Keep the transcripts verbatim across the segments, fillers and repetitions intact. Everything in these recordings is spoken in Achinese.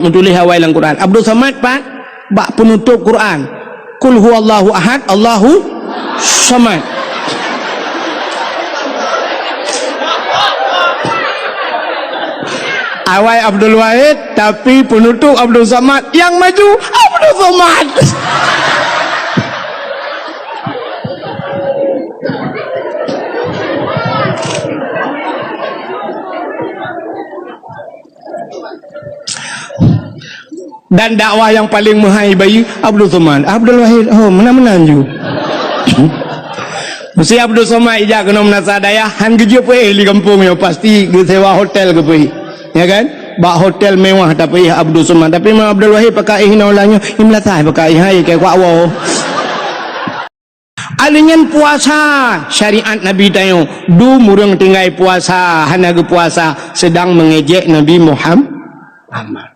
Meutuléh awai lam Quran. Abdul Samad pat bak peunutôp Quran. Qul huwallahu ahad, Allahu samad. Awai Abdul Wahid, tapi peunutôp Abdul Samad, nyang maju Abdul Somad. Dan dakwah nyang paleng meuhai bayeue Abdul Somad. Abdul Wahid, oh, meunan-meunan ju. Meusé Abdul Somad ijak keunoe meunasah dayah, han geujeuet peuéh lé gampông nyoe, pasti geusewa hotel geupeuéh. Ya kan? Bak hotel mewah tapeuéh Abdul Somad. Tapi meunyoe Abdul Wahid pakai éh inoe ulah nyoe, i meulasah pakai éh, hai, keu kuak woe. Alèh nyan puasa, syariat Nabi tanyoe, dum ureueng tinggai puasa, hana geupuasa, sedang mengejek Nabi Muham-, Muhammad.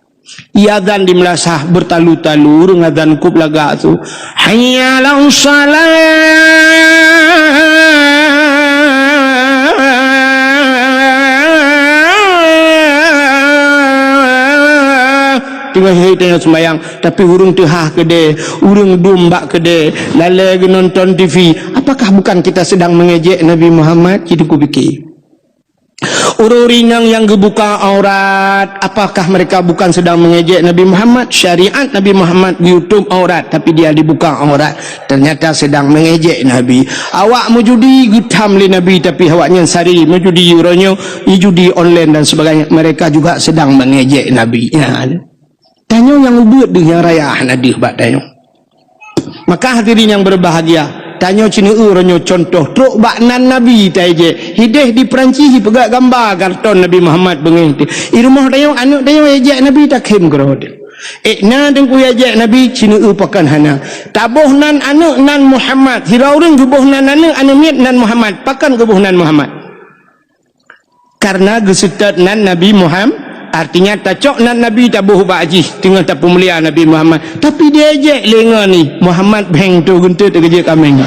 Iazan di meulasah beutalu-talu, ureueng azan kôb lagak su. Hayya 'alas shalah. Teungoh hai tanyoe seumbahyang, tapi ureueng teuhah keudè, ureueng dum bak keudè, lalè geunonton T V. Apakah bukan kita sedang mengejek Nabi Muhammad? Cit kupike. Ureueng-ureueng inong nyang geubuka aurat, apakah mereka bukan sedang mengejek Nabi Muhammad? Syariat Nabi Muhammad geutôp aurat, tapi dia dibuka aurat. Ternyata sedang mengejek Nabi. Awak meujudi geutham lé Nabi, tapi awaknyan sari meujudi uroe nyoe, ijudi online dan sebagainya. Mereka juga sedang mengejek Nabi. Ya. Tanyoe nyang ubeuet deuh nyang raya hana deuh bak tanyoe. Maka hadirin nyang berbahagia, tanyoe ceuneue uroe nyoe contoh trok bak nan Nabi taejek. Hideh di Perancis ipeugah gamba karton Nabi Muhammad beungéh teuh. I rumoh tanyoe aneuk tanyoe ejek Nabi takhém keudroe teuh. Eh, na teungku ejek Nabi ceuneue pakon hana. Taboh nan aneuk nan Muhammad. Sira ureueng geuboh nan aneuk, aneuk miet nan Muhammad. Pakon geuboh nan Muhammad? Karena geuseutôt nan Nabi Muhammad, artinya tacok nan Nabi taboh bak jih, teungoh tapeumulia Nabi Muhammad. Tapi diejek lé ngon ni, Muhammad bheng tu geunteut teukeujeuet kaméng.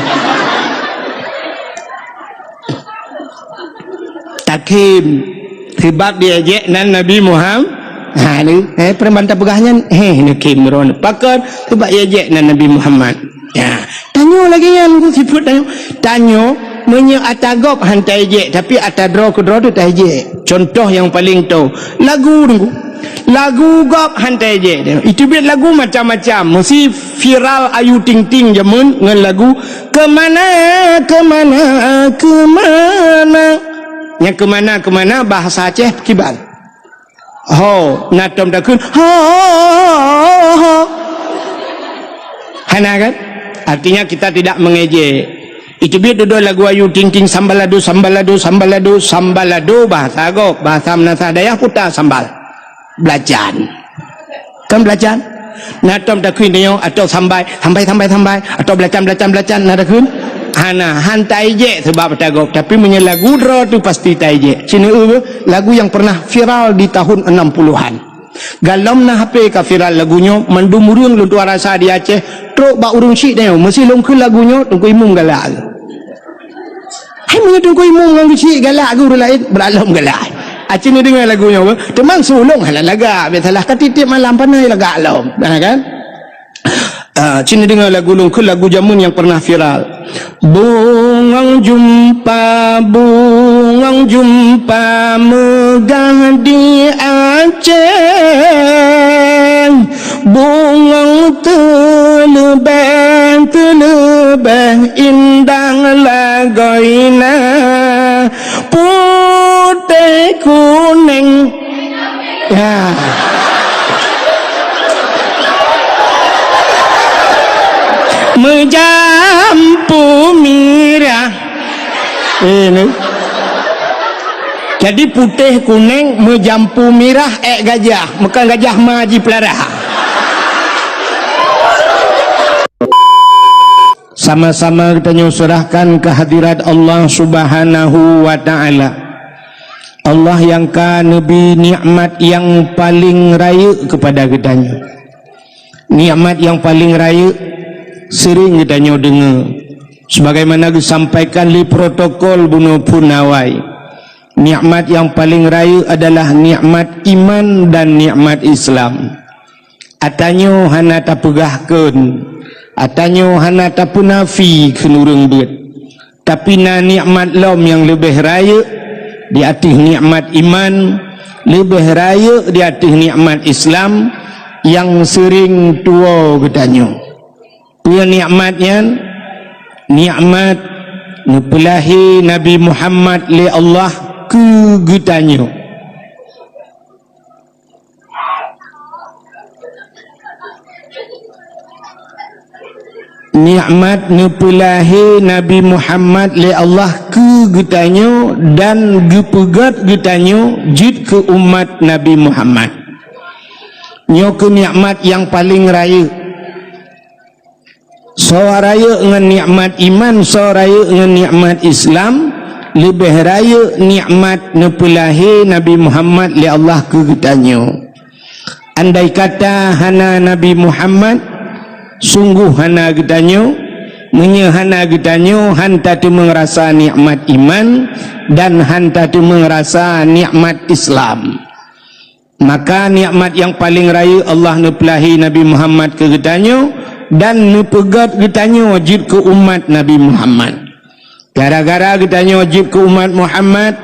Takhém, sebab diejek nan Nabi Muhammad. Ha, ni, eh, preman tapeugah nyan, eh, ni khém droe. Pakon, sebab diejek nan Nabi Muhammad. Ya, tanyoe lagèe nyan, sifeuet tanyoe. Tanyoe, meunyoe ata gob han taejek, tapi ata droe keudroe teuh taejek. Contoh nyang paleng toe, lagu nunggu. Lagu gob han taejek. Iteubiet lagu macam-macam. Meusi viral Ayu Ting Ting jameun ngon lagu Kemana, Kemana, Kemana. Nyang kemana, kemana bahasa Aceh kiban. Ho, na tom takheun, ho, ho, ho. Hana kan? Artinya kita tidak mengejek. Iteubiet dudoe lagu Ayu Ting Ting, sambalado, sambalado, sambalado, sambalado, bahasa gob, bahasa meunasah dayah puta sambal. Belacan. Kan belacan? Na tom takheun nyoe, atau sambai, sambai, sambai, sambai, atau belacan, belacan, belacan, na takheun? Hana, han taejek sebab ata gob. Tapi meunyoe lagu droe tu pasti taejek. Cina lagu yang pernah viral di tahun enam puluhan. Galom na H P ka viral lagu nyoe, mandum ureueng lôn tuan rasa di Aceh, trok bak ureueng syik tanyoe, meusi lôn kheun lagu nyoe, Teungku Imum galak. Hai meunyoe Teungku Imum ngon geusyik galak, guru laén, beurak lom galak. Aci neudeungoe lagu nyoe, teuma su lôn hana lagak, biasalah ka tiep-tiep malam pané lagak lom. Nah, kan? Ah, cit neudeungoe lagu lôn kheun, lagu jameun nyang pernah viral. Bungong jumpa, bungong jumpa meugah di Aceh. Bungong teuleubeh, teuleubeh indah lagoina. Putéh kunéng. Ya. Meujampu mirah. Ini. Jadi putéh kunéng meujampu mirah ék gajah, meukan gajah ma jipeulara. Sama-sama geutanyoe seurahkan keu hadirat Allah Subhanahu wa Ta'ala. Allah nyang ka neubri nikmat nyang paleng rayeuk keupada geutanyoe. Nikmat nyang paleng rayeuk seuring geutanyoe deungoe, sebagaimana geusampaikan lé protokol bunoe phon awai. Nikmat nyang paleng rayeuk adalah nikmat iman dan nikmat Islam. Atanyoe hana tapeugah kheun, atanyoe hana tapeunafi kheun ureuëng beuet. Tapi na nikmat lom nyang leubeh rayeuk di ateueh nikmat iman, leubeh rayeuk di ateueh nikmat Islam nyang seuring tuwoe geutanyoe. Peue nikmat nyan? Nikmat neupeulahé Nabi Muhammad lé Allah keu geutanyoe. Nikmat neupeulahé Nabi Muhammad lé Allah keu geutanyoe dan geupeugét geutanyoe jeuet keu umat Nabi Muhammad. Nyoe keuh nikmat nyang paleng rayeuk. Soe rayeuk ngon nikmat iman, soe rayeuk ngon nikmat Islam, leubeh rayeuk nikmat neupeulahé Nabi Muhammad lé Allah keu geutanyoe. Andai kata hana Nabi Muhammad, sunggoh hana geutanyoe. Meunyoe hana geutanyoe, han tateumeung rasa nikmat iman dan han tateumeung rasa nikmat Islam. Maka nikmat nyang paleng rayeuk Allah neupeulahé Nabi Muhammad keu geutanyoe dan neupeugét geutanyoe jeuet keu umat Nabi Muhammad. Gara-gara geutanyoe jeuet keu umat Muhammad,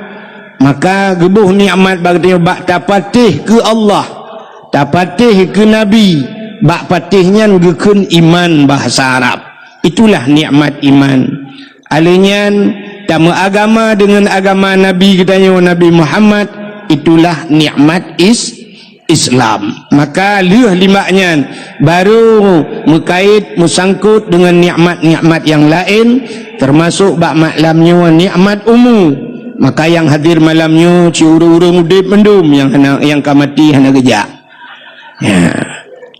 maka geuboh nikmat bak geutanyoe bak tapatéh keu Allah, tapatéh keu Nabi, bak patéh nyan geukheun iman bahasa Arab. Itulah nikmat iman. Alheuh nyan, tameuagama deungon agama Nabi geutanyoe, Nabi Muhammad, itulah nikmat is-, Islam. Maka lheueh limbak nyan, baru meukait, meusangkot deungon nikmat-nikmat nyang laén, teumasok bak malam nyoe nikmat umu. Maka nyang hadir malam nyoe, cit ureuëng-ureuëng udeb mandum, nyang hana, nyang ka maté hana geujak. Ya.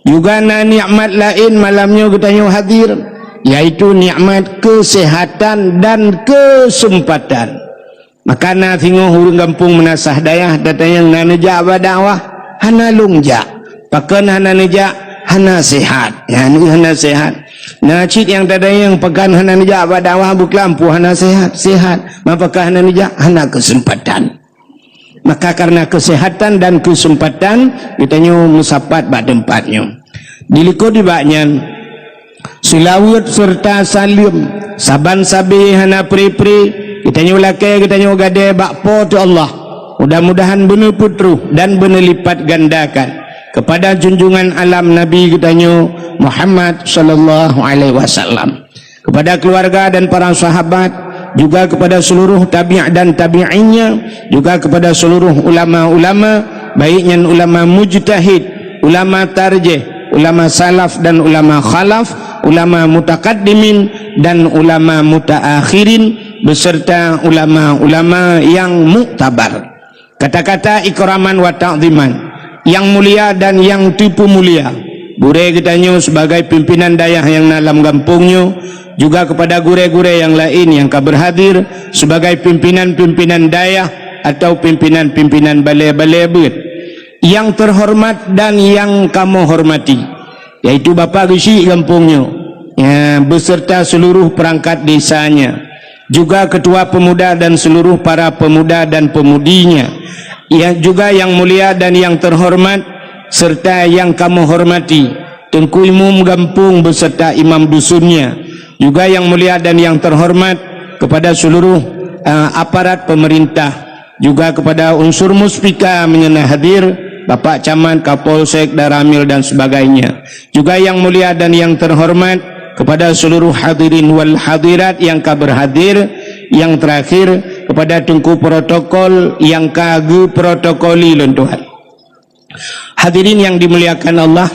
Juga na nikmat laén malam nyoe geutanyoe hadir, yaitu nikmat keuseuhatan dan keuseumpatan. Maka na singoh ureuëng gampông meunasah dayah, tatanyong na neujak bak dakwah, hana lôn jak. Pakon hana neujak? Hana seuhat. Ya, hana seuhat. Na cit nyang tatanyong pakon hana neujak bak dakwah, beuklam peue hana seuhat? Seuhat. Ma pakon hana neujak? Hana keuseumpatan. Maka kareuna keuseuhatan dan keuseumpatan, geutanyoe meusapat bak teumpat nyoe. Dilikot nibak nyan, seulaweuet seureuta saleuem saban sabe hana pre-pre geutanyoe lakée geutanyoe gadée bak Po teu Allah. Mudah-mudahan beuneupeutroh dan beuneulipat gandakan keupada junjungan alam Nabi geutanyoe Muhammad sallallahu alaihi wasallam, kepada keluarga dan para sahabat, juga kepada seluruh tabi' dan tabi'innya, juga kepada seluruh ulama-ulama, baik nyan ulama mujtahid, ulama tarjih, ulama salaf dan ulama khalaf, ulama mutakaddimin dan ulama mutaakhirin, beserta ulama-ulama yang muktabar. Kata-kata ikraman wa ta'ziman, yang mulia dan yang teupeumulia, gurée geutanyoe sebagai pimpinan dayah nyang na lam gampông nyoe, juga kepada gurée-gurée nyang laén nyang ka berhadir sebagai pimpinan-pimpinan dayah atau pimpinan-pimpinan balée-balée beuet. Yang terhormat dan yang kamoe hormati, yaitu Bapak Geuchik gampông nyoe, ya, beserta seluruh perangkat desanya, juga ketua pemuda dan seluruh para pemuda dan pemudinya, ya, juga yang mulia dan yang terhormat serta yang kamoe hormati, Teungku Imum Gampông beserta imam dusunnya, juga yang mulia dan yang terhormat kepada seluruh, eh, aparat pemerintah, juga kepada unsur muspika meunyoe na hadir, Bapak Camat, Kapolsek, Danramil dan sebagainya. Juga yang mulia dan yang terhormat kepada seluruh hadirin wal hadirat yang ka berhadir, yang terakhir kepada Teungku Protokol yang ka geuprotokoli lôn tuan. Hadirin yang dimuliakan Allah,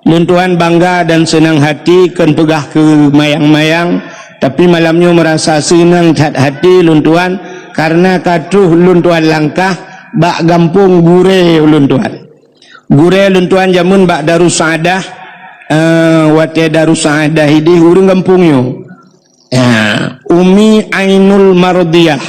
lôn tuan bangga dan seunang hati, kon peugah keu mayang-mayang, tapi malam nyoe meurasa seunang that hati lôn tuan, kareuna ka troh lôn tuan langkah bak gampông gurée lôn tuan. Gurée lôn tuan jameun bak Darussaadah, eh, watée Darussaadah ideh ureuëng gampông nyoe. Ya, Umi Ainul Mardiyah.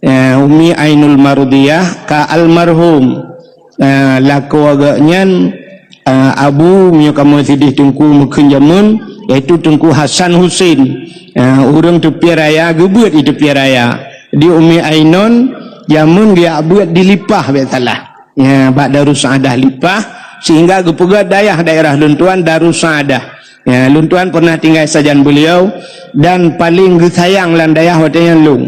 Ya, Umi Ainul Mardiyah ka almarhum. Ya, lakoe geuh nyan, ya, abu meunyoe kamoe sideh Teungku meukheun jameun, yaitu Teungku Hasan Husein. Ya, ureuëng Teupieh Raya, geubeuet di Teupieh Raya. Di Umi Ainun, jameun geujak beuet di Lipah, bék salah. Ya, bak Darussaadah Lipah, Sehingga geupeugah dayah daerah lôn tuan Darussa'adah. Ya, lôn tuan pernah tinggai sajan beliau dan paling geusayang lam dayah watée nyan lôn.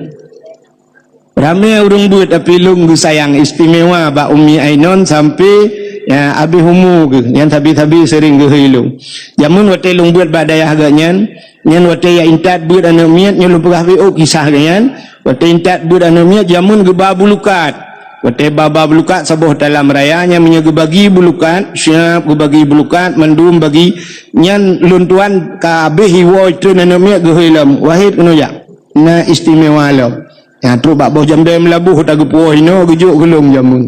Ramé ureuëng beuet, tapi lôn geusayang istimewa bak Ummi Ainon sampai, ya, abéh umu geuh, nyang sabe-sabe sering geuhôi lôn. Jameun watée lôn beuet bak dayah geuhnyan, nyan watée jak intat beuet aneuëk miet, nyoe lôn peugah beu kisah geuhnyan. Watée intat beuet aneuëk miet, jameun geuba bulukat. Watée ba-ba bulukat saboh talam raya, nyan meunyoe geubagi bulukat, siab geubagi bulukat, mandum bagi, nyan lôn tuan ka abéh iwoe treun aneuëk miet geuhôi lom, Wahid keunoe jak. Na istimewa lom. Nyang trok bak boh jamdai meulaboh ta geupuwoe inoe geujok keu lôn jameun.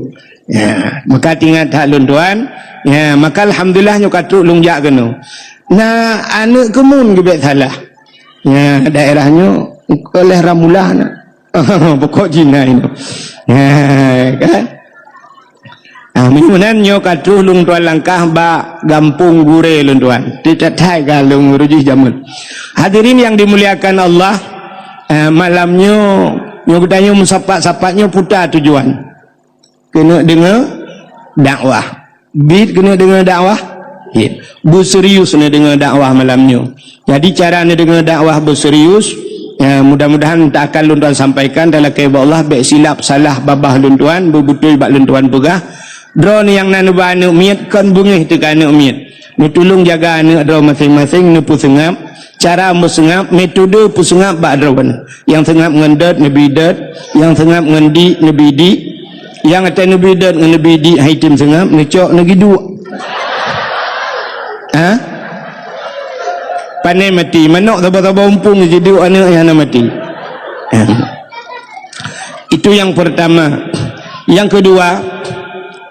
Ya, maka tingat that lôn tuan. Ya, maka alhamdulillah nyoe ka trok lôn jak keunoe. Na aneuëk keumun geubek salah. Ya, daerah nyoe oleh Ramulah na. Pokok Cina inoe. Ya, kan? Ah, meunyoe meunan nyoe ka troh lôn tuan langkah bak gampông gurée lôn tuan. Titat hai ka lôn rujih jameun. Hadirin yang dimuliakan Allah, eh, malam nyoe, nyoe geutanyoe meusapat-sapat nyoe peue tujuan. Keuneuk deungoe dakwah. Bit keuneuk deungoe dakwah. Bit. Beuserius neudeungoe dakwah malam nyoe. Jadi cara neudeungoe dakwah beuserius, ya, mudah-mudahan tak akan lôn tuan sampaikan dan lakée bak Allah bék silap salah babah lôn tuan, beubeutôi bak lôn tuan peugah. Droeneuh nyang na neuba aneuëk miet kon beungéh teuka aneuëk miet. Neutulông jaga aneuëk droe maséng-maséng neupeuseungab, cara meuseungab, metode peuseungab bak droeneuh. Nyang seungab ngon dot neubi dot, nyang seungab ngon dik neubi dik, nyang até neubi dot ngon neubi dik hai tem seungab neucok neugiduek. Ha? Pane mati, manok saba-saba umpung jiduek aneuëk nyang hana mati. Ha. Itu yang pertama. Yang kedua,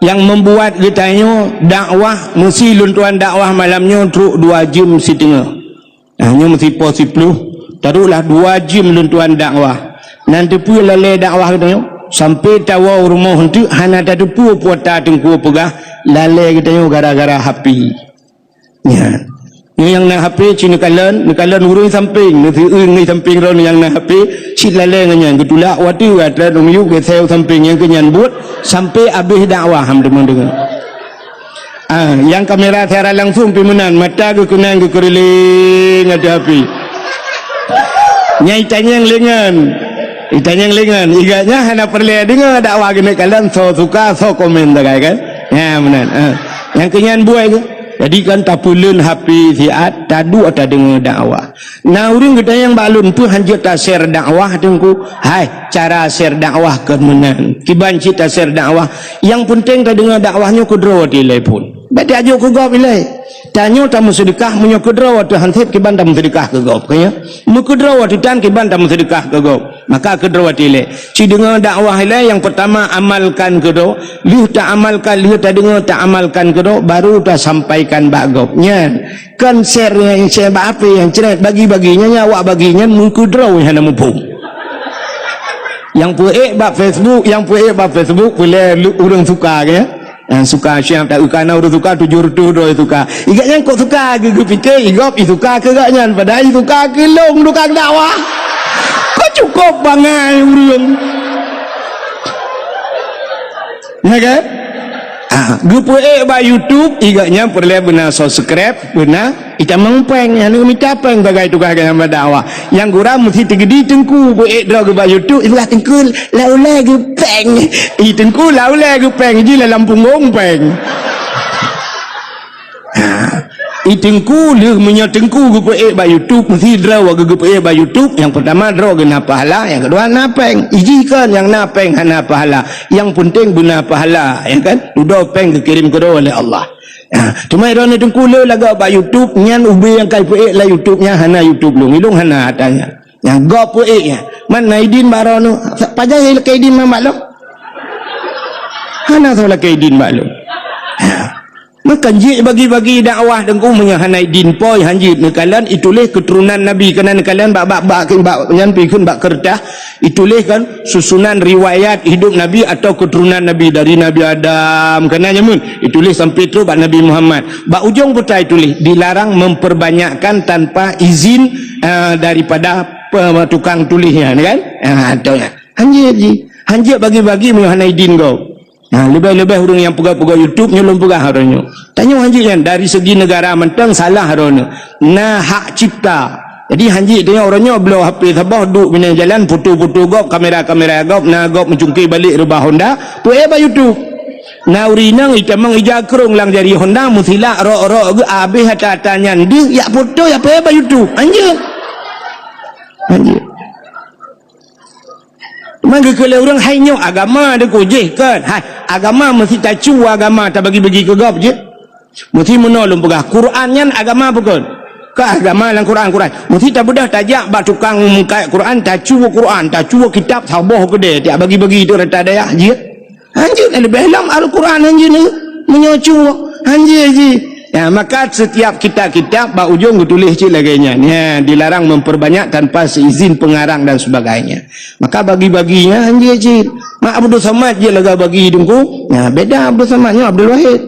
yang membuat geutanyoe dakwah, meusi lôn tuan dakwah malam nyoe trok dua jeuem siteungoh. Nah, nyoe meusipo siploh, taruhlah dua jeuem lôn tuan dakwah. Nan teupeue lalée dakwah geutanyoe? Sampai tawoe rumoh eunteuk hana tateupeue peue ata teungku peugah, lalée geutanyoe gara-gara H P. Nyan. Nyoe nyang na H P cit neukalon, neukalon ureuëng sampéng, neuseueun ngon sampéng droeneuh nyang na H P, cit lalée ngon nyan, geutulak watée ateueh u miyueb geuseu sampéng nyang keu nyan buet, sampai abéh dakwah ham deungon-deungon. Ah, nyang kamera siaran langsung pi meunan, mata geukeunang geukeureuléng ateueh H P. Nyang itanyong lengan. Itanyong lengan. Igaknya hana peureulée deungoe dakwah geuneuk kalon, soe suka, soe komen sagai kan. Nyan meunan. Ah. Nyang keu nyan buai geuh. Jadi kan tapeuleuen H P siat, taduek tadeungoe dakwah. Na ureuëng geutanyong bak lôn, peue hanjeuet ta-share dakwah teungku? Hai, cara share dakwah kon meunan. Kiban cit ta-share dakwah. Nyang peunteng tadeungoe dakwah nyoe keudroe telepon. Bék tajok keu gob ilée. Tanyoe tameuseudeukah meunyoe keudroe teuh han sép kiban tameuseudeukah keu gob. Kaya, meukeudroe teuh tan kiban tameuseudeukah keu gob. Maka keudroe watée ilée, ci deungoe dakwah ilée nyang peurtama amalkan keudroe, lheueh ta amalkan, lheueh ta deungoe ta amalkan keudroe, baru ta sampaikan bak gob. Nyan, kon share nyang share bak H P nyang cret bagi-bagi nyan, nyan awak bagi nyan meukeudroe hana muphom. Nyang peuék bak Facebook, nyang peuék bak Facebook peureulée ureuëng suka ke. Nyang suka siap tak kana ureuëng suka tujoh reutôh droe suka. Igak nyan kok suka geugeupike igop isuka keu gak nyan padahai isuka keu lôn tukang dakwah. Kok cukup bangai ureuëng. Ya kan? Ah, geupeuék bak YouTube igak nyan peureulée beuna subscribe, beuna itamong péng, hana mita péng sagai tugaih geuh nyang bak dakwah. Nyang gura meusti teugedi teungku beuék droe geuh bak YouTube, ibarat teungku laulée geuh péng. I teungku laulée geuh péng, ji lam punggong péng. Ha. I teungku lheueh meunyoe teungku geupeuék bak YouTube, meusti droe geuh geupeuék bak YouTube, nyang peurtama droe geuh na pahala, nyang keudua na péng. Iji kon nyang na péng hana pahala, nyang peunteng beuna pahala, ya kan? Dudoe péng geukirém keudroe lé Allah. Ha, teuma droeneuh teungku le lagak bak YouTube nyan ubé nyang kai peuék lam YouTube nyan hana YouTube lôn, ilôn hana ata nyan. Nyang gob peuék nyan. Man na idin bak droeneuh, pajan lakée idin man bak lôn? Hana soe lakée idin bak lôn. Ha. Meukan jeuet bagi-bagi dakwah teungku meunyoe hana idin po hanjeuet neukalon ituléh keuturonan Nabi keunan neukalon bak bak bak bak nyan pi kheun bak keureutah. Ituléh kan susunan riwayat hidup Nabi atau keturunan Nabi dari Nabi Adam. Keunan jameun ituléh sampai trok bak Nabi Muhammad. Bak ujong buta ituléh dilarang memperbanyakkan tanpa izin, eh, daripada pe-, tukang tuléh nyan kan? Ah, tu nyan. Hanjeuet ji. Hanjeuet bagi-bagi meunyoe hana idin gob. Ha, leubeh-leubeh ureuëng nyang peugah-peugah YouTube nyoe lôn peugah uroe nyoe. Tanyoe hanjeuet nyan dari segi negara mantong salah uroe nyoe. Na hak cipta. Jadi hanjeuet tanyoe uroe nyoe bloe H P saboh duek binéh jalan foto-foto gob, kamera-kamera gob, na gob meucungké balek reubah Honda, peuék bak YouTube. Na ureuëng inong itamong ija krong lam jari Honda meusilak rok-rok geuh abéh ata-ata nyan deuh yak foto yak peuék bak YouTube. Hanjeuet. Hanjeuet. Mangga keu lé ureuëng hai nyoe agama deungoe jih kan. Hai, agama meusti tacu agama tabagi-bagi keu gob jih. Meusti meunoe lôn peugah, Quran nyan agama bukon? Ka agama lam Quran, Quran. Meusti tabeudôh tajak bak tukang meukat Quran, tacu Quran, tacu kitab saboh keudè, tiak bagi-bagi tu rata dayah jih. Hanjeuet leubeh lom Al-Quran hanjeuet ni. Meunyoe cue, hanjeuet jih. Ya, maka setiap kitab-kitab bak ujong geutuléh cit lagée nyan. Ya, dilarang memperbanyak tanpa seizin pengarang dan sebagainya. Maka bagi-bagi nyan hanjeuet cit. Mak Abdul Samad jeuet lagée bagi teungku. Ya, beda Abdul Samad nyoe Abdul Wahid.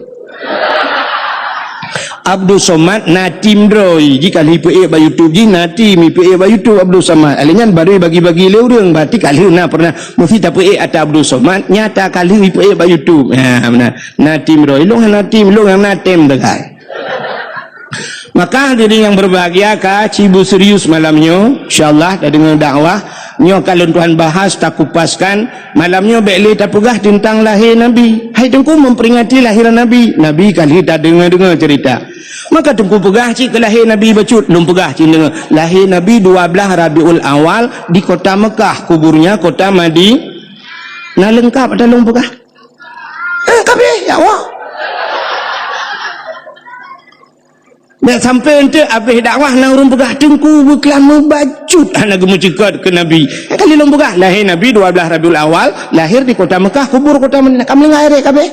Abdul Somad na tim droe, jih ka lheueh peuék bak YouTube jih, na tim peuék bak YouTube Abdul Somad. Alèh nyan baru bagi-bagi lé ureuëng, berarti ka lheueh na pernah meusti tapeuék ata Abdul Somad, nyata ka lheueh peuék bak YouTube. Ha, beuna. Na tim droe, ilong na tim, ilong nyang na tem degai. Maka hadirin yang berbahagia, ka ci beuserius malam nyoe, insyaallah tadeungoe dakwah. Nyoe ka lôn tuan bahas, takupaskan. Malam nyoe bék lé tapeugah teuntang lahé Nabi. Hai teungku memperingati lahiran Nabi. Nabi ka lheueh tadeungoe-deungoe cerita. Maka teungku peugah cit keu lahé Nabi bacut, lôn peugah cit deungoe. Lahé Nabi dua belas Rabiul Awal di kota Mekah, kuburnya kota Madi-, na leungkap ata lôn peugah? Eh, kabeh, ya Allah. Bék sampai eunteuk abéh dakwah na ureuëng peugah teungku beuklam meubacut hana geumeuceukat keu Nabi. Nyang kali lôn peugah, lahé Nabi dua belas Rabiul Awal, lahir di kota Mekah, kubur kota Madinah. Ka meuninggai rek kabeh.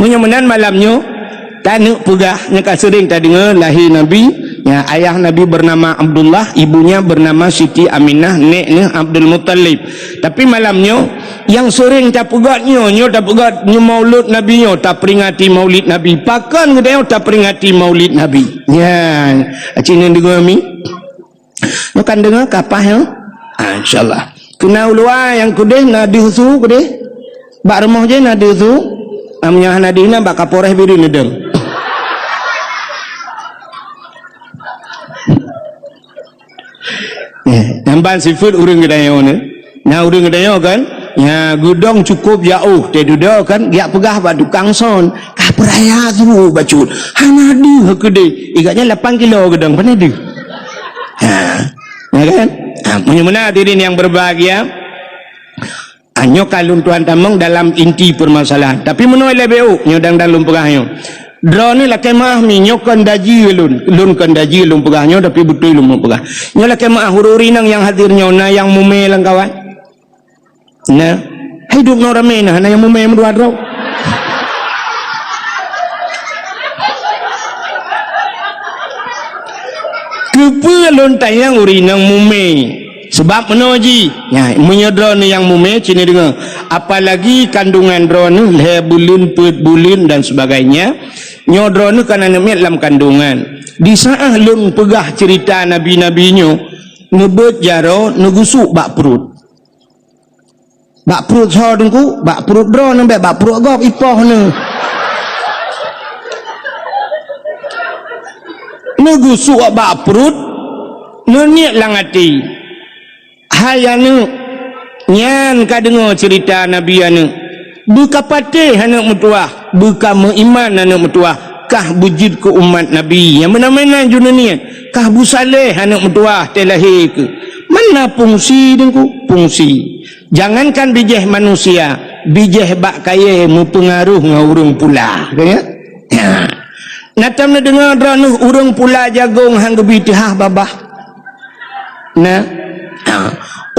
Meunyoe meunan malam nyoe, taneuk peugah nyang ka seuring tadeungoe lahé Nabi, ya, ayah Nabi bernama Abdullah, ibunya bernama Siti Aminah, nek neuh Abdul Muttalib. Tapi malam nyoe, nyang seuring tapeugah nyoe, nyoe tapeugah nyoe maulud Nabi nyoe, taperingati maulid Nabi. Pakon geutanyoe taperingati maulid Nabi? Nyan, aci nyan deungoe mi? Nyoe kan deungoe kapah nyoe? Ah, insyaallah. Keu na u luwa nyang keudeh na deuh su keudeh? Bak rumoh jih na deuh su? Am nyoe hana deuh na bak Kapolres Bireuen neudong. Eh, nyang ban sifeuet ureuëng geutanyoe nyoe. Na ureuëng geutanyoe kan? Nya, geudong cukôp jaoh, teududoe kan, geujak peugah bak tukang son, "Ka peuraya su bacut, hana deuh keudeh." Ikat nyan lapan kilo geudong, pane deuh? Ha, ya kan? Ha, meunyoe meunan hadirin yang berbahagia, Ha, nyoe ka lôn tuan tamong dalam inti permasalahan. Tapi meunoe lé B O, nyoe dang-dang lôn peugah nyoe. Droeneuh lakée meuáh mi, nyoe kon daji lôn. Lôn kon daji lôn peugah nyoe, tapi beutôi lôn peugah. Nyoe lakée meuáh ureuëng-ureuëng inong nyang hadir nyoe, na nyang mumé lam kawan? Na. Hai dum noe ramé na, na nyang mumé meudua droe. Keupeue lôn tanyong ureuëng inong mumé? Sabab meunoe jih, nya, meunyoe droeneuh nyang mumé, ci neudeungoe, apalagi kandungan droeneuh lhée buleuen, peuet buleuen dan sebagainya, nyoe droeneuh kan aneuk miet lam kandungan. Di saát lôn peugah ceurita nabi-nabi nyoe, neubeuet jaroe, neugusuk bak pruet. Bak pruet soe teungku? Bak pruet droeneuh bék, bak pruet gob ipoh neuh. Neugusuk bak pruet, neuniet lam até. Hai aneuk, nyan ka deungoe ceurita nabi aneuk. Beuka patéh aneuk meutuwah, beuka meuiman aneuk meutuwah, kah beujeuet keu umat nabi. Nyang meunan-meunan ju neuniet, kah beusaléh aneuk meutuwah teuh lahé keuh. Mana fungsi teungku? Fungsi. Jangankan bijéh manusia, bijéh bak kayée meupeungaruh ngon ureuëng pula. Ka ya? Ya. Na tom neudeungoe droeneuh ureuëng pula jagong han geubi teuhah babah? Na. Ha.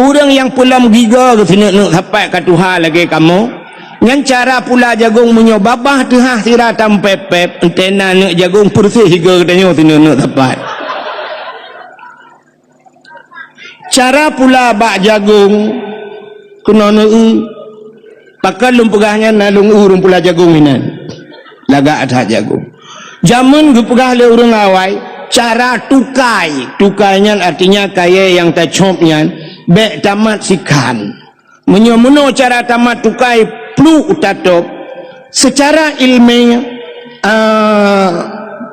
Ureuëng nyang peulom gigoe geuh sineuk-neuk sapat ka tuha lagée kamoe. Nyan cara pula jagong meunyoe babah teuhah sira tam pép-pép, entena neuk jagong peureuseh gigoe geutanyoe sineuk-neuk sapat. Cara pula bak jagong keunoe neueu. Pakon lôn peugah nyan na lôn eu ureuëng pula jagong inan. Lagak that jagong. Jameun geupeugah lé ureuëng awai, cara tukai. Tukai nyan artinya kayée nyang tacop nyan bék tamat sikhan. Meunyoe meunoe cara tamat tukai, pluek tatôb. Seucara ilmiah, ah,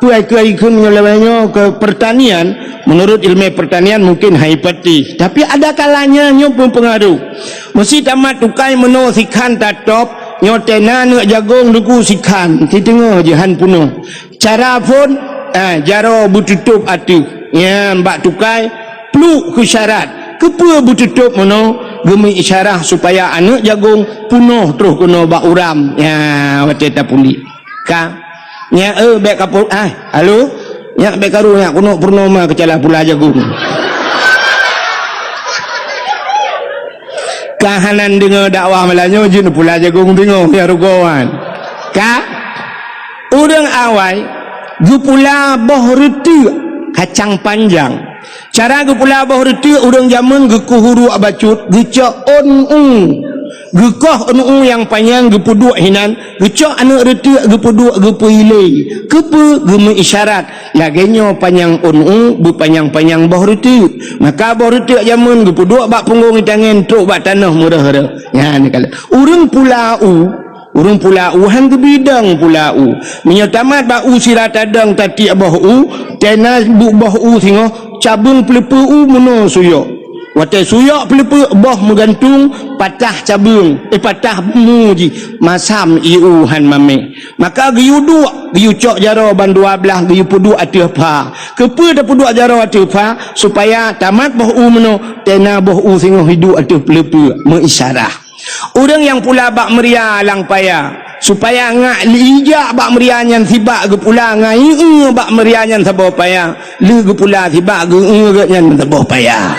peue keu ikheun nyoe lagèe nyoe keu pertanian, menurut ilmu pertanian mungkin hai pati. Tapi ada kalanya nyoe mempengaruh. Meusi tamat tukai meunoe sikhan tatôb, nyoe tena aneuk jagong duku sikhan, siteungoh jih han peunoh. Cara phon, ah, jaroe beututôb ateueh. Nyan bak tukai, pluek keu syarat. Keupeue beututôb meunoe? Geumeuisyarah supaya aneuk jagong peunoh troh keunoe bak uram. Nyan watèe tapuléh. Ka. Nyak, eh, bèk ka pu-, ah, halo? Nyak bèk karu, nyak keunoe peunoh ma keucalah pula jagong. Ka hana deungoe dakwah malam nyoe, jeuet pula jagong bingung, ya rugoe nyan. Ka? Ureueng awai geupula boh reuteuek kacang panjang. Cara geupula boh reuteuek ureueng jameun geukoh uruek bacut, geucok ôn u. Geukoh ôn u nyang panyang geupeuduek hinan, geucok aneuk reuteuek geupeuduek geupeulé. Keupeue? Geumeuisyarat. Lagèe nyoe panyang ôn u, beupanyang-panyang boh reuteuek. Maka boh reuteuek jameun geupeuduek bak punggong itangen trok bak tanoh meureuh-reuh. Nyan ka lheueh. Ureueng pula u, Ureueng pula u han geubidong pula u. Meunyoe tamat bak u sira tadong tatiek boh u, tena bu-, boh u singoh, cabeueng peuleupeue u meunoe suyok. Watèe suyok peuleupeue boh meugantung, patah cabeueng, eh, patah mu jih, masam ié u han maméh. Maka geuyue duek, geuyue cok jaroe ban dua blaih, geuyue peuduek ateueh pha. Keupeue tapeuduek jaroe ateueh pha? Supaya tamat boh u meunoe, tena boh u singoh iduek ateueh peuleupeue, meuisyarah. Ureueng nyang pula bak meuria lam paya, supaya ngak ijak bak meuria nyan sibak geupula ngon ié bak meuria nyan saboh paya, lheueh geupula sibak geu-, geuh nyan saboh paya.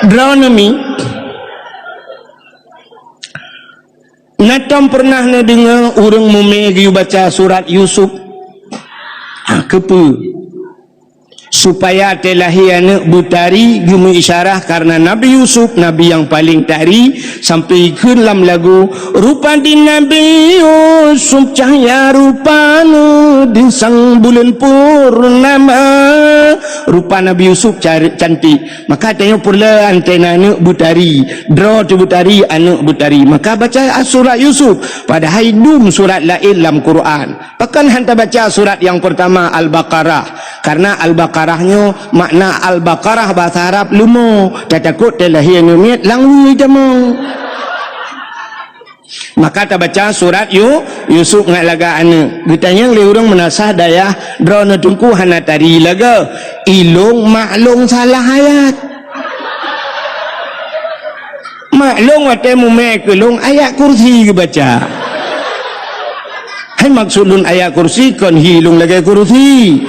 Droeneuh mi, na tom peureunah neudeungoe ureueng mumè geuyue baca surat Yusuf? Ha, keupeue? Supaya teulahé aneuk beutari geumeuisyarah karena Nabi Yusuf, nabi nyang paleng tari, sampai ikheun lam lagu, "Rupa di Nabi Yusuf cahya rupana di sang buleuen purnama." Rupa Nabi Yusuf car-, cantik. Maka tanyoe peureulèe antena aneuk beutari. Droe teuh beutari, aneuk beutari. Maka baca surat Yusuf. Padahai dum surat laén lam Quran. Pakon han tabaca surat nyang peurtama Al-Baqarah? Karena Al-Baqarah nyoe makna Al-Baqarah bahasa Arab leumo, tatakot teulahé aneuk miet langwi tamong. Maka tabaca surat Yu-, Yusuf ngat lagak aneuk. Geutanyong lé ureueng meunasah dayah, "Droeneuh Teungku hana tari lagak? Ilong mak long salah ayat." Mak long watèe mumè keu long ayat kursi geubaca. Hai maksud lôn ayat kursi kon hi long lagèe kursi.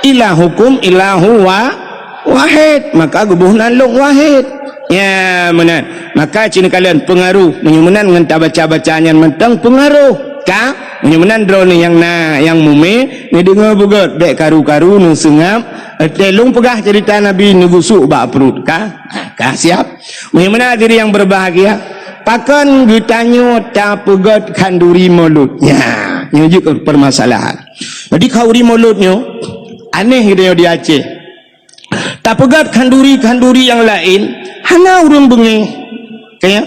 Ilahukum ilahu wa-, wahid. Maka geuboh nan long wahid. Ya, meunan. Maka cit neukalon peungaroh. Meunyoe meunan ngon tabaca-baca nyan mantong peungaroh. Ka? Meunyoe meunan droeneuh nyang na, nyang mumè, neudeungoe beugöt, bèk karu-karu, neuseungab. Watèe long peugah ceurita Nabi neugusok bak pruet. Ka? Ha, ka siap. Meunyoe meunan hadirin nyang berbahagia, pakon geutanyoe tapeugöt khanduri Maulud? Nya, nyoe jeuet keu permasalahan. Jadi khanduri Maulud nyoe aneh geutanyoe di Aceh. Tapeugöt khanduri-khanduri nyang laén, hana ureueng beungéh. Ka nyan?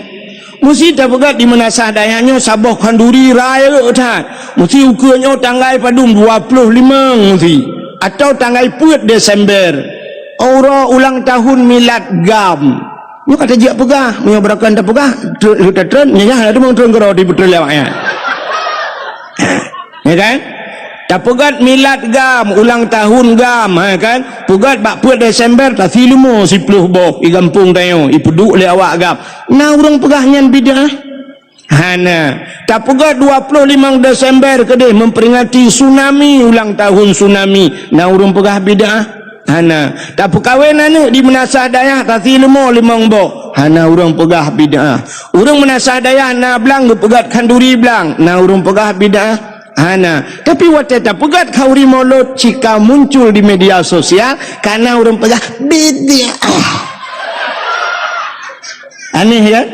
Meusi tapeugöt di meunasah dayah nyoe saboh khanduri rayeuk that. Meusi ukeue nyoe tanggai padum, dua ploh limong meusi. Atau tanggai peuet Desember. Uroe ulang tahun milad GAM. Nyoe ka tajak peugah, meunyoe beurakon tapeugah, teu-, teu-, teu-, nyan, nyan, hana teumong treun keudroe di peutrön lewat nyan. Ya kan? Tapeugöt milad GAM, ulang tahun GAM, ha kan? Peugöt bak peuet Desember, tasi leumo siploh boh, di gampông tanyoe, ipeuduek lé awak GAM. Na ureueng peugah nyan bid'ah? Hana. Tapeugöt dua ploh limong Desember keudeh memperingati tsunami, ulang tahun tsunami. Na ureueng peugah bid'ah? Hana. Tapeukawen aneuk di meunasah dayah, tasi leumo limong boh. Hana ureueng peugah bid'ah. Ureueng meunasah dayah na blang geupeugöt khanduri blang. Na ureueng peugah bid'ah? Hana. Tapi watèe tapeugöt khanduri Maulud, cit ka muncul di media sosial, ka na ureueng peugah bid'ah. Aneh kan?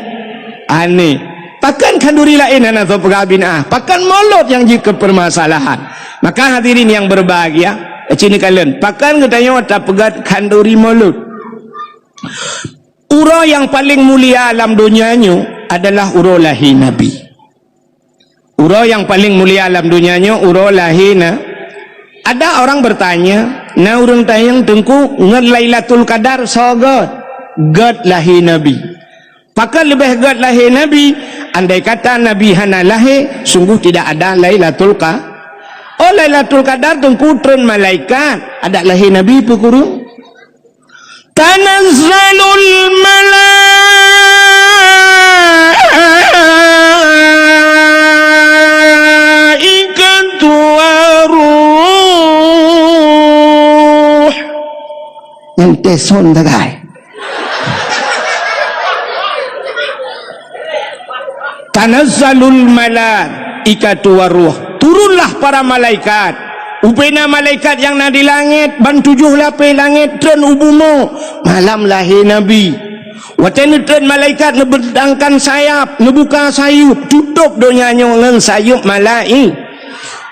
Aneh. Pakon khanduri laén hana soe peugah bid'ah? Pakon Maulud nyang jeuet keu permasalahan? Maka hadirin nyang berbahagia, cit neukalon, pakon geutanyoe tapeugöt khanduri Maulud? Uroe nyang paleng mulia lam donya nyoe adalah uroe lahé Nabi. Uroe nyang paleng mulia lam donya nyoe uroe lahé na. Ada orang bertanya, na ureuëng tanyong, "Teungku, ngon Lailatul Qadar soe gét?" Gét lahé Nabi. Pakon leubeh gét lahé Nabi? Andai kata Nabi hana lahé, sungguh tidak ada Lailatul Qa-, oh, Lailatul Qadar, Teungku, treun malaikat, adak lahé Nabi peue kureueng? Tanazzalul malaikatu waruh. Nyan teh son sagai. Tanazzalul malaikatu waruh. Turunlah para malaikat. Ubena malaikat nyang na di langét, ban tujoh lapéh langét treun u bumoe. Malam lahé Nabi. Watée neutreun malaikat neubentangkan sayap, neubuka sayeuep, tutôb donya nyoe ngon sayeuep malai-,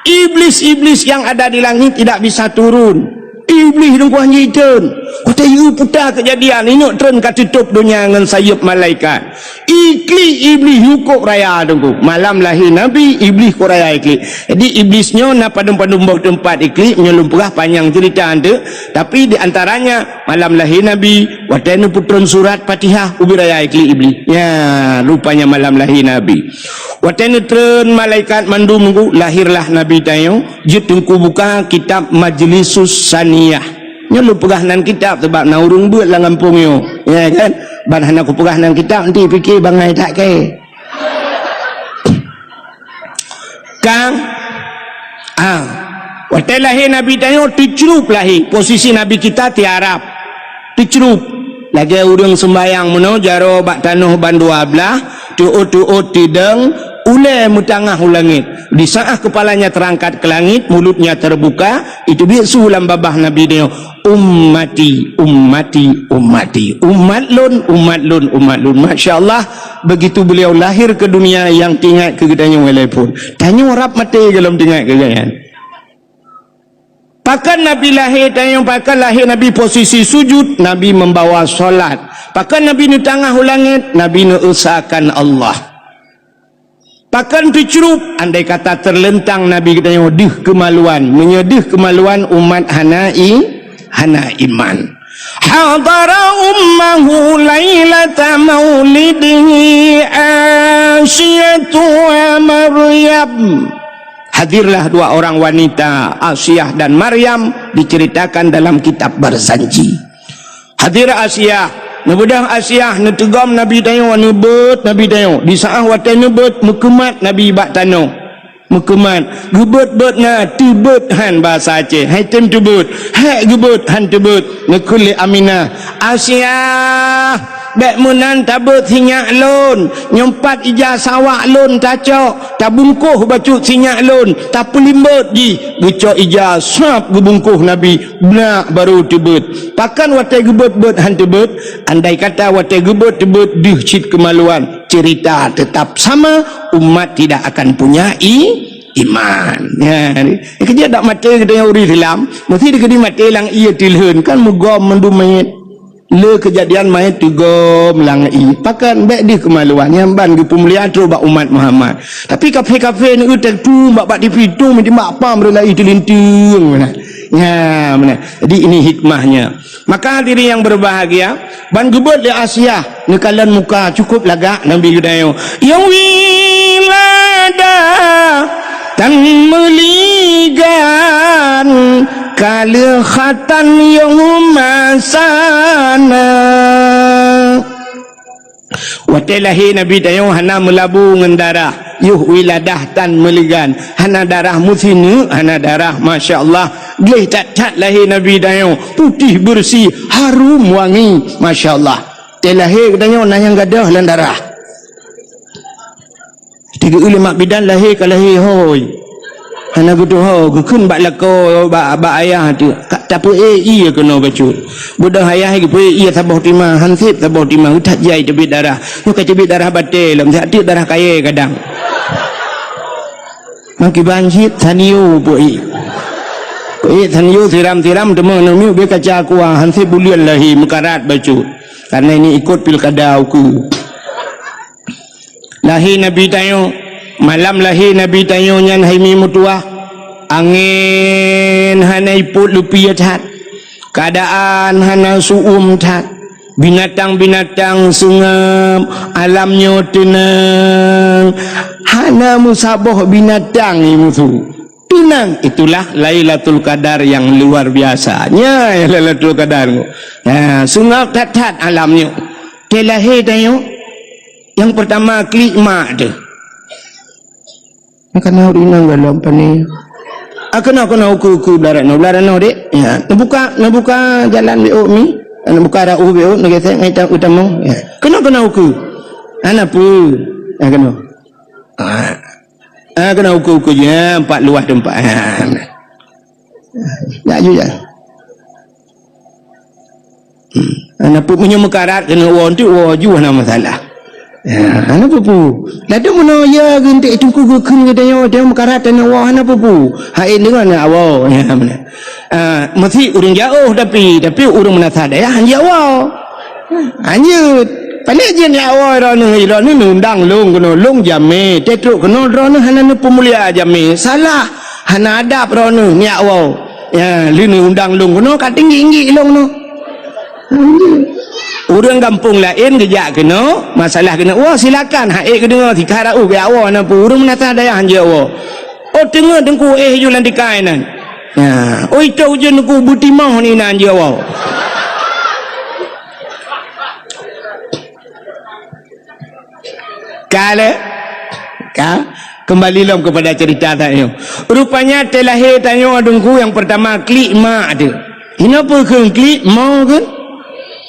Iblis-iblis yang ada di langit tidak bisa turun. Iblih dungkuh hanjeuet treun. Watée yue puta keujadian, inok treun ka tutôb donya ngon sayeuep malaikat. Iklik Iblih yue kôb raya dungkuh. Malam lahé Nabi, Iblih kôb raya iklik. Jadi, Iblis nyoe na padum-padum boh teumpat iklik, nyoe lôn peugah panyang ceurita eunteuk. Tapi di antaranya, malam lahé Nabi, watée neupeutreun surat Fatihah, ubit raya iklik Iblih. Nya, rupanya malam lahé Nabi. Watée neutreun malaikat mandum nunggu, lahirlah Nabi tanyoe. Jeuet teungku buka kitab Majlisus Saniyah. Nyoe lôn peugah nan kitab sabab na ureuëng beuet lam gampông nyoe. Ya kan? Ban hana kupeugah nan kitab, nanti pike bangai that kée. Kang, ah, watée lahé Nabi tanyoe teucrup lahé. Posisi Nabi kita tiarap. Teucrup. Lagée ureuëng seumbayang meunoe jaroe bak tanoh bandua blaih, teuôt-teuôt tidong, ulée meutangah u langét. Di saat kepalanya terangkat ke langit, mulutnya terbuka, itu biet su lam babah Nabi nyoe, "Ummati, ummati, ummati. Umat lôn, umat lôn, umat lôn." Masya Allah, begitu beliau lahir ke dunia yang teuingat keu geutanyoe walaupun tanyoe rab maté golom teuingat keu geutanyoe. Pakon Nabi lahé tanyoe, pakon lahé Nabi posisi sujud, Nabi membawa salat. Pakon Nabi neutangah u langét, Nabi neuusahakan Allah. Pakon teucrup, andai kata terlentang Nabi geutanyoe deuh keumaluan. Meunyoe deuh keumaluan, umat hana i-, hana iman. Hadara ummahu lailata maulidihi Asiyatu wa Maryam. Hadirlah dua orang wanita, Asiah dan Maryam, diceritakan dalam kitab Barzanji. Hadir Asiah, neubeudoh Asiah, neuteugom Nabi tanyoe, neubeuet Nabi tanyoe. Di saat watée neubeuet, meukeumat Nabi bak tanoh. Meukeumat, geubeuet-beuet na, teubeuet han bahasa Aceh. Hai tem teubeuet, hék geubeuet han teubeuet. Neukheun lé Aminah, "Asiah, bék meunan tabeuet sinyak lôn, nyoe pat ija sawak lôn tacok, tabungkoh bacut sinyak lôn, tapeulimbot jih." Geucok ija sab geubungkoh Nabi, beunak barô teubeuet. Pakon watée geubeuet-beuet han teubeuet? Andai kata watée geubeuet-beuet deuh cit keumaluan, cerita tetap sama, umat tidak akan punya i-, iman. Ya, keujeuet dak maté geutanyoe ureuëng Islam, meusti dikeudi maté lam ié tilheun, kan meugom mandum manyét. Le keujadian manyét teugom lam ié. Pakon bék deuh keumaluan, nyang ban geupeumulia trok bak umat Muhammad. Tapi kafé-kafé neu teutu bak, bak tipi tu meujimak pam rela i teulinteung mana. Ya, mana. Jadi ini hikmahnya. Maka hadirin yang berbahagia, ban geubeuet lé Asiah neukalon muka cukup lagak Nabi geutanyoe. Nyang wiladah tan meuligan ka lheueh khatan yoh masana. Watée lahé Nabi tanyoe hana meulabu ngon darah, yoh wiladah tan meuligan, hana darah meusineuk, hana darah, masya Allah. Gleh that-that lahé Nabi tanyoe, putéh beureusi, harum wangi, masya Allah. Watée lahé geutanyoe na nyang gadôh lam darah. Teugeue lé mak bidan lahé ka lahé hôi. Hana geutuho, geukheun bak lakoe, bak, bak ayah tu. Ka tapeuék ié keunoe bacut. Beudôh ayah geupeuék ié saboh tima, hanseb saboh tima, geuthat jai teubiet darah. Nyoe ka teubiet darah batée lom, siat teuk darah kayée kadang. Nang kiban cit, sanio peuék. Peuék sanio siram-siram, teuma namiet bée kaca kuah, hanseb buleuen lahé, meukarat bacut. Karena ini ikut pilkada ukeue. Lahé Nabi tanyoe, malam lahé Nabi tanyoe nyan hai mi meutuwah, angén hana ipot leupie that, keuadaan hana su'uem that, binatang-binatang seungab, alam nyoe teunang, hana meusaboh binatang nyang musu. Teunang, itulah Lailatul Qadar yang luar biasa. Nyan Lailatul Qadar. Ha, seungab that-that alam nyoe. Teulahé tanyoe, nyang peurtama klik mak teuh. Nyang kana ureueng inong galom pane. Ah, keunoe, keunoe, ukeue, ukeue, blah rot noe, blah rot noe, dek. Ya, neubuka, neubuka jalan beuôt mi. Neubuka rot ueh beuôt, neugesek ngon itam, itam noe. Ya. Keunoe, keunoe, ukeue. Hana peue. Ya, keunoe. Ah. Ah, keunoe ukeue-ukeue je, ha, empat luah teumpat. Ha, nah. Jak ju, jak. Hmm. Hana peue, meunyoe meukarat keuneuk woe, enteuk woe ju hana masalah. Ya, hana peue-peue. Ladôm meunoe ya geuntek teungku geukheun geutanyoe, tanyoe meukarat tanyoe woe, hana peue-peue. Hai deungon ya woe, ya, beuna. Ah, meusi ureueng jiôh tapi, tapi ureueng meunasah dayah han jiwoe. Anjeut. Pane jeuet nyak woe droeneuh, droeneuh neuundang lôn keunoe, lôn jamé, teutrok keunoe droeneuh hana neupeumulia jamé. Salah, hana adab droeneuh nyak woe. Ya, lheueh neuundang lôn keunoe ka tinggi-tinggi lôn keunoe. Anjeut. Ureueng gampông laén geujak keunoe, masalah keuneuk woe silakan, hai geudeungoe, si ka raôh geujak woe, hana peue, ureueng meunasah dayah han jeuet woe. Oh, teungeut teungku éh ju lam tikai nan. Ya, oi, toh ujeuen teungku beutimoh ni nan jeuet woe. Ka lé? Ka? Kembali lom kepada cerita tanyoe. Rupanya teulahé tanyoe teungku nyang pertama klik mak teuh. Inoe peue kheun klik, mo kheun?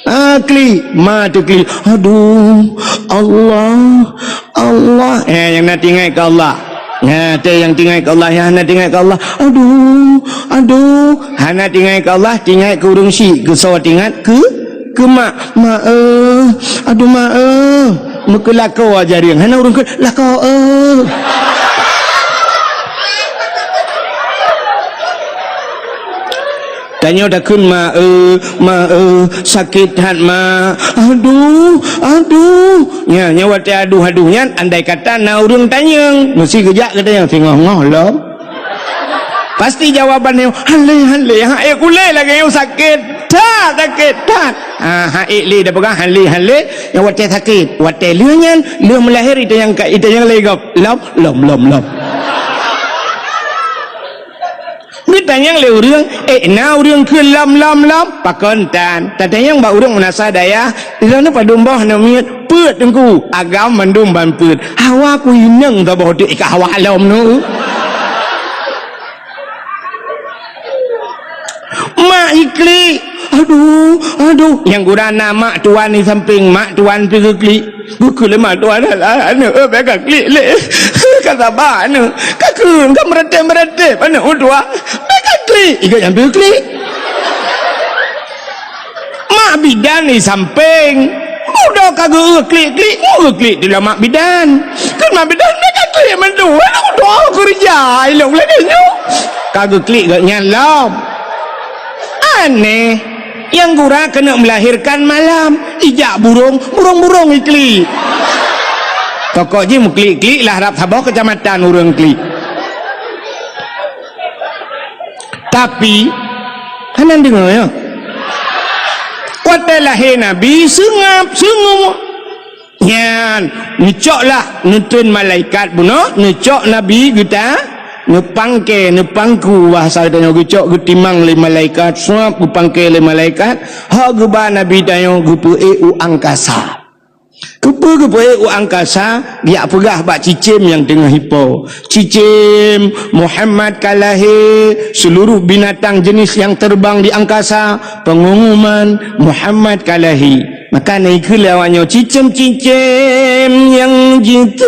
Ah, klik, ma teuh klik. Aduh, Allah, Allah. Eh, nyang na teuingat keu Allah. Nah, teuh nyang teuingat keu Allah, nyang hana teuingat keu Allah. Aduh, aduh. Hana teuingat keu Allah, teuingat keu ureueng syik. Keu soe teuingat? Keu, keu mak. Mak, eh. Aduh, mak, eh. Meukeulakoe jareueng. Hana ureueng kheun, lakoe, eh. Tanyoe takheun, "Ma, eu, ma, eu, sakét that, ma. Aduh, aduh." Nya, nya watée aduh-aduh nyan, andai kata na ureuëng tanyong, meusti geujak keu tanyong, singoh-ngoh lom. Pasti jawaban nyoe, "Hale, hale, ha, eh, kulé lagée nyoe sakét that, sakét that." Ah, ha, eh, lé dah peugah, "Hale, hale," nya watée sakét. Watée lheueh nyan, lheueh meulahé, itanyong ka, itanyong lé gob, "Lom, lom, lom, lom." Geutanyong lé ureuëng, "Eh, na ureuëng kheun lom, lom, lom?" Pakon tan? Tatanyong bak ureuëng meunasah dayah, "Di sana padum boh aneuk miet?" "Peuet, Teungku." "Agam mandum ban peuet." "Hawa ku inong saboh teuk ka hawa lom nu." Mak iklik. Aduh, aduh. Nyang gura na mak tuan di samping, mak tuan pi geuklik. Geukheun lé mak tuan, "Alah, aneuk, eh, bèk ka klik lé. Ka saba aneuk. Ka kheun, ka meuratéb-meuratéb aneuk ulôn tuan. Bèk ka klik." Ikôt nyang pi klik. Mak bidan di samping. Udah ka geu klik-klik, mu geuklik di mak bidan. Kan mak bidan, "Bèk ka klik mandum. Aneuk ulôn tuan keureuja ilong lagée nyoe." Ka geuklik geuh nyan lom. Aneh. Nyang gura keuneuk meulahérkan malam, ijak burông, burông-burông iklik. Pokok jih meuklik-klik lah rab saboh keucamatan ureuëng klik. Tapi, hana deungoe, ya. Watée lahé Nabi, seungab, seungab. Nyan, neucoklah, neutreun malaikat bunoe, neucok Nabi geuta, neupangke, neupangku, bahasa geutanyoe geucok, geutimang lé malaikat, suab geupangke lé malaikat, hok geuba Nabi tanyoe geupeuék u angkasa. Keupeue geupeuék u angkasa, geujak peugah bak cicém nyang teungoh ipo, "Cicém, Muhammad ka lahé, seuluruh binatang jeuneuh nyang teubang di angkasa, peungumuman, Muhammad ka lahé." Maka na ikheun lé awaknyoe, "Cicém-cicém nyang jiteubang,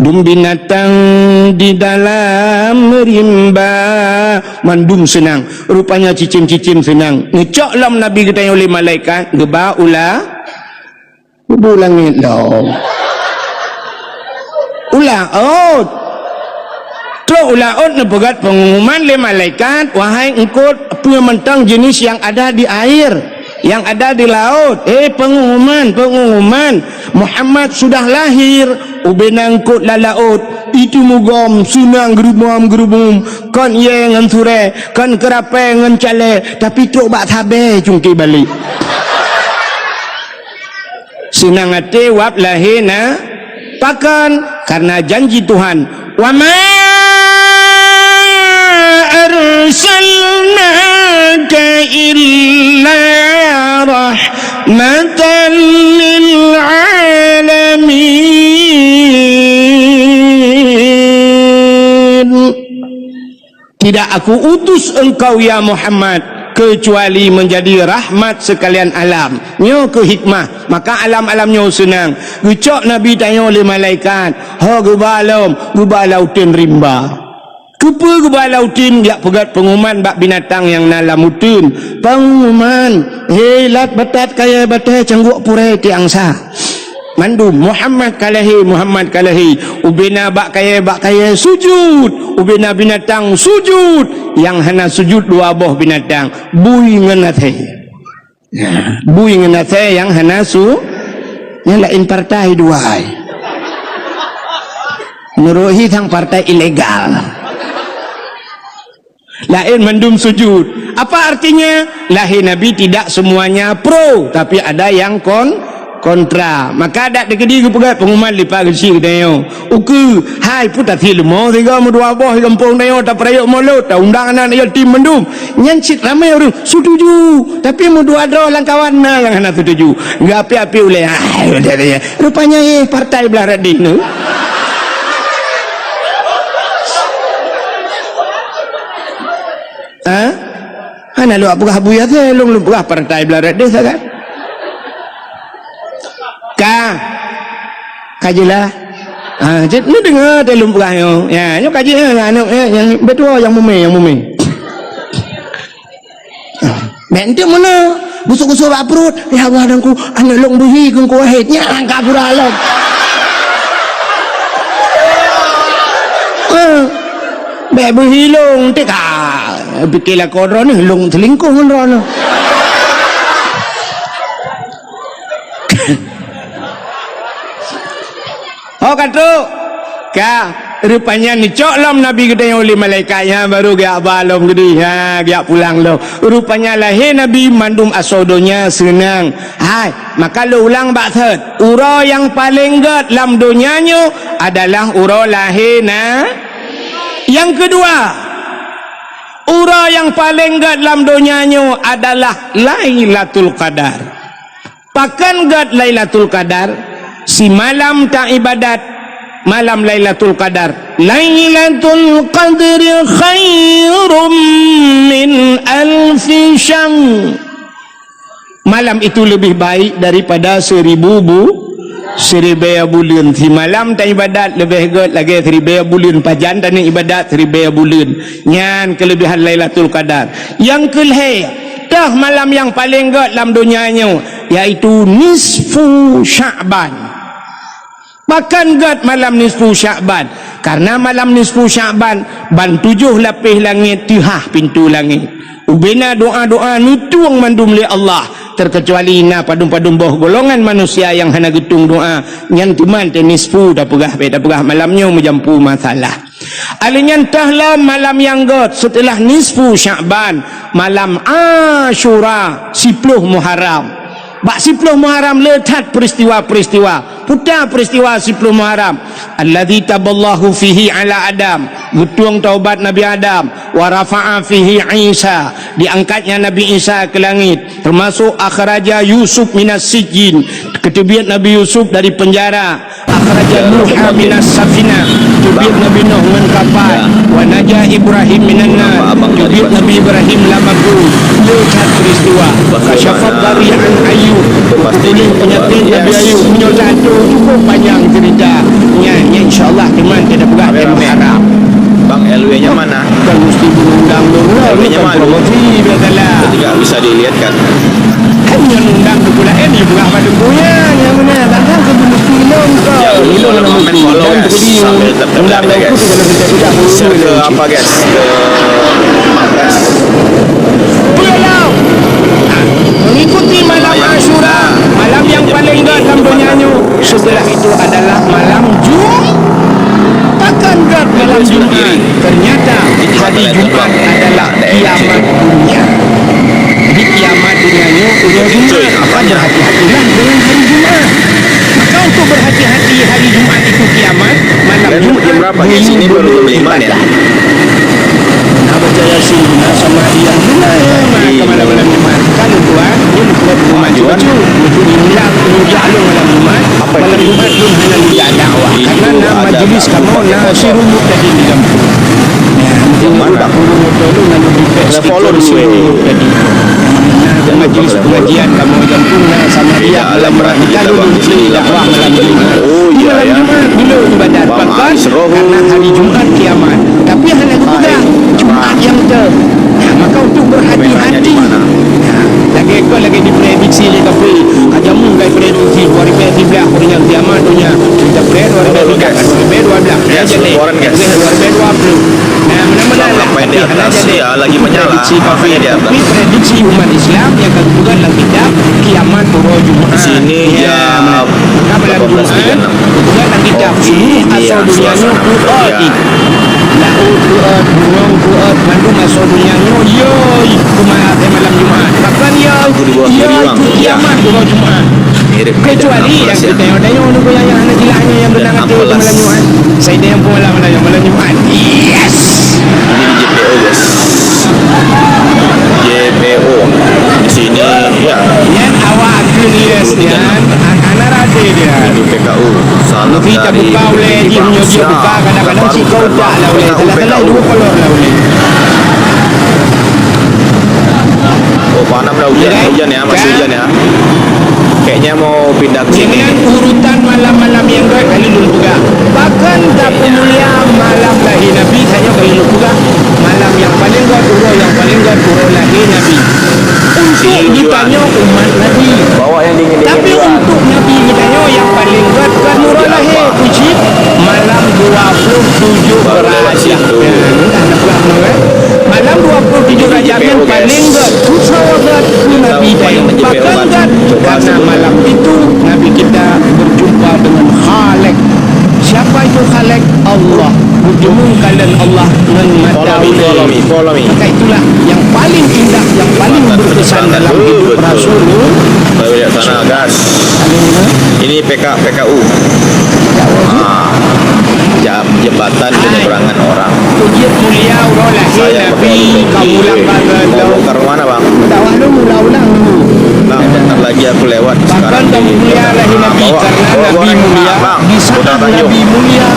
dum binatang di dalam rimba, mandum seunang." Rupanya cicém-cicém seunang. Neucok lom Nabi geutanyoe lé malaikat, geuba u la-, Kubu langét lom. U laôt. Trok u laôt neupeugét peungumuman lé malaikat, "Wahai eungkôt, Peue mantong jeunèh nyang ada di air, nyang ada di laôt. Eh, peungumuman, peungumuman. Muhammad sudah lahir, ubena eungkôt lam laôt. Itu mugom, seunang geurubom-geurubom. Kon ié ngon surée, kon keurapée ngon calée, tapi trok bak sabée cungké balek. Seunang até wab lahé na pakon, karena janji Tuhan, "Wa ma arsalnaka illa rahmatan lil alamin." Tidak Aku utus engkau, ya Muhammad, kecuali menjadi rahmat sekalian alam. Nyoe keuh hikmah, maka alam-alam nyoe seunang. Geucok Nabi tanyoe lé malaikat, ho geuba lom, geuba lam uteuen rimba. Keupeue geuba lam uteuen? Jak peugét peungumuman bak binatang nyang na lam uteuen. Peungumuman, "Hei, lat batat kayée batée cangguek purée tiang sa." Mandum, "Muhammad ka lahé, Muhammad ka lahé." Ubena bak kayée, bak kayée sujud. Ubena binatang sujud. Nyang hana sujud dua boh binatang, bui ngon asée. Nah, bui ngon asée nyang hana su-, nyang laén partai dua ai. Meunurot hi sang partai ilegal. Laén mandum sujud. Apa artinya? Lahé Nabi tidak semuanya pro, tapi ada yang kon-, kontra. Maka dak teukeudi geupeugah peungumuman lipat geuchik geutanyoe. Ukeue, hai peue tasie leumo sigoe meudua boh di gampông tanyoe tapeurayeuk mulod, taundang aneuk yatim mandum. Nyan cit ramé ureuëng setuju, tapi meudua droe lam kawan na nyang hana setuju. Geuapi-api ulée, hai, rupanya, eh, partai blah radeh nyoe. Ha? Hana lôn peugah Abu Yasir, lôn, lôn peugah partai blah radeh sagai. Ka. Ka jeulaih. Ha, jeuet neudeungoe teuh lôn peugah nyoe. Ya, nyoe ka jeuet, ya, aneuk, ya, nyang beutôi nyang mumé, nyang mumé. Bèk enteuk meunoe, gusok-gusok bak pruet. "Ya Allah, Teungku, aneuk lôn beuhi keu Teungku Wahid." Nyan ka pura lom. Eh, bèk beuhi lôn, enteuk ka. Pike lakoe droeneuh, lôn seulingkoh ngon droeneuh. Oh, ka trok. Ka, rupanya neucok lom Nabi geutanyoe lé malaikat nyan, baru geujak ba lom keudeh, ha, geujak pulang lom. Rupanya lahé Nabi mandum asoe donya seunang. Hai, maka lôn ulang bak thot, uroe nyang paleng gét lam donya nyoe adalah uroe lahé na-, nyang keudua, uroe nyang paleng gét lam donya nyoe adalah Lailatul Qadar. Pakon gét Lailatul Qadar? Simalam taibadat malam Lailatul Qadar. "Lailatul Qadri khairum min alfi syahr." Malam itu lebih baik daripada seribu bu-, siribèe buleuen. Simalam taibadat leubeh gét lagèe siribèe buleuen. Pajan taneuk ibadat siribèe buleuen. Nyan keulebihan Lailatul Qadar. Nyang keulhèe, toh malam nyang paleng gét lam donya nyoe, yaitu nisfu Sya'ban. Pakon gét malam nisfu Sya'ban? Karena malam nisfu Sya'ban, ban tujoh lapéh langét teuhah pintoe langét. Ubena doa-doa neutueng mandum lé Allah, terkecuali na padum-padum boh golongan manusia nyang hana geutueng doa, nyan teuma teuh nisfu tapeugah, bèk tapeugah malam nyoe meujampu masalah. Alèh nyan toh lom malam nyang gét seuteulah nisfu Sya'ban, malam Asyura, siploh Muharram. Bak siploh Muharram le that peristiwa-peristiwa. Peue ta peristiwa siploh Muharram? "Alladzi taballahu fihi ala Adam." Geutueng taubat Nabi Adam. "Wa rafa'a fihi Isa." Diangkatnya Nabi Isa ke langit. Termasuk akhraja Yusuf minas sijjin, geuteubiet Nabi Yusuf dari penjara. Akhraja Nuha minas safinah, teubiet Nabi Nuh ngon kapai. Wa naja Ibrahim minan nar, teubiet Nabi Ibrahim lam api. Le that peristiwa. Kasyafad dari an Ayub, geupuléh peunyakét Nabi Ayub. Meunyoe that cukup panjang cerita. Nyan, nyan insya Allah teuma kita peugah tema haram. Bang, L W-nya mana? Bukan mesti mengundang dulu lah. L W-nya bukan mana? Promosi biasalah. Tidak bisa dilihat kan? Kan yang undang tu pula, eh, dia peugah pada kuya, yang mana? Kadang ke mesti ilong kau. Ya, ilong nama main follow, guys. Sambil tetap undang dah, guys. Share ke apa, guys? Ke, guys. Mengikuti malam Asyura, malam yang paling gét lam dunia nyoe. Setelah itu adalah malam Jum-, pakon gét malam Jumat. Ternyata hari Jumat adalah kiamat dunia. Jadi kiamat dunia nyoe uroe Jumat. Maka berhati-hatilah dengan hari Jumat. Maka untuk berhati-hati hari Jumat itu kiamat, malam Jumat bunyi bunyi ibadah. Nah, baca Yasin, nah, sama yang benar, ya, maka malam-malam Jumat. Kalau tuan, dia buat rumah cucu, untuk imlak, untuk alun malam Jumat, malam Jumat pun hanya tidak dakwah. Karena nama majlis kamu, nah, si rumah tadi di kampung. Nah, mungkin udah kurung motor lu, lalu di pet stiker si rumah tadi. Nah, majlis pengajian kamu di kampung, nah, sama dia, malam Jumat, kita lu di sini dakwah malam Jumat. Di malam Jumat, bila ibadat, pakon, karena hari Jumat kiamat. Tapi hana geupeugah Jumat nyang teuh. Nah, maka untuk berhati-hati. Nah, lagèe kon lagèe diprediksi lé kafé. Ka jameun ka diprediksi dua ribèe siblaih, uroe nyan kiamat donya. Kita pred dua ribèe tiga, dua ribèe dua blah. Ya, jadi dua ribèe dua puluh. Nah, mudah-mudahan lah. Tapi hana jadi. Prediksi kafé, tapi prediksi umat Islam nyang ka geupeugah lam kitab kiamat uroe Jumat. Di sini ya, maka malam Jumat, geupeugah lam kitab seluruh asoe donya nyoe kuat. Laôt kuat, gunong kuat, mandum asoe donya nyoe, yoi, kumaha malam Jumat. Pakon yoi, yoi, kiamat uroe Jumat. Kecuali nyang tanyong-tanyong nunggu nyang, nyang hana jeulaih nyoe nyang beunang até malam Jumat. Saya tanyong pun malam, malam, malam Jumat. Yes! Ini di J P O, guys. J P O. Di sini, ya. Nyan awak keuneuk yes nyan, hana raté dia. P K U. Salam dari P K U. Buka ulèe, jih nyoe jih buka, kadang-kadang sikau tak lah ulèe. Salah-salah dua kolor lah ulèe. Oh, panas lah hujan. Hujan ya, masih hujan ya. Kayaknya mau pindah ke sini. Dengan urutan malam-malam nyang gèt kali lôn peugah. Pakon tapeumulia malam lahé Nabi, tanyoe kali lôn peugah. Malam nyang paleng gèt, uroe nyang paleng gèt, uroe lahé Nabi. Untuk geutanyoe umat Nabi. Tapi untuk Nabi geutanyoe nyang paleng gèt kon uroe lahé, cit malam dua puluh tujoh Rajab. Nah, entah na peugah nyoe, kan? Malam dua puluh tujoh Rajab nyan paleng gèt, usaha gèt keu Nabi tanyoe. Pakon gèt? Karena malam itu Nabi kita berjumpa dengan Khalik. Siapa itu Khalik? Allah. Berjumpa dengan Allah dengan mata ulèe. Maka itulah yang paling indah, yang paling berkesan dalam hidup Rasulullah. Saya lihat sana, gas. Ini P K, P K U. Ah, jam-, jembatan penyeberangan orang. Ujian mulia uroe lahé Nabi, kamu lam badan. Mau ke mana, Bang? Dakwah lu mula ulang dulu. Bang, bentar lagi aku lewat sekarang. Bahkan kamu mulia lahé Nabi, karena Nabi mulia. Di saat Nabi mulia,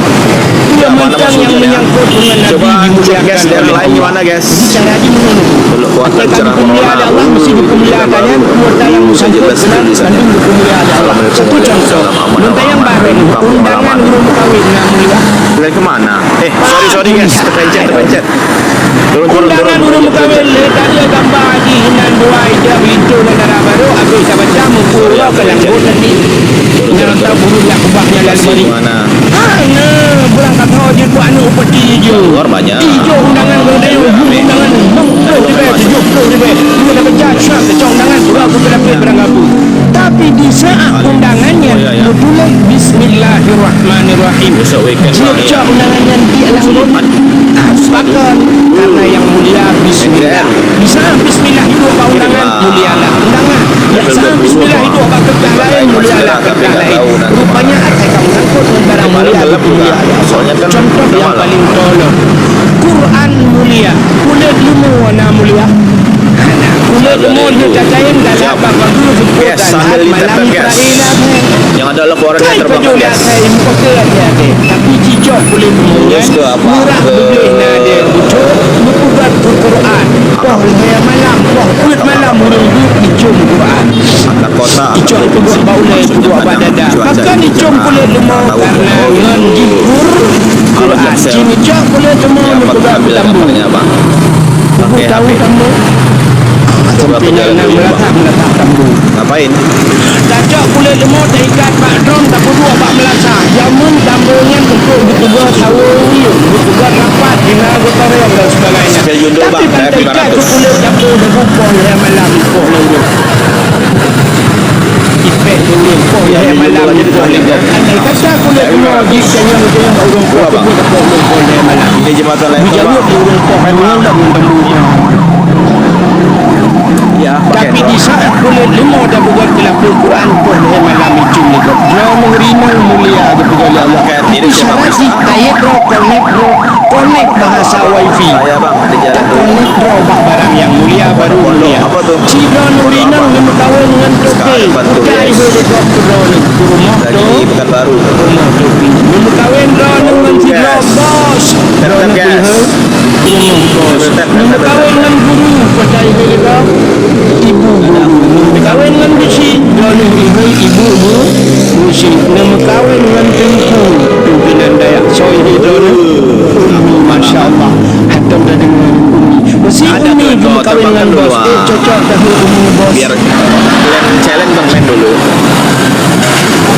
dia mantang yang menyangkut dengan Nabi dimuliakan oleh Allah. Jadi cara dia menurut. Aku kamu mulia oleh Allah, mesti dipemuliakan, ya. Kuota yang bersangkut dengan kandung dipemulia oleh Allah. Satu contoh, mentang yang baru, undangan ureueng mukawin, nah, mulia. Lari ke mana? Eh, sorry, sorry, guys. Terpencet, terpencet. Turun, turun, turun. Undangan ureueng mukawin lé, tadi gambar haji inan dua ija belitung dan dara baru, habis dah baca, mumpung uroe ka langgot tadi. Nyang tahu burung nak kubah nyang lalu balik. Hana, beurangkat ho jeuet buat aneuk upeti ijo. Ijo undangan keu dayu, undangan enam puluh ribèe, tujuh puluh ribèe. Dua dah baca, syah, kacau undangan, surah aku terakhir barang gabu. Tapi di saat undangan nyan, meutuléh Bismillahirrahmanirrahim. Jeuet cok undangan nyan di alam Pakon, karena yang mulia bismillah. Bisa bismillah hidup bak undangan, mulialah undangan. Biasa bismillah hidup bak keukah laén, mulialah keukah laén. Rupanya akai ka meusangkot ngon barang mulia dipeumulia. Contoh yang paling tolong, Quran mulia, kulét leumô na mulia. Kulét leumô nyoe tataén dalam bak bagu seupôt dan hat malam Israel. Yang ada laporan yang terbakar, guys. Tapi jijok kulét leumô nyan, murah beudôh na deh, beutôi, meupeugah keu Quran. Poh lhèe malam, poh peuet malam ureueng duek icôm Quran. Icok peuduek bak ulèe, peuduek bak dada. Pakon icôm kulét leumô? Karena ngon jih Quran. Jijok kulét leumô meupeugah tambu. Ibu tahu tambu? Sampai nyan na meulasah, meulasah tambu. Ngapain? Tacok kulét leumô taikat bak drom, tapeuduek bak meulasah. Jameun tambu nyan untuk geutugoe saweue uyueng, geutugoe rapat, hina geutorong dan sebagainya. Tapi ban taikat keu kulét jambu dan bukon lhèe malam, poh lhèe. Ipek ulôn poh lhèe malam. Andai kata kulét rumoh jih tanyong-tanyong bak ureueng poh, teubiet poh lhèe malam. Ini jembatan lain. Geujaweueb lé ureueng poh nyan lam teumbu nyoe. Ya, tapi di saat kulét rumoh tapeugöt keu lapeueng Quran poh lhèe malam, icum lé gob. Droeneuh rinong mulia geupeugah lé Allah. Di saat jih kayèe droe konek droe, konek bahasa wifi. Takonek droe bak barang nyang mulia baru mulia. Sidroe nuri nang neumeukawen ngon toke, kutai hôi lé gob keu droeneuh, keu rumoh to, rumoh topi. Neumeukawen droeneuh ngon sidroe bos, droeneuh keu hôi, keu rumoh bos. Neumeukawen ngon guru, kutai hôi lé gob, ibu guru. Neumeukawen ngon beusi, droeneuh ihôi ibu bu-, beusi. Neumeukawen ngon teungku, pimpinan dayah, soe ihôi droeneuh? Ummi, masya Allah. Hantom tadeungoe Ummi. Meusi Ummi geumeukawen ngon bos. Eh, cocok tahu Ummi bos. Biar kalian challenge Bang Len dulu.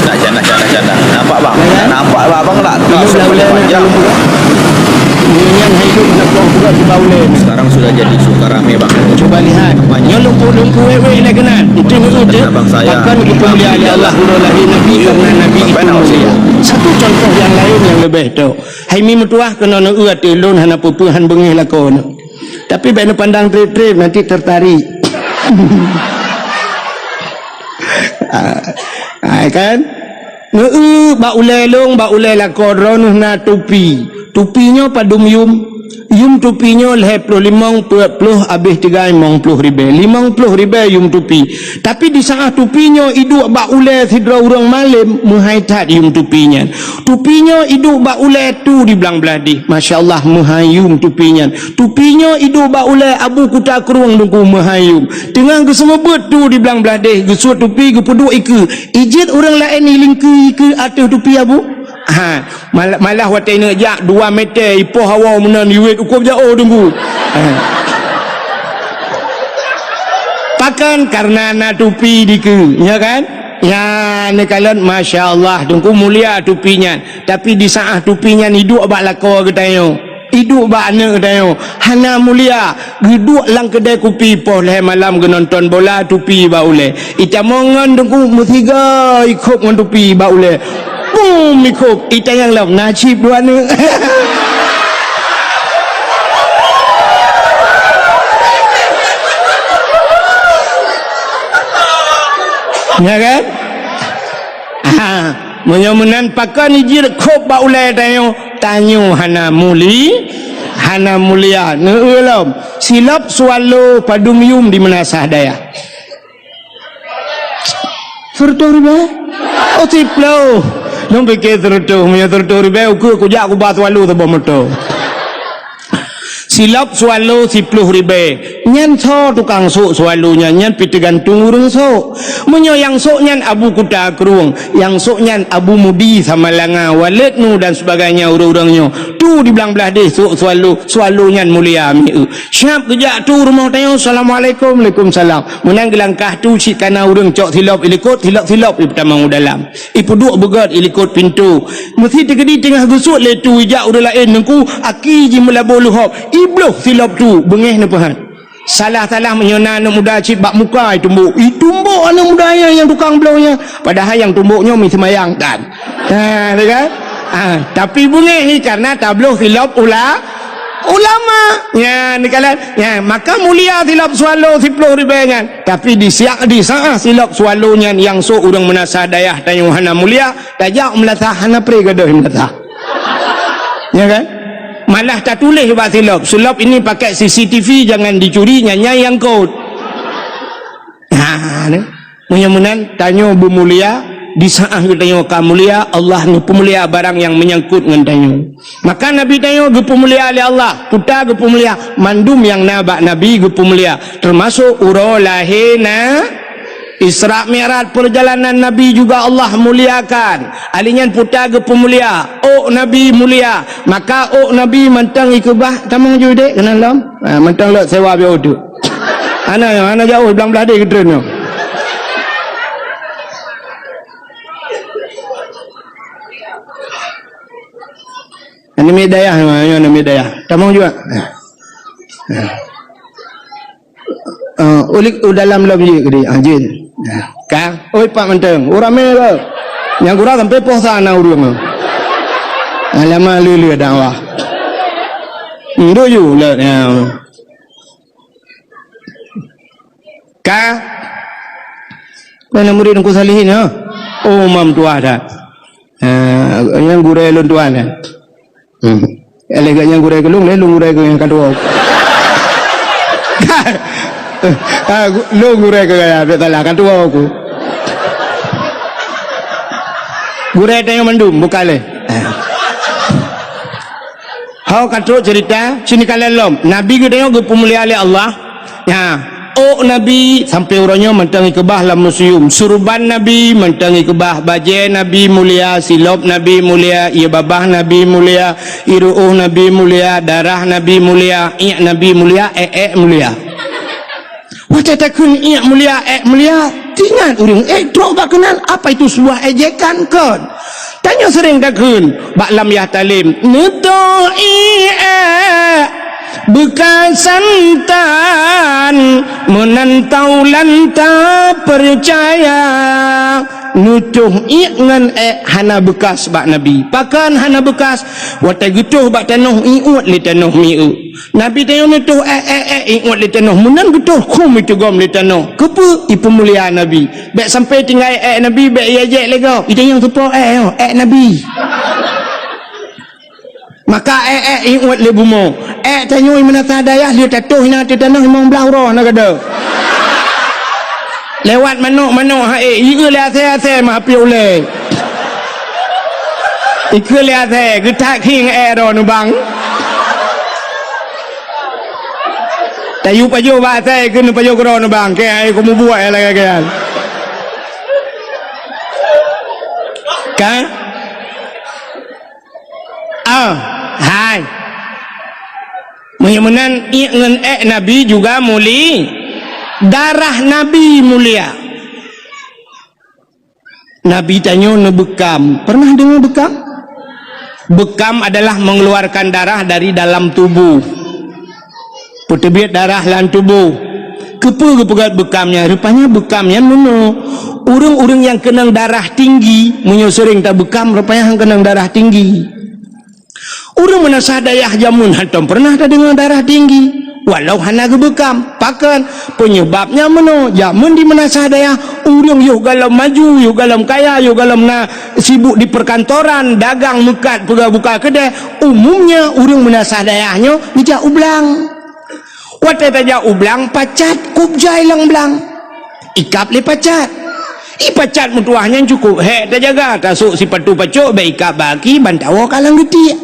Tak canda, canda, canda. Nampak, Bang? Ya, kan? Nampak, Bang, Bang, tak? Ini belah-belah ni. Nyan hidup nak buang juga si Bang Len. Sekarang sudah jadi suka rame, Bang. Coba lihat. Nyoe lumpu-lumpu wewe lé keunan. Itu, itu. Abang saya. Bahkan itu mulia oleh Allah, guru lahir Nabi karena Nabi itu mulia. Satu contoh yang lain yang lebih tu. Hai mi meutuah keunoe neueu ateueh lôn hana peue-peue han beungéh lakoe nyoe. Tapi bèk neupandang trép-trép, nanti tertarik. Ah, ah, kan? Neueu bak ulèe lôn, bak ulèe lakoe droeneuh na tupi. Tupi nyoe padum yum? Yum tupi nyoe lhèe ploh limong, peuet ploh, abéh tiggai limong ploh ribèe. Limong ploh ribèe yum tupi. Tapi di saat tupi nyoe iduek bak ulèe sidroe ureueng malém, meuhai that yum tupi nyan. Tupi nyoe iduek bak ulèe tu di blang blaih deh. Masya Allah, meuhai yum tupi nyan. Tupi nyoe iduek bak ulèe Abu Kuta Krueng Teungku, meuhai yum. Teungoh geuseumeubeuet tu di blang blaih deh, geusuet tupi geupeuduek ikeue. Ijeuet ureueng laén ilingkeue ikeue ateueh tupi Abu? Ha, mal-, malah watèe neujak dua meter ipoh hawa meunan iwet ukob jaoh Teungku. Ha. Pakon? Karena na tupi dikeue, ya kan? Ya, neukalon, masya Allah, Teungku mulia tupi nyan. Tapi di saat tupi nyan iduek bak lakoe geutanyoe, iduek bak aneuk geutanyoe, hana mulia. Geuduek lam keudè kupi poh lhèe malam geunonton bola, tupi bak ulèe. Itamong ngon Teungku meusiga ikhôb ngon tupi bak ulèe. Bum, ikhôb, itanyong lom, na cit dua aneuk. Ya kan? Ha, meunyoe meunan pakon ijeuet khôb bak ulèe tanyoe, tanyoe hana muli-, hana mulia. Neueu lom, silop swallow padum yum di meunasah dayah? Sireutoh ribèe? Oh, siploh. Lôn piké sireutoh, meunyoe sireutoh ribèe, ukeue kujak kuba swallow saboh moto. Silop swallow siploh ribèe. Nyan soe tukang sôk swallow nyan? Nyan pih teugantung ureueng sôk. Meunyoe nyang sôk nyan Abu Kuta Krueng, nyang sôk nyan Abu Mudi Samalanga, Waled Nu dan sebagainya ureueng-ureueng nyoe, tu di blang blaih deh sôk swallow, swallow nyan mulia mieu. Siap geujak tu rumoh tanyoe, "Assalamualaikum." "Waalaikumsalam." Meunan geulangkah tu cit kana ureueng cok silop ilikot, silop-silop ipeutamong u dalam. Ipeuduek beugöt ilikot pintoe. Meusi teukeudi teungoh geusuet lé tu ijak ureueng laén Teungku, aki jih meulabô leuhob, ibloh silop tu, beungéh neupeuhat. Salah-salah meunyoe na aneuk muda cit bak muka itumbok. Itumbok aneuk muda nyan nyang tukang bloh nyan. Padahai nyang tumbok nyoe miseumayang tan. Ha, tu kan? Ha, tapi beungéh karena tabloh silop ula-, ulama. Nyan, neukalon. Nyan, maka mulia silop swallow siploh ribèe nyan. Tapi di siak, di saat silop swallow nyan nyang sôk ureueng meunasah dayah tanyoe hana mulia, tajak meunasah hana pré gadôh meunasah. Ya kan? Malah tatuléh bak silop, "Silop ini pakai C C T V, jangan dicuri, nyan nyang kot." Ha, ni. Meunyoe meunan, tanyoe beumulia, di saat geutanyoe ka mulia, Allah neupeumulia barang nyang meunyangkot ngon tanyoe. Maka Nabi tanyoe geupeumulia lé Allah, peue ta geupeumulia, mandum nyang na bak Nabi geupeumulia, teumasok uroe lahé na Isra Mi'raj perjalanan Nabi juga Allah muliakan. Ali nyan peue ta geupeumulia, ôk Nabi mulia. Maka ôk Nabi mantong ikeubah, tamong ju dek keunan lom. Ha, mantong lok sewa biar uduk. Hana, hana jauh, blang blaih deh geutreun nyoe. Aneuk miet dayah, nyoe aneuk miet dayah. Tamong juga. Ha. Ha. Ah, ulik u dalam lom jih, gede. Ah, jin. Ah, ka? Pat mantong. Ureueng ramé ke? Nyang kurang sampai poh sa na ureueng. Alamak, lé-lé dakwah. Ndoh ju lé, ya. Ka? Mana murid Teungku Salihin, ha? Oh, mam tuah dah. Ha, nyang gurée lôn tuan, ha? Hmm. Lé geuh nyang gurée keu lôn, lé lôn gurée keu nyang ka tuwoe. Ha, gu-, lôn gurée keu gaya, bèk salah, ka tuwoe ku. Gurée tanyoe mandum, bukan lé. Ha. Ho ka trok cerita, sini ka lom. Nabi geutanyoe geupeumulia lé Allah. Nyan, ôk Nabi sampoe uroe nyoe mantong ikeubah lam museum. Suruban Nabi mantong ikeubah, bajée Nabi mulia, silop Nabi mulia, ié babah Nabi mulia, ié ru'uh Nabi mulia, darah Nabi mulia, iék Nabi mulia, ék-ék mulia. Watée takheun iék mulia, ék mulia, teuingat ureuëng ék trok bak keunan, apa itu sebuah ejekan kon? Tanyoe seuréng takheun bak lam yah talem, "Neutoh ié ék beukasan tan, meunan taulan tapeucaya." Neutoh iék ngon ék hana beukas bak Nabi. Pakon hana beukas? Watée geutoh bak tanoh, iuet lé tanoh mieu. Nabi tanyoe neutoh ék, ék, ék, iuet lé tanoh. Meunan geutoh khum iteugom lé tanoh. Keupeue? Ipeumulia Nabi. Bék sampoe tinggai ék Nabi, bék ié jek lé gob. Ita nyang seupôt ék nyoe, ék Nabi. Maka ék, ék, iuet lé bumoe. Ék tanyoe meunasah dayah lheueh tatoh inan ateueh tanoh limong blaih uroe na gada. Lewat manok-manok hai, ieu lé asée-asée meuhapéh ulée. Ikeu lé asée, geutak khieng ék droe neubang. Tayue pajoh bak asée, keu neupajoh keudroe neubang. Keu ai kumubuet lagée-lagée. Ka? Ah, hai. Meunyoe meunan, iék ngon ék Nabi juga muli-, darah Nabi mulia. Nabi tanyoe neubeukam. Pernah deungoe beukam? Beukam adalah mengeluarkan darah dari dalam tubuh. Peuteubiet darah lam tuboh. Keupeue geupeugét beukam nyan? Rupanya beukam nyan meunoe. Ureuëng-ureuëng nyang keunong darah tinggi, meunyoe seuréng tabeukam, rupanya han keunong darah tinggi. Ureuëng meunasah dayah jameun hantom peureunah tadeungoe darah tinggi, walau hana geubeukam. Pakon? Peunyeubab nyan meunoe, jameun di meunasah dayah, ureuëng yoh gohlom maju, yoh gohlom kaya, yoh gohlom na sibuk di peukantoran, dagang meukat peugah buka keudée, umumnya ureuëng meunasah dayah nyoe geujak u blang. Watée tajak u blang, pacat kub jai lam blang. Ikab lé pacat. Ié pacat meutuwah nyan cukôp hék tajaga, tasôk sipatu pacok bék ikab bak aki, ban tawoe ka lam geutiek.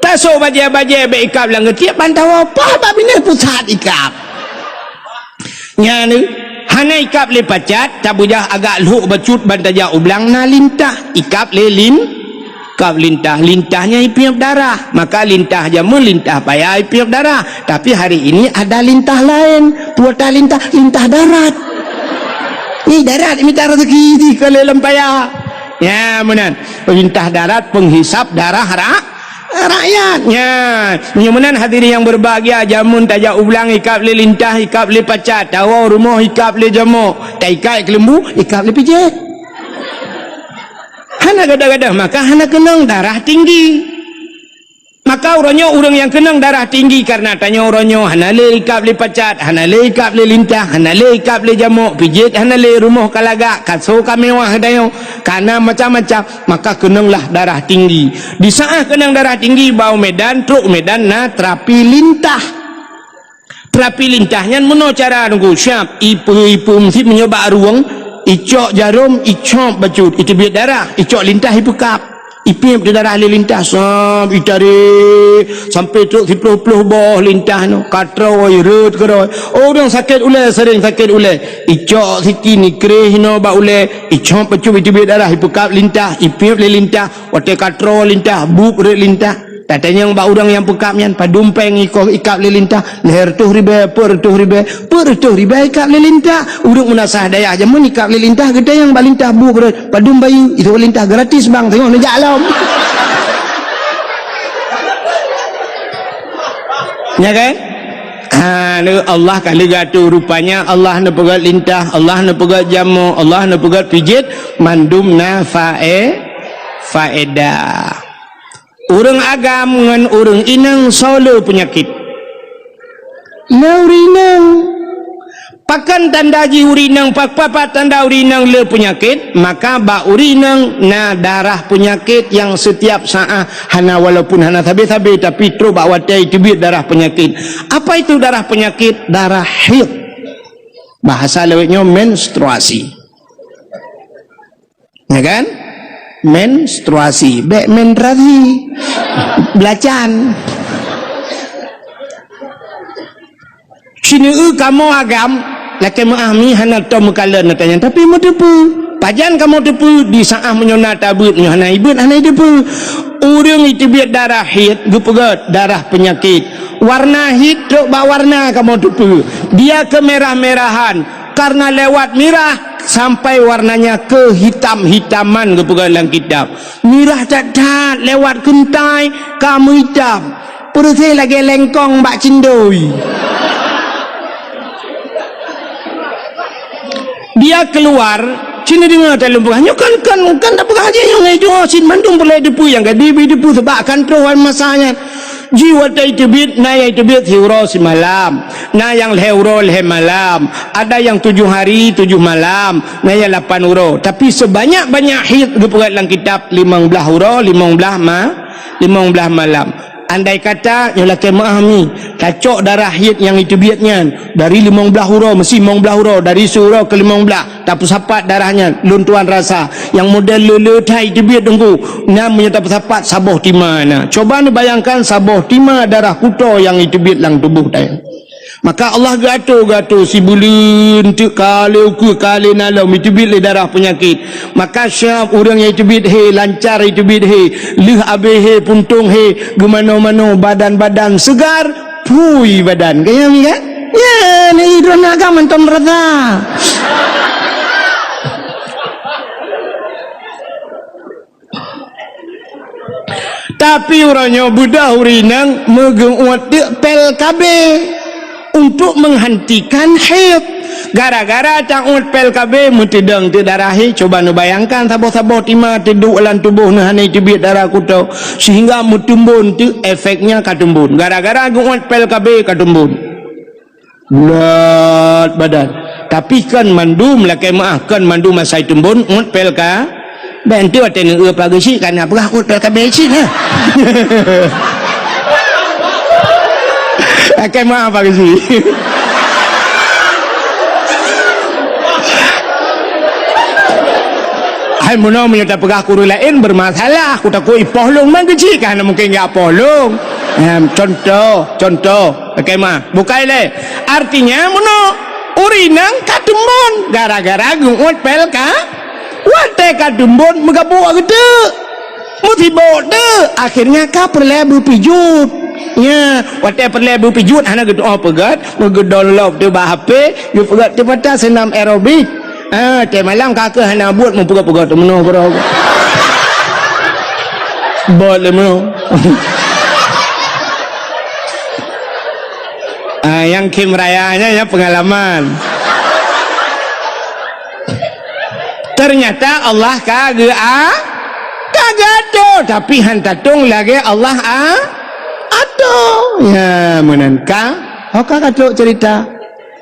Tasôk bajée-bajée bék ikab lam geutiek, ban tawoe poh bak binéh pusat ikab. Nyan, hana ikab lé pacat, tabeujah agak lhok bacut ban tajak u blang na lintah, ikab lé lin-, kab lintah, lintah nyan ipiep darah. Maka lintah jameun lintah paya ipiep darah. Tapi hari ini ada lintah laén. Peue ata lintah? Lintah darat. Ni darat mita rezeki di keu lé lam paya. Ya, meunan. Lintah darat penghisap darah ra-, rakyat. Nyan, meunyoe meunan hadirin yang berbahagia, jameun tajak u blang ikab lé lintah, ikab lé pacat, tawoe rumoh ikab lé jamok, taikat keuleumbu, ikab lé pijet. Hana gadoh-gadoh, maka hana keunong darah tinggi. Maka uroe nyoe ureuëng nyang keunong darah tinggi karena tanyoe uroe nyoe hana lé ikab lé pacat, hana lé ikab lé lintah, hana lé ikab lé jamok, pijet hana lé, rumoh ka lagak, kaso ka mewah tanyoe, ka na macam-macam. Maka keunonglah darah tinggi. Di saát keunong darah tinggi, bak u Medan, trok u Medan na terapi lintah. Terapi lintah nyan meunoe cara nunggu siab, ipe-, ipe meusit meunyoe bak rueng, icok jarom, icop bacut, iteubiet darah, icok lintah ipeukab. Ipiep darah lé lintah, sab, itarék, sampai trok siploh-ploh boh lintah nyoe, ka troe, rhot keudroe. Oh, ureuëng sakét ulée, seuréng sakét ulée. Icok sikin, ikréh inoe bak ulée, icop bacut, iteubiet darah, ipeukab lintah, ipiep lé lintah. Watée ka troe lintah, bueb rhot lintah. Tatanyong bak ureuëng nyang peukab nyan, padum péng ikoh ikab lé lintah, lhée reutôh ribée, peuet reutôh ribée, peuet reutôh ribée ikab lé lintah. Ureuëng meunasah dayah jameun ikab lé lintah, geutanyong bak lintah bueb rhot, padum bayeue, itu lintah gratis bang, teungoh neujak lom. Nya kan? Ha, ni Allah ka lheueh geuatoe, rupanya Allah neupeugét lintah, Allah neupeugét jamoe, Allah neupeugét pijet, mandum na fae-, faedah. Ureuëng agam ngon ureuëng inong soe le peunyakét? Le ureuëng inong. Pakon tanda jih ureuëng inong, pak-, papat tanda ureuëng inong le peunyakét? Maka bak ureuëng inong na darah peunyakét nyang setiap saát hana, walaupun hana sabe-sabe, tapi trok bak watée teubiet darah peunyakét. Apa itu darah peunyakét? Darah haid. Bahasa lawét nyoe menstruasi. Ya kan? Menstruasi, bék menstruasi. Belacan. Sineue kamoe agam, lakée meuah mi hana tom meukalon, na tanyong, tapi meuteupeue. Pajan kamoe teupeue? Di saát meunyoe na tabeuet, meunyoe hana ibeuet, hana iteupeue. Ureuëng iteubiet darah haid, geupeugét darah peunyakét. Warna haid trok bak warna kamoe teupeue. Dia kemerah-merahan, karena lewat mirah sampai warnanya kehitam-hitaman, geupeugah lam kitab. Mirah that-that, lewat keuntai ka meuhitam. Peureuséh lagée lengkong bak cindoi. Dia keluar, sini deungoe taleueng peugah. Nyoe kan, kan, kan tapeugah jih nyoe ngai doa cit mandum peureulée teupeue nyang ka dibi teupeue, sebab kan troh wan masa nyan. Ji watée teubiet, na nyang teubiet siuroe simalam, na nyang lhée uroe lhée malam, ada nyang tujoh hari tujoh malam, na nyang lapan uroe. Tapi sebanyak-banyak haid geupeugét lam kitab limong blaih uroe, limong blaih ma-, limong blaih malam. Andai kata nyoe lakée meuah mi, tacok darah haid nyang iteubiet nyan dari limong blaih uroe, meusi limong blaih uroe, dari siuroe keu limong blaih. Tapeusapat darah nyan, lôn tuan rasa, nyang model le-le that iteubiet teungku, nyan meunyoe tapeusapat saboh tima na. Cuba neubayangkan saboh tima darah kuto nyang iteubiet lam tuboh tanyoe. Maka Allah geuatoe-geuatoe sibuleuen teuk ka lheueh ukeue ka lheueh na lom iteubiet lé darah peunyakét. Maka siab ureuëng nyang iteubiet he, lancar iteubiet he, lheueh abéh he, puntông he, geumanoe-manoe, badan-badan segar, phui badan. Ka nyan kan? Nyan, droeneuh agam mantong rasa. Tapi uroe nyoe beudôh ureuëng inong meugeuuet teuk pil K B untuk menghentikan haid. Gara-gara tauet pil K B meuteudong teuk darah haid, cuba neubayangkan saboh-saboh tima teuduek lam tuboh neuh hana iteubiet darah kuto, sehingga meuteumbon teuk efeknya ka teumbon. Gara-gara geuuet pil K B ka teumbon. Bulat badan. Tapi kon mandum lakée meuah, kon mandum asai teumbon uet pil K B. Bék enteuk watée neueu pageusi kana peugah uet pil K B cit na. Lakée meuah pageusi. Hai meunoe meunyoe tapeugah keu ureuëng laén bermasalah, ku takot ipoh lôn, man geusi ka hana mungken geupoh lôn. Em, contoh, contoh. Lakée meuah. Bukai lé. Artinya meunoe ureuëng inong ka teumbon gara-gara geuuet pil K B. Watée ka teumbon meugabuk geuteuk. Meusibok teuk, akhirnya ka peureulée beupijuet. Nya, watée peureulée beupijuet hana geutuoh peugét, meugeudong lop teuk bak H P, geupeugét teuk mata seunam aerobik. Ah, watée malam ka keuh hana buet meupeugét-peugét teuk meunoe keudroe. Bot lé meunoe. Ah, nyang khém raya nyan, nyan peungalaman. Ternyata Allah ka geu-, a-, ka geuatoe, tapi han tatong lagée Allah a-, atoe. Ya, meunan ka, ho ka ka trok cerita.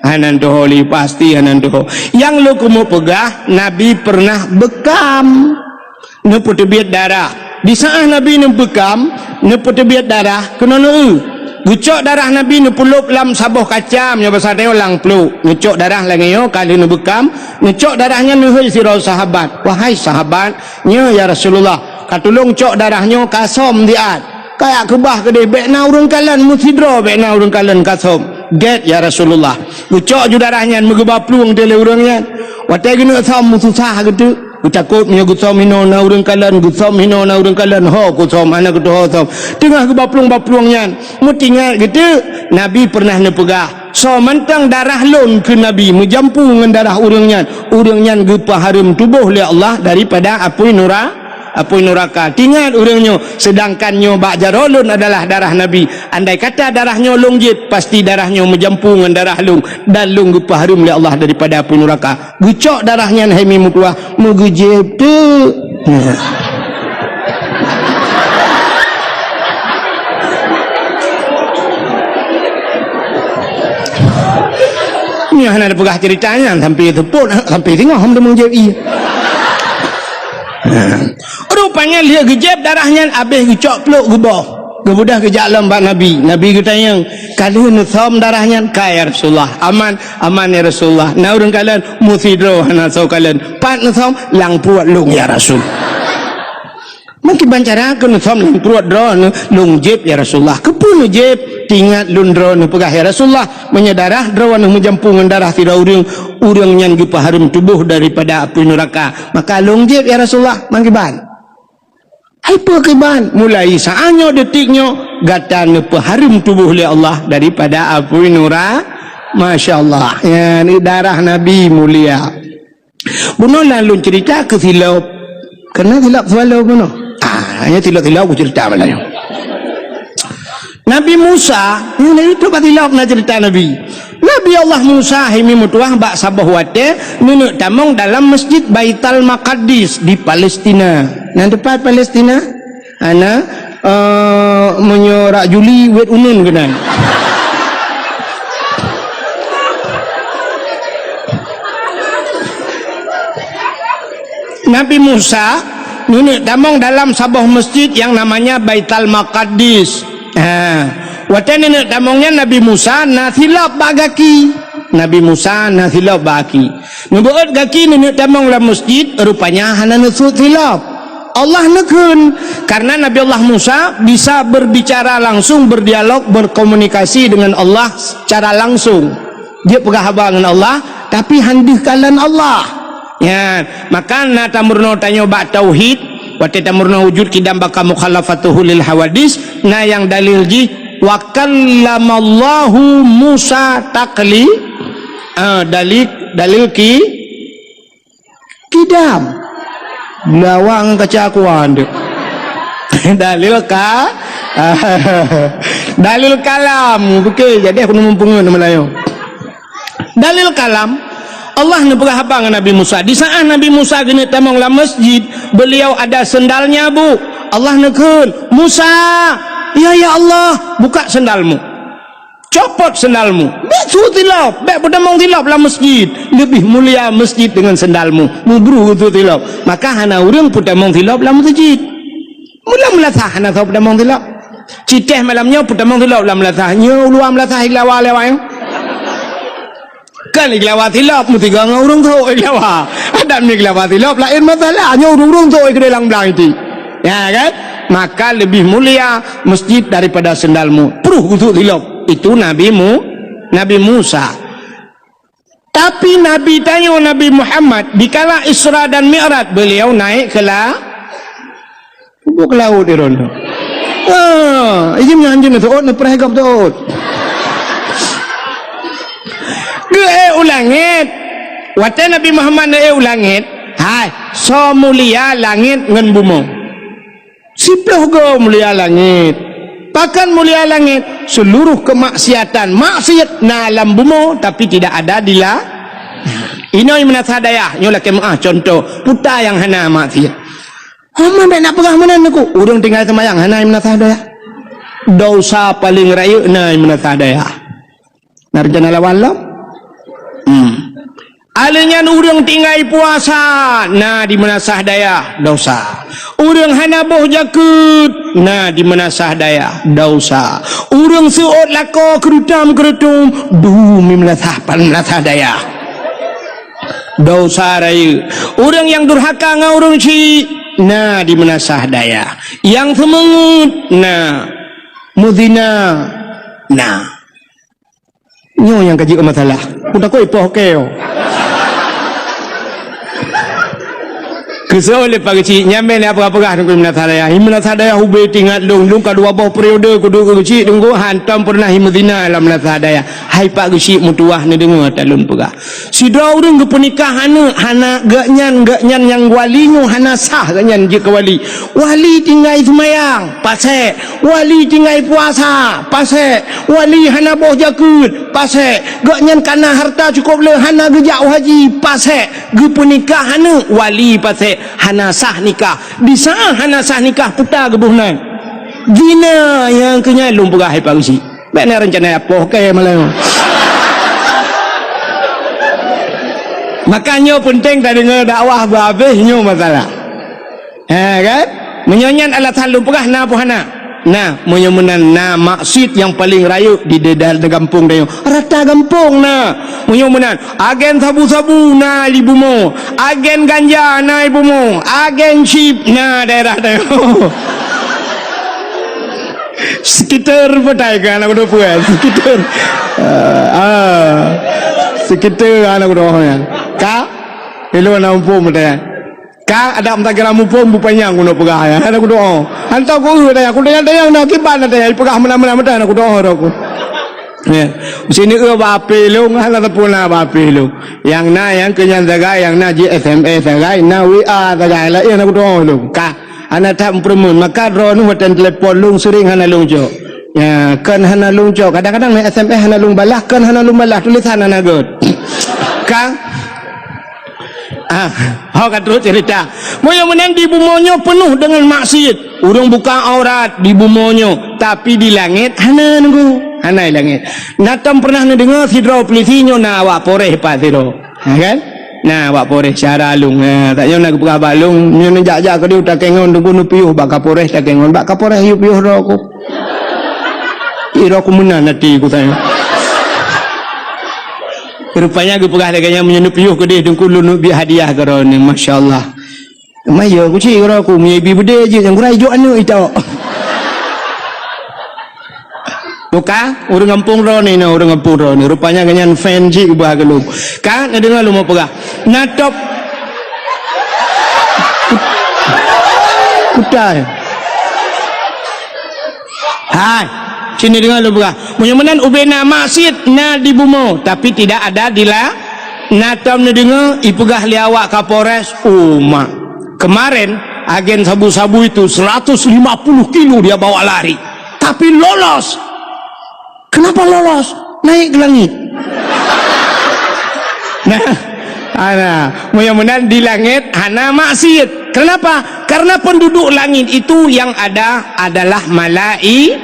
Hana tuho lé pasti, hana tuho. Nyang lôn keumeung peugah, Nabi pernah beukam. Neupeuteubiet darah. Di saát Nabi neubeukam, neupeuteubiet darah, keunoe neueu. Geucok darah Nabi neupeulop lam saboh kacam, nyoe basa tanyoe lam plôk. Neucok darah lagée nyoe, ka lheueh neubeukam, neucok darah nyan neuhôi sidroe sahabat. "Wahai sahabat, nyoe ya Rasulullah, ka tulông cok darah nyoe ka som siat." Kayak keubah keudeh, bék na ureuëng kalon, meusidroe bék na ureuëng kalon ka som. "Gét ya Rasulullah." Geucok ju darah nyan, meugeuba plueng teuh lé ureuëng nyan. Watée geuneuk som, meususah geuteuk. Geutakot meunyoe geusom hinoe na ureuëng kalon, geusom hinoe na ureuëng kalon, ho kusom, hana geutuho som. Teungoh geuba plueng-ba plueng nyan, meutingat geuteuk, Nabi pernah neupeugah, "Soe mantong darah lôn," kheun Nabi, "meujampu ngon darah ureuëng nyan, ureuëng nyan geupeuhareuem tuboh lé Allah daripada apui nura-, Apui nuraka. Tingat ureuëng nyoe, seudangkan nyoe bak jaroe lôn adalah darah Nabi. Andai kata darah nyoe lôn jieb, pasti darah nyoe meujampu ngon darah lôn, dan lôn geupeuhareuem lé Allah daripada apui nuraka. Geucok darah nyan hai mi meutuwah, meugeujieb teuk. Nyoe hana tapeugah ceurita nyan sampai teupot, sampai singoh hom teumeujieb ie. Rupanya lheueh geujieb darah nyan, abéh geucok plôk geuboh. Geubeudôh geujak lom bak Nabi. Nabi geutanyong, "Ka lheueh neusöm darah nyan?" "Ka, ya Rasulullah." "Aman?" "Aman, ya Rasulullah." Na ureuëng kalon, "Meusidroe hana soe kalon." "Pat neusöm?" "Lam pruet lôn, ya Rasul." Meukiban cara keuneusöm lam pruet droeneuh, lôn jieb, ya Rasulullah. Keupeue neujieb? Tingat lôn droeneuh peugah, ya Rasulullah, meunyoe darah droeneuh meujampu ngon darah sidroe ureuëng, ureuëng nyan geupeuhareuem tuboh daripada apui nuraka. Maka lôn jieb, ya Rasulullah, meukiban. Hai peu kiban, mulai saat nyoe, detik nyoe, gata neupeuhareuem tuboh lé Allah daripada apui nura-, Masya Allah. Ya, ni darah Nabi mulia. Bunoe lôn ceurita keu silop. Keureuna silop swallow bunoe. Ah, hanya silop-silop kuceurita malam nyoe. Nabi Musa, nyang na YouTube bak silop na ceurita Nabi. Nabi Allah Musa hai mi meutuwah bak saboh watée neuneuk tamong dalam Masjid Baital Maqaddis di Palestina. Nan teumpat Palestina? Hana, eh, meunyoe rak Juli, wet unun keunan. Nabi Musa neuneuk tamong dalam saboh masjid yang namanya Baital Maqaddis. Ha, watée neuneuk tamong nyan Nabi Musa na silop bak gaki. Nabi Musa na silop bak gaki. Neubeuet gaki neuneuk tamong lam masjid, rupanya hana neusut silop. Allah neukheun, karena Nabi Allah Musa bisa berbicara langsung, berdialog, berkomunikasi dengan Allah secara langsung. Dia peugah haba ngon Allah, tapi han deuh kalon Allah. Ya, maka na tameurunoe tanyoe bak tauhid, watée tameurunoe wujud qidam baqa mukhalafatuhu lil hawadis, na nyang dalil jih, "Wa kallamallahu Musa takli-," ah, dalil, dalil ki-, qidam. Lawang kaca kuan tu. Dalil ka-, dalil kalam. Oke, jadi aku nemu pungut nama lain. Dalil kalam, Allah neupeugah haba ngon Nabi Musa. Di saat Nabi Musa geuneuk tamong lam masjid, beliau ada sendalnya, Bu. Allah neukheun, "Musa, ya, ya Allah, buka sendalmu. Copot sendalmu. Bék sut silop, bék peutamong silop lam masjid. Lebih mulia masjid dengan sendalmu." Mubru sut silop. Maka hana ureuëng peutamong silop lam masjid. Mula meulasah hana soe peutamong silop. Citeh malam nyoe peutamong silop lam meulasah. Nyoe uluwa meulasah iglawa lewat nyoe. Kan iglawa silop, meusigoe ngon ureuëng sôk iglawa. Adak meuiglawa silop, laén masalah. Nyoe ureuëng-ureuëng sôk keudeh lam blang iti. Ya kan? Maka lebih mulia masjid daripada sendalmu. Pruh gusut silop. Itu Nabi Mu-, Nabi Musa. Tapi Nabi tanyoe, Nabi Muhammad, dikala Isra dan Mi'raj, beliau naik ke la-, Buk laôt di rondo. Ah, izin nyan jeuet teuôt, neupreh gob teuôt. Geuék u langét. Watée Nabi Muhammad neuék u langét, hai, soe mulia langét ngon bumoe? Siplôh goe mulia langét. Pakon mulia langét? Seluruh kemaksiatan, maksiat na lam bumoe, tapi tidak ada di la-, inoe meunasah dayah, nyoe lakée meuáh contoh, peue nyang hana maksiat. Hana bék na peugah meunan Teungku. Ureuëng tinggai seumayang hana meunasah dayah. Dosa paleng rayeuk na meunasah dayah. Na rencana lawan lom? Hmm. Alèh nyan ureuëng tinggai puasa na di meunasah dayah, dosa. Ureuëng hana boh jakeuet na di meunasah dayah, dosa. Ureuëng seuôt lakoe keurutom-keurutom dum meunasah, pan meunasah dayah. Dosa rayeuk. Ureuëng nyang durhaka ngon ureuëng syik na di meunasah dayah. Nyang seumeungeut na. Meuzina na. Nyoe nyang ka jeuet masalah. Pun takot ipoh keu. Keusoe lé Pak Geuchik, nyan bèk neupeugah-peugah Teungku Meunasah Dayah. Meunasah Dayah ubé teuingat lôn, lôn ka dua boh periode kuduk keu Geuchik Teungku, hantom peureunah meuzinah lam Meunasah Dayah. Hai Pak Geuchik meutuwah neudeungoe ata lôn peugah. Sidroe ureueng geupeunikah aneuk, hana geuhnyan, geuhnyan nyang wali nyoe hana sah geuhnyan jeuet keu wali. Wali tinggai seumayang, pasék. Wali tinggai puasa, pasék. Wali hana boh jakeuet, pasék. Geuhnyan ka na hareuta cukôp le, hana geujak u haji, pasék. Geupeunikah aneuk, wali pasék, hana sah nikah. Di saát hana sah nikah, peue ta geuboh nan? Zina. Nyang keu nyan lôn peugah hai Pak Geuchik. Bèk na reuncana apoh kèe malam. Makajih nyoe peunteng tadeungoe dakwah beuhabéh nyoe masalah. Ha kan? Meunyoe nyan alasan lôn peugah na peue hana? Na, meunyoe meunan na maksiet nyang paleng rayeuk di, di, di gampông tanyoe. Rata gampông na. Meunyoe meunan, agen sabu-sabu na di bumoe, agen ganja na di bumoe, agen chip na daerah tanyoe. Sekitar peue ta keuh, hana kuteupeu, sekitar. Ah, ah. Sekitar hana kuteupeu nyan. Ka? Ilôn na muphom peue ta. Ka adak meusagra muphom beupanyang keuneuk peugah nyan. Hana kuteupeu. Hantom keu tanyong, kutanyong-tanyong na kiban na tanyong, ipeugah meunan-meunan meutai hana kuteupeu droe ku. Ya. Sineuk bak H P lôn, hana teupeu na bak H P lôn. Nyang na, nyang keu nyan sagai, nyang na jih S M S sagai, na W A sagai, laén hana kuteupeu lôn. Ka, hana that meupeureumeun. Maka droeneuh watèe telepon lôn seuring hana lôn cok. Ya, kon hana lôn cok. Kadang-kadang na S M S hana lôn balah, kon hana lôn balah, tulisan hana göt. Ka? Ah, ho ka trok cerita. Meunyoe meunan di bumoe nyoe peunoh deungon maksiet. Ureueng buka aurat di bumoe nyoe, tapi di langét hana nunggu. Hana di langét. Na tom pernah neudeungoe sidroe polisi nyoe na awak Polres pat sidroe. Ha kan? Na awak Polres syara lôn. Ha, tak nyoe na geupeugah bak lôn, nyoe neujak-jak keudéh takengon Teungku neupiôh bak Kapolres takengon. Bak Kapolres yue piôh droe ku. Ih, droe ku meunan até ku sayang. Rupanya geupeugah lagèe nyan, meunyoe neupiôh keudéh Teungku lôn neubiet hadiah keu droeneuh. Masya Allah. Maya ku cit droe ku, meunyoe ibi beudé jeuet nyang gura ijok aneuk itok. Buka, ureueng gampông droeneuh, ureueng gampông droeneuh. Rupanya geuhnyan fan cit ubah keu lôn. Ka, neudeungoe lôn meu peugah. Na top. Kutai. Hai, sini deungoe lôn peugah. Meunyoe meunan ubé na maksiet na di bumoe, tapi tidak ada di la-, na tom neudeungoe ipeugah lé awak Kapolres, uma. Kemarin, agen sabu-sabu itu seratus lima puluh kilo dia bawa lari. Tapi lolos. Kenapa lolos? Naik ke langit. Nah, ana, meunyoe meunan di langét hana maksiet. Kenapa? Karena penduduk langit itu yang ada adalah malai-,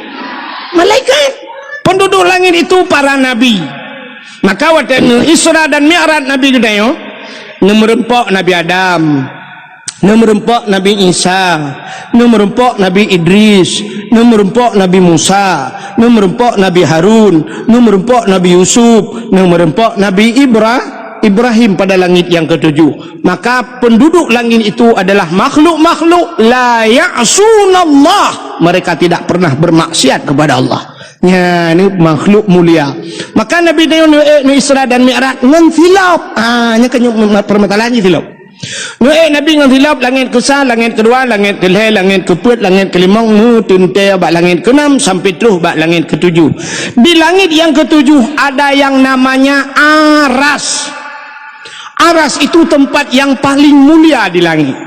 malaikat. Penduduk langit itu para nabi. Maka watèe neu Isra dan Mi'raj Nabi geutanyoe, neumeureumpok Nabi Adam, neumeureumpok Nabi Isa, neumeureumpok Nabi Idris, neumeureumpok Nabi Musa, neumeureumpok Nabi Harun, neumeureumpok Nabi Yusuf, neumeureumpok Nabi Ibra-, Ibrahim pada langit yang ketujuh. Maka penduduk langit itu adalah makhluk-makhluk la ya'sunallah. Mereka tidak pernah bermaksiat kepada Allah. Nyan ni makhluk mulia. Maka Nabi tanyoe neuék neu Isra dan Mi'raj ngon silop. Ah, nyan keuh permasalahan jih silop. Neuék Nabi ngon silop, langét keusa, langét keudua, langét keulhèe, langét keupeuet, langét keulimong, neuteuntèe bak langét keunam sampai troh bak langét keutujoh. Di langét nyang keutujoh ada yang namanya Aras. Aras itu tempat yang paling mulia di langit.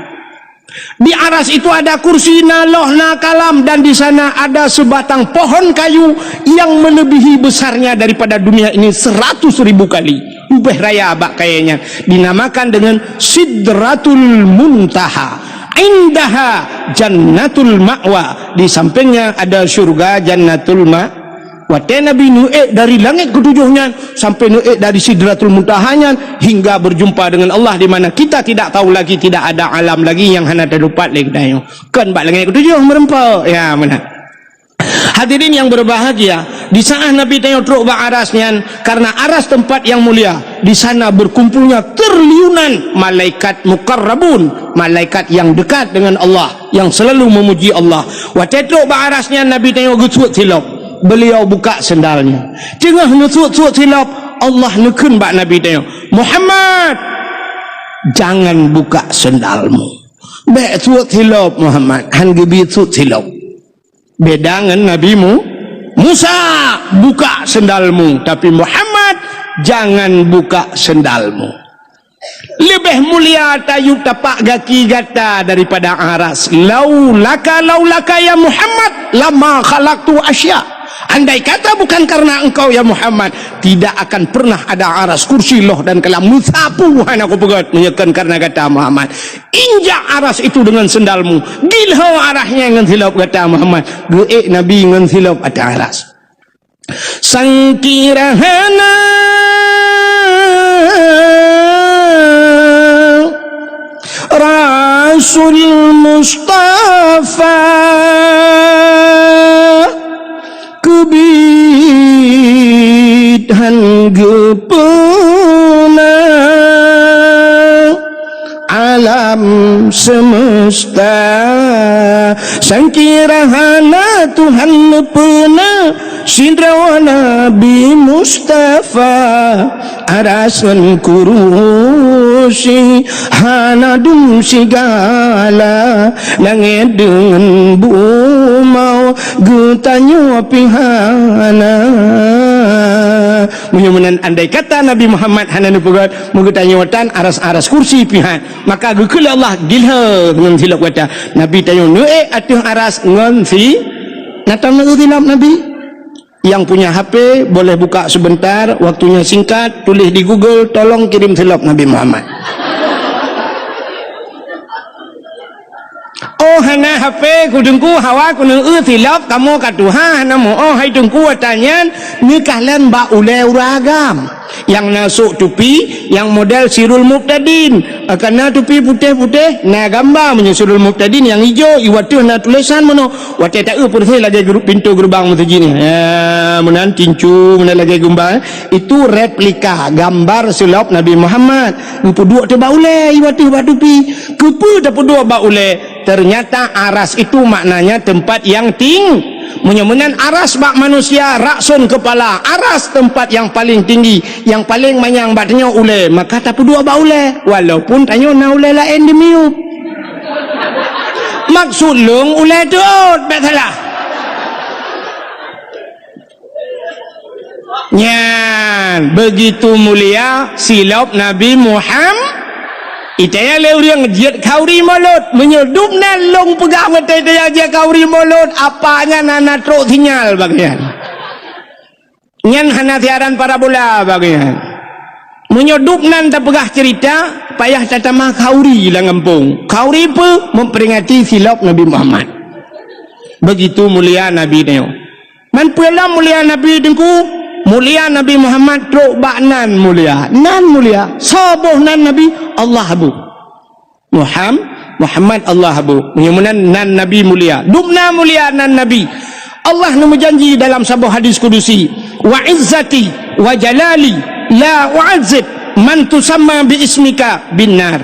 Di Aras itu ada kursi, na loh, na kalam, dan di sana ada sebatang pohon kayu yang melebihi besarnya daripada dunia ini seratus ribu kali. Leubeh raya bak kayée nyan. Dinamakan dengan Sidratul Muntaha. Indaha Jannatul Ma'wa. Di sampingnya ada syurga Jannatul Ma-, Watée Nabi neuék dari langét keutujoh nyan sampai neuék dari Sidratul Muntaha nyan hingga berjumpa dengan Allah, di mana kita tidak tahu lagi, tidak ada alam lagi nyang hana teutupat lé geutanyoe. Kon bak langét keutujoh meureumpok. Ya, meunan. Hadirin yang berbahagia, di saat Nabi tanyoe trok bak aras nyan, karena aras tempat yang mulia, di sana berkumpulnya triliunan malaikat muqarrabun, malaikat yang dekat dengan Allah, yang selalu memuji Allah. Watée trok bak aras nyan, Nabi tanyoe geusuet silop. Beliau buka sendalnya. Teungoh neusuet-suet silop, Allah neukheun bak Nabi tanyoe, "Muhammad, jangan buka sendalmu." Bék sut silop Muhammad, han geubi sut silop. Beda ngon Nabi Mu-, Musa, "Buka sendalmu," tapi Muhammad, "Jangan buka sendalmu." Leubeh mulia tayue tapak gaki gata daripada aras. "Laulaka, laulaka ya Muhammad, lama khalaqtu asya." Andai kata bukan karena engkau ya Muhammad, tidak akan pernah ada aras, kursi, loh dan kalam. Meusapu hana kupeugét meunyoe kon karena gata Muhammad. Injak aras itu dengan sendalmu. Gilho arasnya ngon silop gata Muhammad. Geuék Nabi ngon silop ateueh aras. Sangkira hana Rasul Mustafa keubiet han geupeuna alam semesta. Sangkira hana Tuhan neupeuna sidroe Nabi Mustafa. Aras ngon kurusi hana dum sigala, langét deungon bumoe geutanyoe pih hana. Meunyoe meunan andai kata Nabi Muhammad hana neupeugét, meugeutanyoe tan aras-aras kursi pih han, maka geukheun lé Allah gilho ngon silop gata. Nabi tanyoe neuék ateueh aras ngon si, na tom neuék silop Nabi. Yang punya H P boleh buka sebentar, waktunya singkat, tulis di Google, "Tolong kirim silop Nabi Muhammad." Oh, hana H P, ku Teungku, hawa ku neueu silop, kamoe ka tuha, hana meu-oh, hai Teungku, ata nyan neukalon bak ulée ureuëng agam. Nyang na sôk tupi, nyang model Sirul Mubtadin. Ka na tupi putéh-putéh, na gamba meunyoe Sirul Mubtadin, nyang ijo, i ateueh na tulésan meunoe. Watée taeu peureséh lagée gru-, pintoe geureubang meuseujid nyan. Ya, meunan tincu, meunan lagée gamba. Itu replika, gambar silop Nabi Muhammad. Geupeuduek teuh bak ulée, i ateueh bak tupi. Keupeue tapeuduek bak ulée? Ternyata aras itu maknanya tempat yang ting-, meunyoe meunan aras bak manusia, ra'sun kepala, aras tempat yang paling tinggi, yang paling manyang bak tanyoe ulée, maka tapeuduek bak ulée, walaupun tanyoe na ulée laén di miyueb. Maksud lôn ulée teuôt, bék salah. Nyan, begitu mulia silop Nabi Muhammad. Itaya lé ureuëng jeuet khauri mulod. Meunyoe dubnan lôn peugah meutai-taya jeuet khauri mulod, apa nyan hana trok sinyal bagian. Nyan hana siaran parabola bagian. Meunyoe dubnan tapeugah cerita, payah tatamah khauri lam gampông. Khauri peue? Memperingati silop Nabi Muhammad. Begitu mulia Nabi nyoe. Man peue lom mulia Nabi Teungku? Mulia Nabi Muhammad trok bak nan mulia. Nan mulia. Soe boh nan Nabi? Allah boh. Muham-, Muhammad Allah boh. Meunyoe meunan nan Nabi mulia. Dubna mulia nan Nabi. Allah neumeujanji dalam saboh hadis kudusi, "Wa izzati wa jalali la u'azzib man tusamma bi ismika bin nar."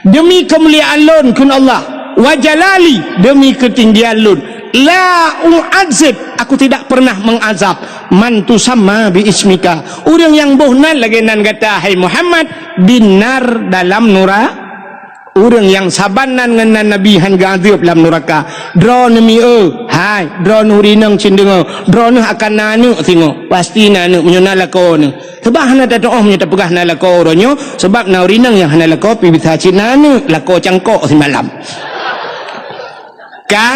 Demi keumuliaan lôn, kheun Allah, wa jalali, demi keutinggian lôn, la u'azzib, aku tidak pernah mengazab, man tusamma bi ismika, ureuëng nyang boh nan lagée nan gata, hai Muhammad, bin nar, dalam nura-, ureuëng nyang saban nan ngon nan Nabi han geuazab lam nuraka. Droeneuh mi-e, hai, droeneuh ureuëng inong cit deungoe, droeneuh akan na aneuëk singoh, pasti na aneuëk meunyoe na lakoe neuh. Sabab hana tatu'oh meunyoe tapeugah na lakoe uroe nyoe, sabab na ureuëng inong nyang hana lakoe pih bisa cit na aneuëk, lakoe cangkok simalam. Ka?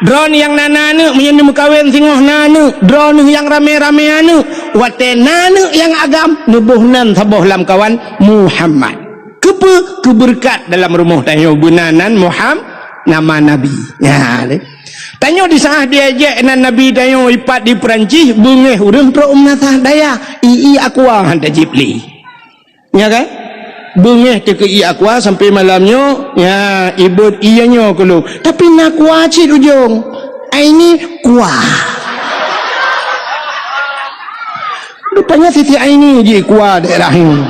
Droeneuh nyang na, na aneuëk, meunyoe neumeukawen singoh na aneuëk, droeneuh nyang ramé-ramé aneuëk, watée na aneuëk nyang agam, neuboh nan saboh lamkawan Muhammad. Keupeue? Keubeureukat dalam rumoh tanyoe beuna nan Muham-, nama Nabi. Nyan, eh. Tanyoe di saat diejek nan Nabi tanyoe ipat di Peurancih, beungéh ureuëng trok meunasah dayah, i-i Aqua han tajib lé. Nya kan? Beungéh teuh keu i Aqua sampai malam nyoe, nya, ibot i nyoe keu lôn. Tapi na Aqua cit ujong. Aini Aqua. Rupanya Siti Aini ji Aqua daerah nyoe.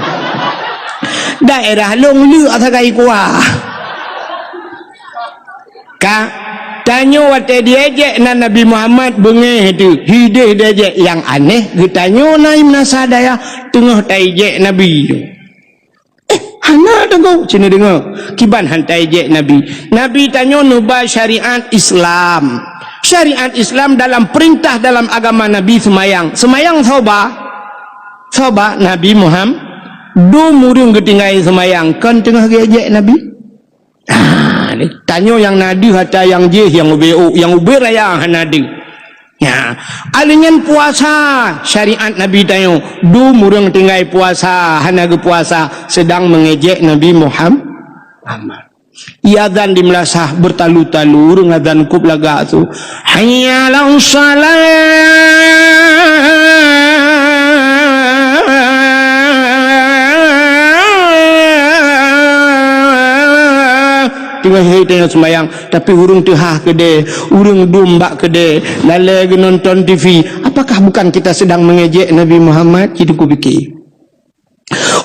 Daerah lôn leuk sagai Aqua. Ka, tanyoe watée diejek nan Nabi Muhammad beungéh teuh, hideh diejek nyang aneh, geutanyoe na i meunasah dayah teungoh taijek Nabi. Eh, Hana deungoe, cit neudeungoe. Kiban han taéjék Nabi. Nabi tanyoe neuba syariat Islam. Syariat Islam dalam perintah dalam agama Nabi seumayang. Seumayang soe ba? Soe ba? Nabi Muhammad. Dum ureuëng geutinggai seumayang, kon teungoh geuéjék Nabi? Ah, ni, tanyoe nyang na deuh ata nyang jéh, nyang ubé ôk, nyang ubé raya hana deuh. Ya, aleuh nyan puasa, syariat Nabi tanyoe, dum ureuëng tinggai puasa, hana geupuasa, sedang mengejek Nabi Muham-, Muhammad. Iazan di meulasah beurtalu-talu, ureuëng azan kub lagak su, "Hayya 'alas shalah." Teungoh hai teungoh seumayang, tapi ureuëng teuhah keudè, ureuëng dum bak keudè, lalée geunonton T V. Apakah bukan kita sedang mengejek Nabi Muhammad? Cit teupike.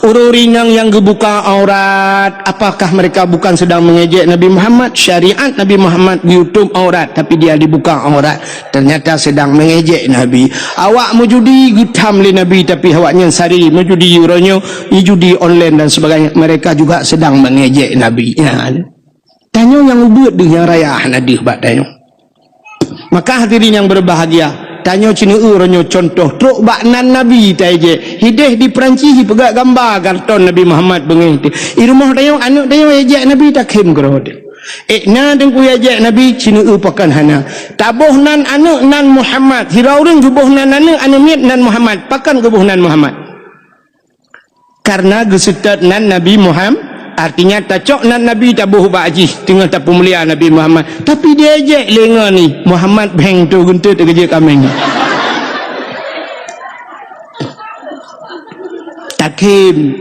Ureuëng inong nyang geubuka aurat, apakah mereka bukan sedang mengejek Nabi Muhammad? Syariat Nabi Muhammad geututup aurat, tapi dia dibuka aurat. Ternyata sedang mengejek Nabi. Awak meujudi geutham lé Nabi, tapi awaknyan sari meujudi uroe nyoe, judi online dan sebagainya. Mereka juga sedang mengejek Nabi. Ya. Tanyoe nyang ubeuet deuh nyang raya hana deuh bak tanyoe. Maka hadirin yang berbahagia, tanyoe cit neueu uroe nyoe contoh trok bak nan Nabi taéjék. Hideh di Perancis jipeugah gamba karton Nabi Muhammad beungéh teuh. I rumoh tanyoe, aneuëk tanyoe éjék Nabi takhém keudroe teuh. Eh, na teungku éjék Nabi cit neueu pakon hana. Taboh nan aneuëk nan Muhammad. Sira ureuëng geuboh nan aneuëk, aneuëk miet nan Muhammad. Pakon geuboh nan Muhammad? Karena geuseutôt nan Nabi Muhammad, artinya tacok nan Nabi taboh bak jih teungoh tapeumulia Nabi Muhammad. Tapi diéjék lé ngon ni, Muhammad bheng tu geunteut keujeuet kaméng. Takhém,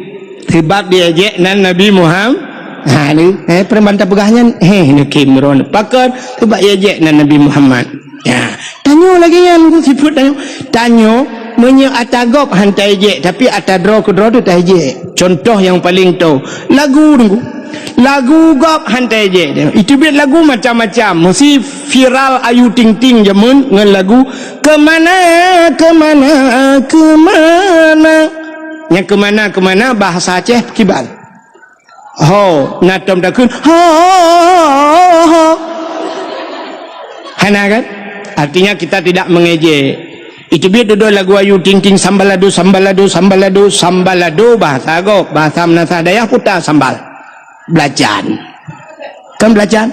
sebab diéjék nan Nabi Muhammad. Ha ni, eh, preman tapeugah nyan, heh, neukhém droe. Pakon, sebab éjék nan Nabi Muhammad. Ya, tanyoe lagée nyan, sifeuet tanyoe. Tanyoe, meunyoe ata gob han taéjék, tapi ata droe keudroe teuh taéjék. Contoh nyang paleng toe, lagu teungku. Lagu gob han taéjék. Iteubiet lagu macam-macam. Meusi viral Ayu Ting Ting jameun ngon lagu Keumana, Keumana, Keumana. Nyang keumana-keumana bahasa Aceh kiban. Ho, na tom takheun, ho, ho, ho, ho. Hana kan? Artinya kita tidak mengejek. Iteubiet dudoe lagu Ayu Ting Ting, sambalado, sambalado, sambalado, sambalado, bahasa gob, bahasa meunasah dayah puta sambal. Belacan. Kan belacan?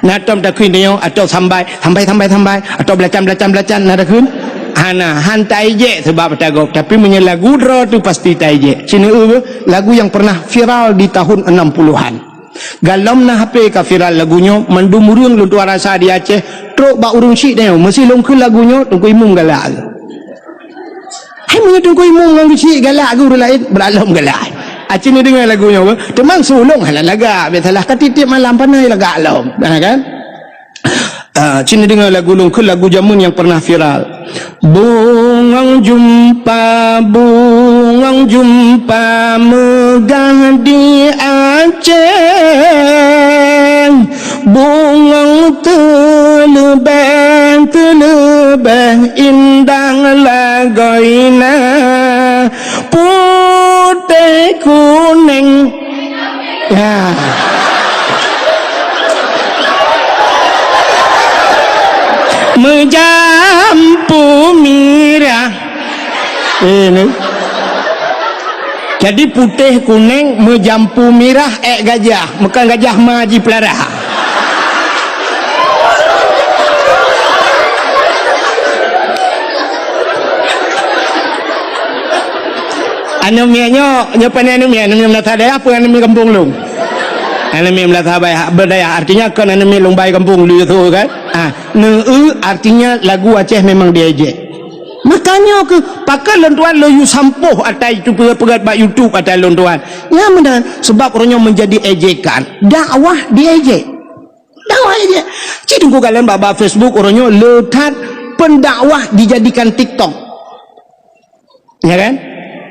Na tom takheun tanyoe, atau sambai, sambai, sambai, sambai, atau belacan, belacan, belacan, na takheun? Hana, han taéjék sebab ata gob. Tapi meunyoe lagu droe teuh pasti taéjék. Cit neueu lagu yang pernah viral di tahun enam puluhan. Galom na H P ka viral lagu nyoe, mandum ureuëng lôn tuan rasa di Aceh, trok bak ureuëng syiek tanyoe, meusi lôn kheun lagu nyoe, Teungku Imum galak. Hai meunyoe Teungku Imum ngon geuchik galak keu ureuëng laén, beulat lom galak. Aci neudeungoe lagu nyoe, teuma su lôn hana lagak, biasalah ka tieb-tieb malam pané lagak lom. Nah kan? Ah, ci neudeungoe lagu lôn kheun, lagu jameun nyang pernah viral. Bungong jumpa, bungong jumpa meugah di Aceh. Bungong teuleubeh, teuleubeh indah lagoina, putéh kunéng. Ya. Meujampu mirah. Ini. Jadi putéh kunéng meujampu mirah ék gajah, meukan gajah ma jipeulara. Aneuk miet nyoe, nyoe pane aneuk miet, aneuk miet meunasah dayah peue aneuk miet gampông lôn? Aneuk miet meunasah baya-, beudayah, artinya kon aneuk miet lôn bai gampông lôn tu kan? Ah, neueu artinya lagu Aceh memang diejek. Makanya ke pakon lôn tuan lôn yue sampôh ata itu peugét-peugét bak YouTube ata lôn tuan. Nyan meunan sebab uroe nyoe menjadi ejekan. Dakwah diejek. Dakwah ejek. Ci teungku kalon bak, bak Facebook uroe nyoe le that pendakwah dijadikan TikTok. Ya kan?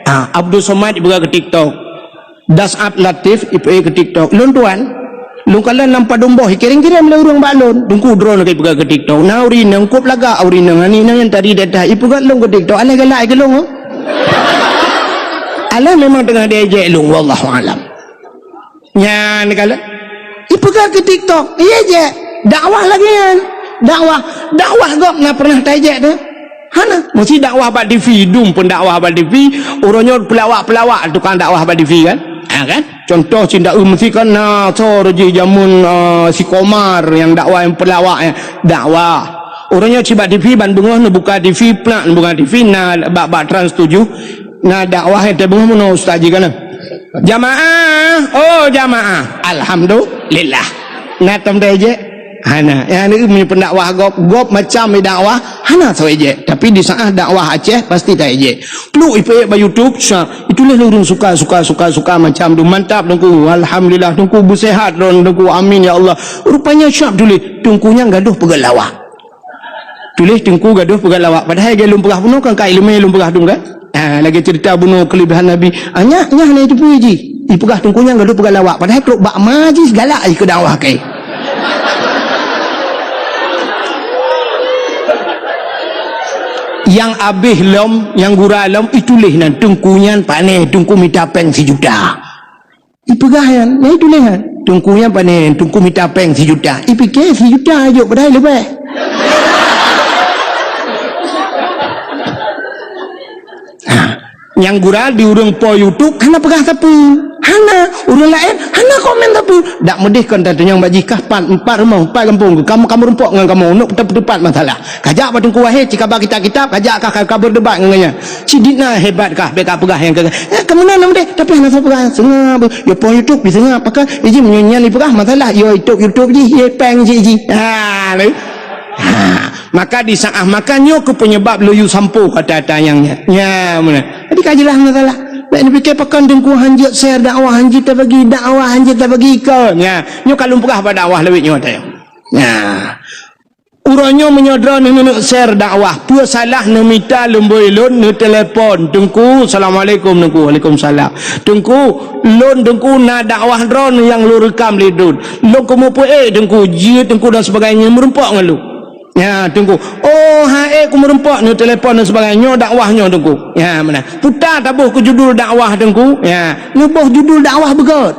Ha, Abdul Somad ipeugah keu TikTok. Das'at Latif ipeugah keu TikTok. Lôn tuan, lôn kalon lam padum boh, ikirém-kirém lé ureuëng bak lôn. Teungku droeneuh ka ipeugah keu TikTok. Na ureuëng inong kub lagak, ureuëng inong ani inong nyang tadi data ipeugah lôn keu TikTok. Alah galak keu lôn, oh. Alah memang teungoh diejek lôn, wallahu alam. Nyan kala. Ipeugah keu TikTok, iya jek. Dakwah lagèe nyan. Dakwah, dakwah gob na pernah tajek tu. Hana, mesti dakwah bak T V, dum pun dakwah bak T V, uroe nyoe pelawak-pelawak tukang dakwah bak T V kan? Ha kan? Contoh cit dak mesti kan na so jih jameun, ah, si Komar nyang dakwah nyang pelawak nyan. Dakwah. Uroe nyoe cit bak T V ban beungoh neubuka T V, plak neubuka T V na bak, bak Trans tujuh. Na dakwah nyang teubeuh meunoe ustaz jih kana. Jamaah, oh jamaah. Alhamdulillah. Na tom dah ejek? Hana. Ya ni meunyoe pendakwah gob, gob macam dakwah, hana soe ejek. Tapi di saat dakwah Aceh pasti dah ejek. Pluk ipeuék bak YouTube, syak. Itulah ureueng suka, suka, suka, suka macam tu. Mantap Teungku. Alhamdulillah Teungku beusehat droen Teungku. Amin ya Allah. Rupanya syak tuléh. Teungku nyan gadoh peugah lawak. Tuléh Teungku gadoh peugah lawak. Padahai lagèe lôn peugah bunoe kan ka ileumèe lôn peugah dum kan? Ha, lagèe cerita bunoe kelebihan Nabi. Ah, nyak, nyak hana jiteupeue jih. Ipeugah Teungku nyan gadoh peugah lawak. Padahai trok bak ma jih galak jih keu dakwah kèe. Nyang abéh lom, nyang gura lom, ituléh nan Teungku nyan pané, Teungku mita péng sijuta. Ipeugah nyan, nyan ituléh nyan. Teungku nyan pané, Teungku mita péng sijuta. Ipike sijuta jok padahai leubeh. Ha, nyang gura di ureueng po YouTube hana peugah sapeue. Hana, ureueng laén hana komen sapeue. Dak meudeh kon tatunyong bak jih kah pat, empat rumoh, empat gampông. Kamoe, kamoe rumpok ngon kamoe, neuk teupat masalah. Kajak bak Teungku Wahé, cikaba kitab-kitab, kajak ka, ka, ka berdebat ngon gobnyan. Cit na hebat kah, bèk ka peugah nyang ka, eh, ka meunan na meudeh, tapi hana soe peugah. Seungab, yo po YouTube diseungab, pakon, iji meunyoe nyan ipeugah masalah, yo YouTube, YouTube jih, yo péng jih, jih. Ha, lé. Ha, maka di saat makan nyoe keu penyebab lôn yue sampoe kata-kata nyang nyan. Nya, meunan. Jadi ka jeulaih masalah. Bèk neupike pakon Teungku hanjeuet share dakwah, hanjeuet tabagi dakwah, hanjeuet tabagi ikon. Nya, nyoe ka lôn peugah bak dakwah lawét nyoe teuh. Nya. Uroe nyoe meunyoe droeneuh neuneuk share dakwah, peue salah neumita lumbôi lôn neutelepon, "Teungku, assalamualaikum Teungku." "Waalaikumsalam." "Teungku, lôn Teungku na dakwah droeneuh nyang lôn reukam lé droeneuh. Lôn keumeupeuék Teungku, jeuet Teungku dan sebagainya meurumpok ngon lôn." "Ya, Teungku." "Oh, han ék kumeurumpok," neutelepon dan sebagainya, "nyoe dakwah nyoe Teungku." Ya, meunan. Puta taboh keu judul dakwah Teungku. Ya, neuboh judul dakwah beugöt.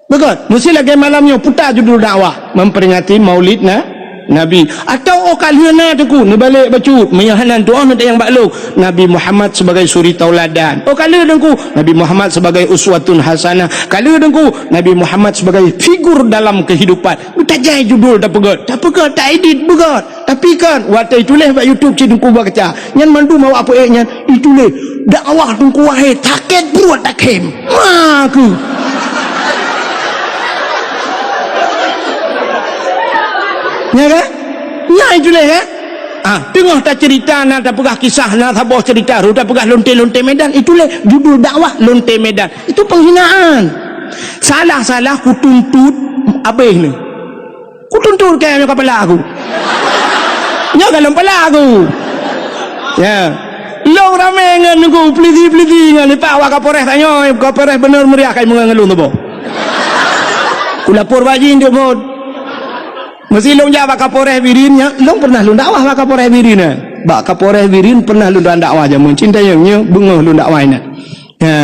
Beugöt, meusti lagèe malam nyoe puta judul dakwah, memperingati Maulid na, Nabi. Atawa oh ka lheueh na Teungku, neubalek bacut, meunyoe hana tu'oh neutanyong bak lôn, Nabi Muhammad sebagai suri tauladan. Oh ka lheueh Teungku, Nabi Muhammad sebagai uswatun hasanah. Ka lheueh Teungku, Nabi Muhammad sebagai figur dalam kehidupan. Meutajai judul tapeugöt, tapeugöt, taedit beugöt. Tapi kan, watèe ituléh bak YouTube cit Teungku baca. Nyan mandum awak peuék nyan ituléh, "Dakwah Teungku Wahé sakét pruet takhém." Ma keuh. Nya kan? Nya ituléh kan? Ah, teungoh taceurita na tapeugah kisah na saboh ceurita, rot tapeugah lonte-lonte Medan, ituléh judul dakwah lonte Medan. Itu penghinaan. Salah-salah kutuntut abéh ni. Kutuntut kèe nyoe keu pala aku. Nyoe ka lôn pala aku. Ya. Lôn ramé ngon Teungku, peulisi-peulisi ngon lipat awak Kapolres tanyoe, Kapolres beuneuh meuriah kai meungon ngon lôn tuboh. Kulapor bak jih untuk mot. Meusi lôn jak bak Kapolres Bireuen nyan, lôn pernah lôn dakwah bak Kapolres Bireuen nyan. Bak Kapolres Bireuen pernah lôn dakwah jameun cinta nyang nyoe beungoh lôn dakwah inan. Ha,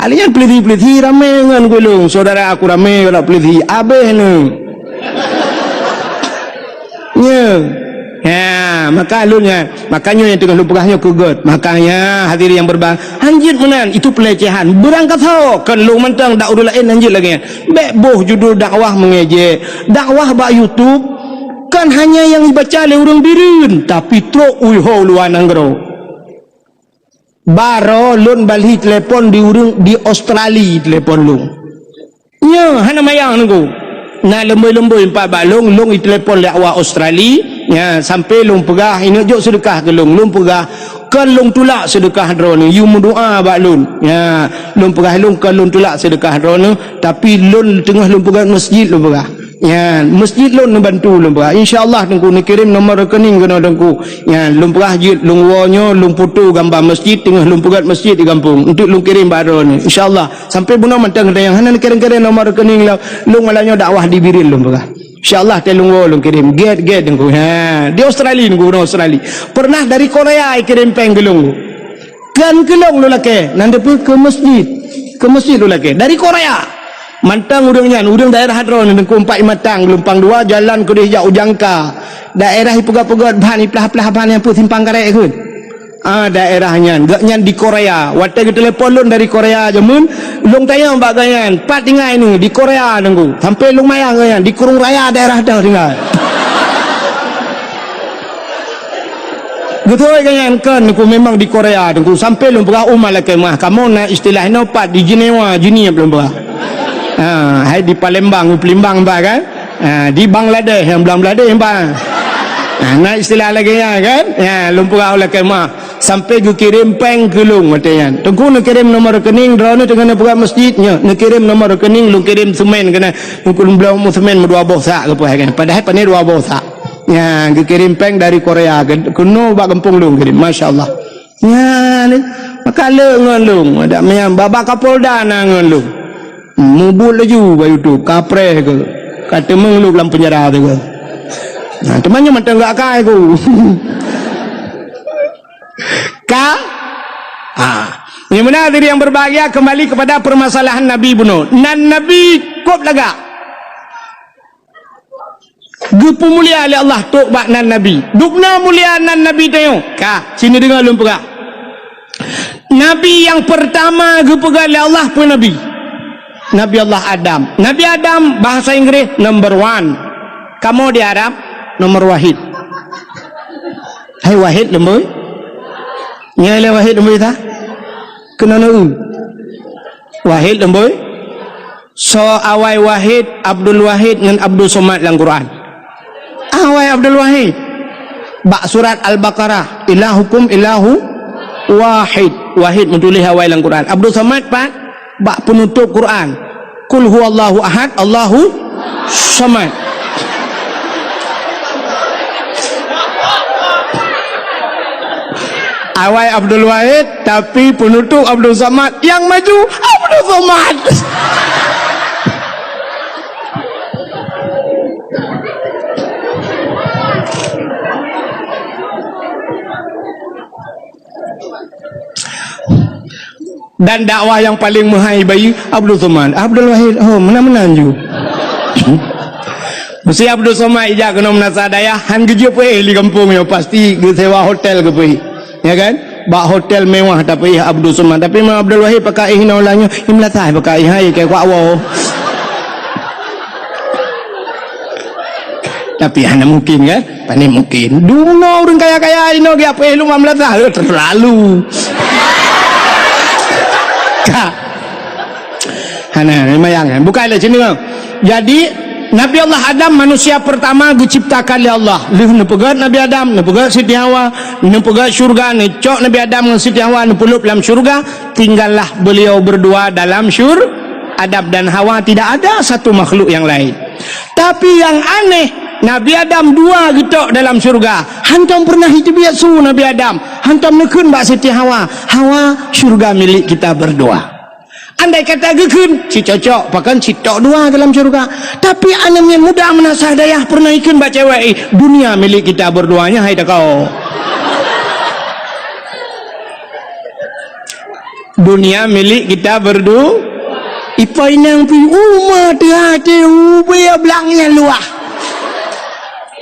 alèh nyan peulisi-peulisi ramé ngon gulong, saudara aku ramé ngon peulisi, abéh nyoe. Nyoe. Ha, maka lôn nyan, maka nyoe nyang teungoh lôn peugah nyoe keu göt. Makanya hadirin yang berbahagia, hanjeuet meunan, itu pelecehan. Beurangkasoe, kon lôn mantong dak ureueng laén hanjeuet lagèe nyan. Bèk boh judul dakwah meungejek. Dakwah bak YouTube, kon hanya nyang jibaca lé ureueng Bireuen, tapi trok u luwa nanggroe. Baroe lôn balhi telepon di ureueng di Australia telepon lôn. Nyoe hana mayang Teungku. Na leumboi-leumboi empat bak lôn, lôn itelepon lé awak Australia. Nya, sampai lôn peugah, "Ineuk jok seudeukah keu lôn." Lôn peugah, "Kon lôn tulak seudeukah droeneuh, yue meudoa bak lôn." Nya, lôn peugah lôn, "Kon lôn tulak seudeukah droeneuh, tapi lôn teungoh lôn peugah masjid," lôn peugah. Nyan, masjid lôn neubantu lôn peugah. Insya Allah Teungku neukirém nomor rekening keunoe Teungku. Nyan, lôn peugah jeuet lôn woe nyoe, lôn foto gambar masjid, teungoh lôn peugah masjid di gampông. Untuk lôn kirém bak droeneuh. Insya Allah, sampai bunoe mantong geutanyoe hana neukirém-kirém nomor rekening lôn. Lôn malam nyoe dakwah di Bireuen lôn peugah. Insya Allah, watèe lôn woe lôn kirém. Gèt, gèt Teungku. Ha, di Australia Teungku, bunoe Australia. Pernah dari Korea ikirém péng keu lôn. Kon keu lôn lôn lakèe, nan deuh keu masjid. Keu masjid lôn lakèe. Dari Korea. Mantong ureuëng nyan, ureuëng daerah droeneuh, Teungku, Empat Imatang, Geulumpang Dua, jalan keudeh jak u Jangka. Daerah ipeugöt-peugöt ban, iplah-plah ban nyang peuet Simpang Karet keuh. Ah, daerah nyan. Gobnyan di Korea. Watèe geutelepon lôn dari Korea jameun, lôn tanyong bak gobnyan, "Pat tinggai nyoe?" "Di Korea, Teungku." Sampai lôn mayang gobnyan, di Krueng Raya daerah teuh tinggai. Beutôi kan nyan? Kon, Teungku, memang di Korea, Teungku. Sampai lôn peugah, "Uma lakée meuah, kamoe na istilah inoe pat di Jenewa, Geneva," lôn peugah. Ha, hai di Palembang, Pelimbang bah kan? Ha, di Bangladesh, nyang Bangladesh bah. Ha, na istilah lagée nyan kan? Ya, lôn peugah lakée meuah. Sampai geukirém péng keu lôn watée nyan. Teungku, neukirém nomor rekening, droeneuh teungoh neupeugah masjid nyoe. Neukirém nomor rekening, lôn kirém seumén keunan. Teungku, lôn bloe seumén meudua boh sak keupeue kan? Padahai pane dua boh sak. Nyan, geukirém péng dari Korea, ke-, keunoe bak gampông lôn kirém, masya Allah. Nyan, maka le ngon lôn, adak meunan, bak, bak Kapolda na ngon lôn. Mubuet laju bak YouTube, kapreh keuh. Ka teumeung lôn lam penjara teuh keuh. Nah, teuma nyoe mantong gak akai ku. Ka? Ha. Yang benar diri yang berbahagia, kembali kepada permasalahan Nabi bunoe. Nan Nabi kôb lagak. Geupeumulia lé Allah trok bak nan Nabi. Dubna mulia nan Nabi tanyoe. Ka, sini deungoe lôn peugah. Nabi nyang peurtama geupeugah lé Allah peue Nabi? Nabi Allah Adam. Nabi Adam bahasa Inggris number one. Kamoe di Arab nomor wahid. Hai wahid leumbôi. Nyoe lé wahid leumbôi ta? Keunoe na u. Wahid leumbôi. Soe awai Wahid, Abdul Wahid ngon Abdul Somad lam Quran? Awai Abdul Wahid. Bak surat Al-Baqarah, "Ilahukum ilahu wahid." Wahid meutuléh awai lam Quran. Abdul Somad pat bak peunutôp Quran, "Qul huwallahu ahad, Allahu somad." Awai Abdul Wahid, tapi peunutôp Abdul Somad, nyang maju Abdul Somad. Dan dakwah nyang paleng meuhai bayeue Abdul Somad. Abdul Wahid, oh, meunan-meunan ju. Meusé Abdul Somad ijak keunoe meunasah dayah, han geujeuet peuéh di gampông nyoe, pasti geusewa hotel geupeugah. Ya kan? Bak hotel mewah tapeugah Abdul Somad. Tapi meunyoe Abdul Wahid pakai inoe ulang nyoe, imeulasah pakai hai keu kuak woe. Tapi hana mungkin kan? Pane mungkin. Dumnoe ureuëng kaya-kaya inoe geujak peuéh lom imeulasah, eh, terlalu. Ka. Hana, memang kan? Bukan lah sini. Jadi, Nabi Allah Adam manusia pertama geuciptakan lé Allah. Lheueh neupeugét Nabi Adam, neupeugét Siti Hawa, neupeugét syurga, neucok Nabi Adam ngon Siti Hawa, neupeulop lam syurga, tinggallah beliau berdua dalam syur-, Adam dan Hawa, tidak ada satu makhluk yang lain. Tapi yang aneh, Nabi Adam dua geutok dalam syurga. Hantom pernah iteubiet su Nabi Adam. Hantom neukheun bak Siti Hawa, "Hawa, syurga milik kita berdua." Andai kata geukheun, cit cocok, pakon cit tok dua dalam syurga. Tapi aneuk miet muda meunasah dayah pernah ikheun bak cewek, "Eh, dunia milik kita berdua nyan hai takau." Dunia milik kita berdu-, ipa inong pi uma teuhati ubé blang nyang luah.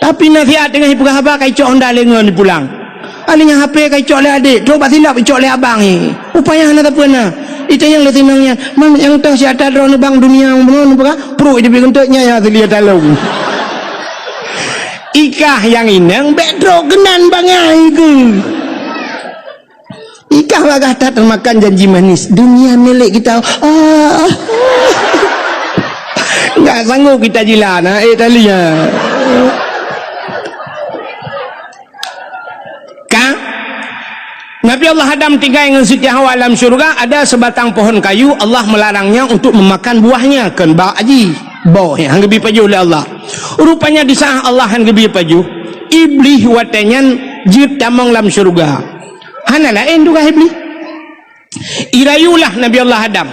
Tapi nasihat teungoh ipeugah haba kai cok honda lengon dipulang. Alinyan H P kai cok lé adék, trok bak silop icok lé abang, eh. Upaya hana sapeue na. Itanyong lé sinong nyan, "Man, nyang toh siat that droeneuh bang dunia bunoe?" Neupeugah, "Pruet iteubiet keuneuk nyan nyang asli talong." Ikah nyang inong bék trok keunan bangai keuh. Ikah bagah that teumakan janji manis, dunia milik kita. Ah. Enggak sanggup kita jila na, eh, tali, ya. Ka? Nabi Allah Adam tinggai ngon Siti Hawa lam syurga, ada sebatang pohon kayu, Allah melarangnya untuk memakan buahnya, kon bak aji. Boh, ya, han geubi pajoh lé Allah. Rupanya di saat Allah han geubi pajoh, Iblih watée nyan jeuet tamong lam syurga. Hana laén tugaih Iblih. Irayulah Nabi Allah Adam.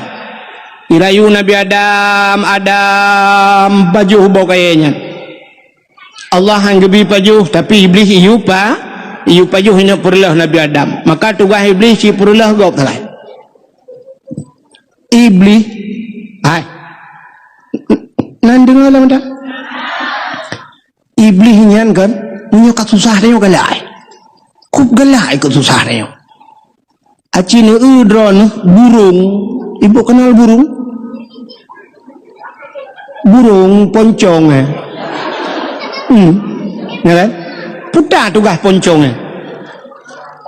Irayu Nabi Adam, Adam, pajoh boh kayée nyan. Allah han geubi pajoh, tapi Iblih iyue pa-, iyue pajoh inong peureuleuh Nabi Adam. Maka tugaih Iblih cit peureuleuh gob sagai. Iblih, hai. Nan deungoe lom dah. Iblih nyan kan, meunyoe ka susah tanyoe galak. Kup galak ikot susah tanyoe. Aci neu droeneuh burung, ibu kenal burung? Burung poncong, eh. Hmm. Ya kan? Puta tugaih poncong, eh.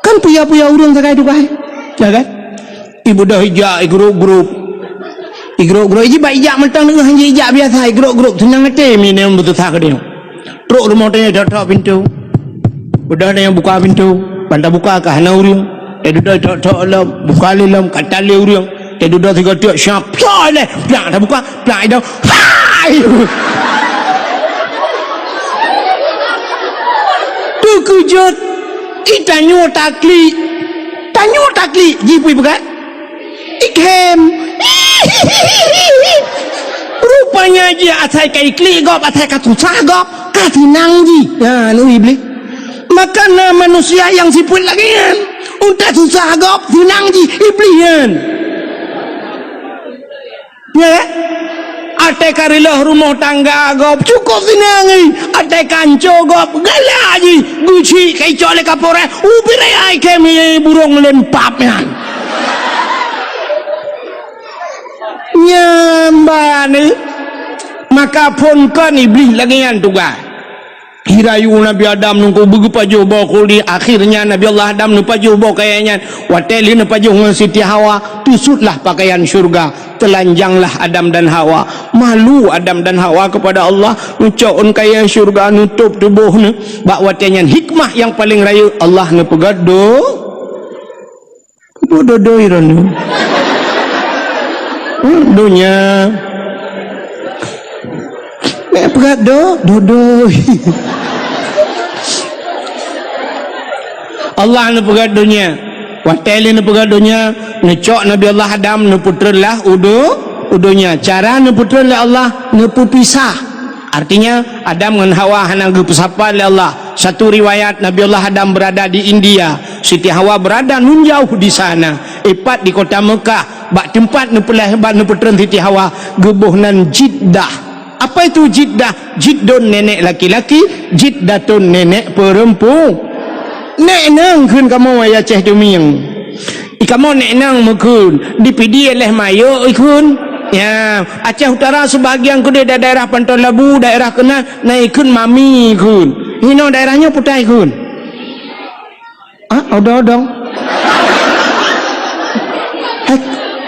Kan puya-puya ureuëng sagai tugaih, ya kan? Ibu dah ijak, igrop-grop. Igrop-grop, iji bak ijak mantong deungoh, iji ijak biasa, igrop-grop, seunang até minong beutusah keudeh. Trok rumoh tanyoe, tok-tok pintoe. Udah tanyoe buka pintoe, ban tabuka ka hana ureuëng. Eh, dudoe tok-tok lom, buka lé lom, ka talé ureuëng. Eh, dudoe sigoe tiek, siap, psoe lé, plak tabuka, plak idong. Hai! Teukeujot, i tanyoe taklik. Tanyoe taklik, jih pui peugah. Ikhem. Rupanya jih asai ka iklik gob, asai ka susah gob, ka sinang jih. Ya, nu Iblih. Maka na manusia nyang sifeuet lagée nyan. Untée susah gob, sinang jih Iblih nyan. Ya, kan? Até ka reuloh rumoh tangga gob, cukup sinang, eh. Até ka anco gob, galak jih. Geuchik ka icok lé kaporeh, ubit raya ikhem, eh, burung lempap nyan. Nyan ban, eh. Maka phon kon Iblih lagée nyan tugaih. Hirayu Nabi Adam nungku beugeupajoh boh khuldi, akhirnya Nabi Allah Adam neupajoh boh kayée nyan. Watée lheueh neupajoh ngon Siti Hawa, teusutlah pakaian syurga, telanjanglah Adam dan Hawa. Malu Adam dan Hawa kepada Allah, neucok ôn kayée syurga, neutôb tuboh neuh. Bak watée nyan hikmah nyang paleng rayeuk Allah neupeugah do Bodoh-doh droeneuh. Hmm, donya. Nek peugah do, dodoh. Allah neupeugah donya. Watée lé neupeugah donya, neucok Nabi Allah Adam neupeutreun lah u do-, u donya. Cara neupeutreun lé Allah neupeupisah. Artinya, Adam ngon Hawa hana geupeusapat lé Allah. Satu riwayat, Nabi Allah Adam berada di India, Siti Hawa berada nun jauh di sana, ipat di kota Mekah, bak teumpat neupeulahé ban neupeutreun Siti Hawa, geuboh nan Jiddah. Apa itu Jiddah? Jiddun nenek laki-laki, Jiddatun nenek perempu-, nek nang kheun kamoe ya Aceh Tumieng. Ikamoe nek nang meukheun, di Pidie leh mayok ikheun. Ya, Aceh Utara sebahagian keudeh da-, daerah Panton Labu, daerah keunan, na ikheun mami ikheun. Hinoe daerah nyoe peue ta ikheun? Ah, odong-odong. Hai,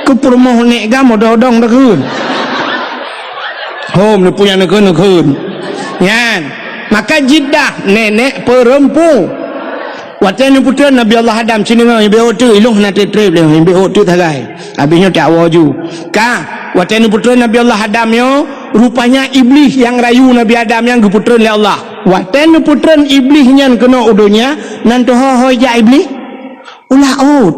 keu peurumoh nek gam odong-odong takheun. Hom, neupue nyang neukheun, neukheun. Nyan. Maka Jiddah, nenek perempu. Watée neupeutreun Nabi Allah Adam, ci deungoe, ibe ôk teuk, ilong hana treb-treb lé, ibe ôk teuk sagai. Habis nyoe tawoe ju. Ka, watée neupeutreun Nabi Allah Adam nyoe, rupanya Iblih nyang rayu Nabi Adam nyang geupeutreun lé Allah. Watée neupeutreun Iblih nyan keunoe u donya, nan teuho-ho ijak Iblih? U laôt.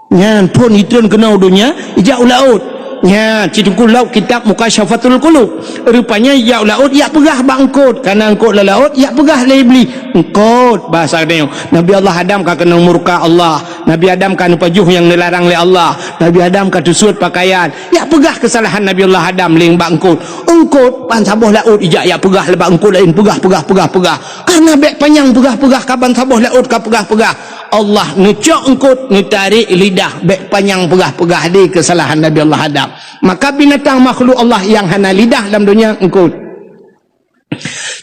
Nyan phon itreun keunoe u donya, ijak u laôt. Nyan, ci Teungku Lhok kitab Mukasyafatul Qulub. Rupanya ijak u laôt, ijak peugah bak eungkôt. Kana eungkôt lam laôt, ijak peugah lé Iblih. Eungkôt, bahasa geutanyoe. Nabi Allah Adam ka keunong murka Allah. Nabi Adam ka neupajoh nyang neularang lé Allah. Nabi Adam ka teusut pakaian. Ijak peugah keusalahan Nabi Allah Adam lé bak eungkôt. Eungkôt, ban saboh laôt ijak, ijak peugah lé bak eungkôt laén. Peugah, peugah, peugah, peugah. Karena bék panyang peugah-peugah ka ban saboh laôt ka peugah-peugah. Allah neucok eungkôt, neutarek lidah, bék panyang peugah-peugah di keusalahan Nabi Allah Adam. Maka binatang makhluk Allah nyang hana lidah lam donya eungkôt.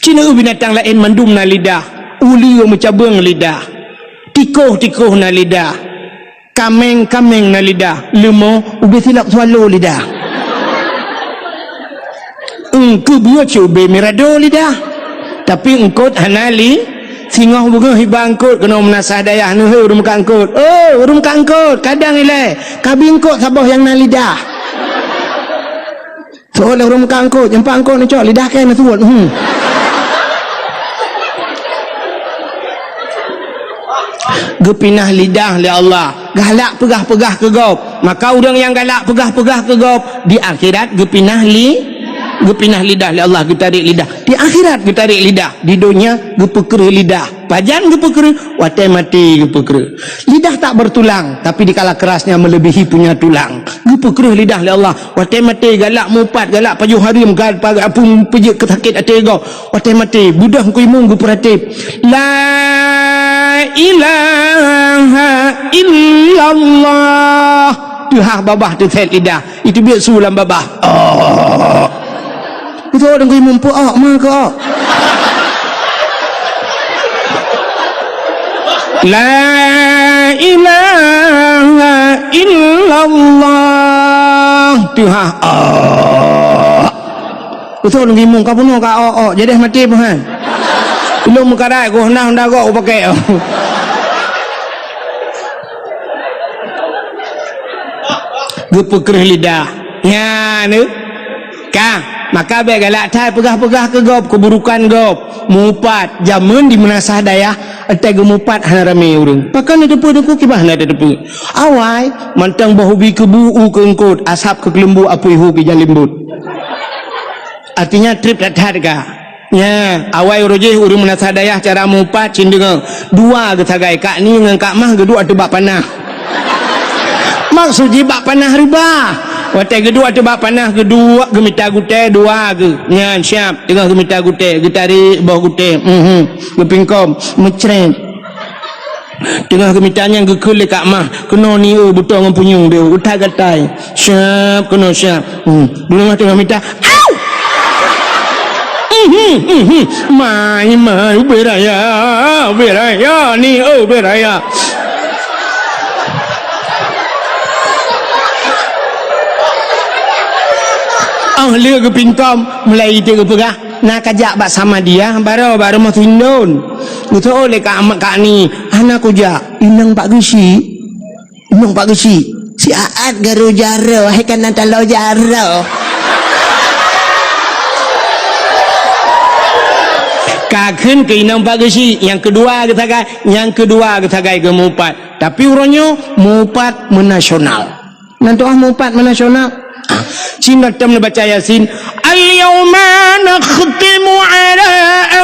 Ci neu binatang laén mandum na lidah, uleue meucabeueng lidah, tikôh-tikôh na lidah. Kaméng-kaméng na lidah, leumo ubé silap swallow lidah. Eungkôt buet cit ubé mirado lidah. Tapi eungkôt hana li-, singoh beungoh iba eungkôt keunoe meunasah dayah neuhôi ureuëng meukat eungkôt. Oh, ureuëng meukat eungkôt, kadang ilée, kabi eungkôt saboh nyang na lidah. Soe lé ureuëng meukat eungkôt, nyang pat eungkôt neucok lidah kèe neusuet. Hmm. Geupinah lidah lé Allah. Galak peugah-peugah keu gob. Maka ureuëng nyang galak peugah-peugah keu gob, di akhirat geupinah li-, geupinah lidah lé Allah, geutarek lidah. Di akhirat geutarek lidah, di donya geupeukreuh lidah. Pajan geupeukreuh, watée maté geupeukreuh. Lidah tak bertulang, tapi dikala kerasnya melebihi punya tulang. Geupeukreueh lidah lé Allah. Watée maté galak mupat, galak pajoh hareuem, ga-, pa-, apui peujeuet keu sakét até gob. Watée maté, beudôh Teungku Imum geupeuratéb. La ilaha illallah. Teuhah babah teusét lidah. Itu biet su lam babah. Oh. Beutôi Teungku Imum peuok ma keuok. La ilaha illallah. Tuhan. Oh. Beutôi Teungku Imum ka bunoe ka ok-ok. Jadi maté peuhan. Ilong meukarat ku honda-honda gok upakek. Geupeukreueh lidah. Nyan, eh. Ka, maka bék galak that peugah-peugah keu gob, keuburukan gob. Mupat, jameun di meunasah dayah, watée geumupat hana ramé ureuëng. Pakon neuteupeue teungku kiban hana teuteupeue. Awai, mantong boh ubi keubu u keu eungkot, asab keu keuleumbu apui hu keu jan limbot. Artinya treb that-that ka. Nya, awai uroe jih ureuëng meunasah dayah cara mupat cit deungoe. Dua geusagai, Kak Ni ngon Kak Mah geuduek ateueh bak panah. Maksud jih bak panah riba. Watée geuduek ateueh bak panah geuduek geumita gutée dua geu. Nyan siab, teungoh geumita gutée, geutarék boh gutée. Mhm. Geupingkom, meucrét. Teungoh geumita nyan geukheun lé Kak Mah, keunoe ni eu butong ngon punyueng deuh, utai gatai. Siab keunoe siab. Hmm. Dulu mah teungoh mita. Au! Mhm, mhm. Mai, mai, ubé raya, ubé raya ni, oh, ubé raya. Oh, lé geupingkom, mulai itu geupeugah. Na kajak bak Samadiyah, baroe bak rumoh Sindon. Geuteu'oh lé Kak Ahmad Kak Ni, hana kujak, inong Pak Geuchik. Inong Pak Geuchik, si Aat garo jaro, hai kana talo jaro. Ka kheun keu inong Pak Geuchik, nyang keudua geusagai, nyang keudua geusagai geumupat. Tapi uroe nyoe mupat meunasional. Nan tu'ah mupat meunasional. Ah, cina tem neubaca Yasin. Al-yauma nakhtimu ala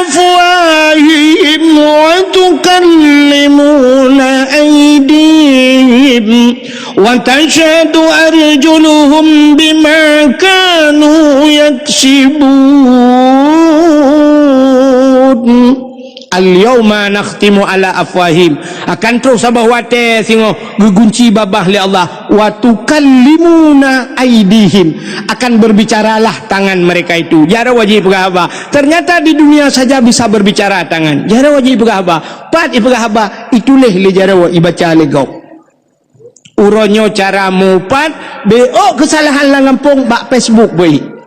afwahihim wa tukallimuna aydihim wa tashhadu arjuluhum bima kanu yaksibun. Al-yauma nakhtimu ala afwahim. Akan troh saboh watée singoh geugunci babah lé Allah. Wa tukallimuna aidihim. Akan berbicaralah tangan mereka itu. Jaroe wajib peugah haba. Ternyata di dunia saja bisa berbicara tangan. Jaroe wajib peugah haba. Pat ipeugah haba, ituléh lé jaroe ibaca lé gob. Uroe nyoe cara mupat, beu'ok keusalahan lam gampông bak Facebook beuih.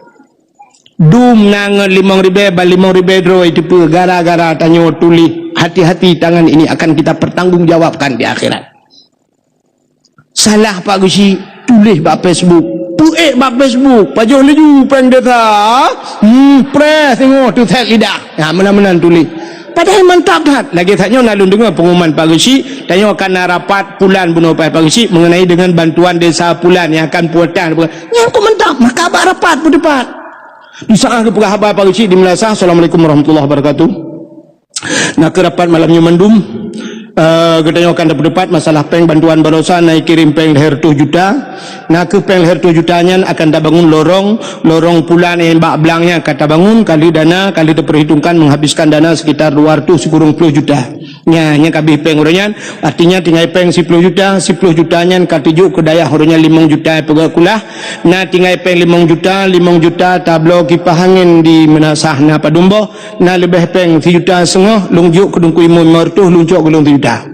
Dum na ngon limong ribée, ban limong ribée droe teupeue gara-gara tanyoe tuléh, hati-hati tangan ini akan kita pertanggungjawabkan di akhirat. Salah Pak Geuchik, tuléh bak Facebook. Peuék bak Facebook, pajoh laju péng desa. Hmm, preh singoh teusét lidah. Ha, meunan-meunan tuléh. Padahai mantap that. Lagée that nyoe na lôn deungoe pengumuman Pak Geuchik, tanyoe akan na rapat pulan bunoe Pak Geuchik mengenai dengan bantuan desa pulan yang akan pulang. Nyan kok mantap, maka bak rapat peuteupat. Di saat geupeugah haba Pak Geuchik di Meunasah, Assalamualaikum warahmatullahi wabarakatuh. Na keuh rapat malam nyoe mandum, eh, geutanyoe akan tapeuteupat masalah péng bantuan baroesa na kirém péng lhée reutôh juta. Na keuh péng lhée reutôh juta nyan akan tabangun lorong, lorong pulan nyang bak blang nyan ka tabangun, ka lheueh dana, ka lheueh teupeurhitungkan menghabiskan dana sekitar dua reutôh sikureueng ploh juta. Nya, nyan ka abéh péng uroe nyan, artinya tinggai péng siploh juta, siploh juta nyan ka teujok keu dayah uroe nyan limong juta peugah kulah. Na tinggai péng limong juta, limong juta tabloe kipah angén di Meunasah na padum boh, na leubeh péng sijuta seungoh, lôn jok keu Teungku Imum limong reutôh, lôn cok keu lôn sijuta.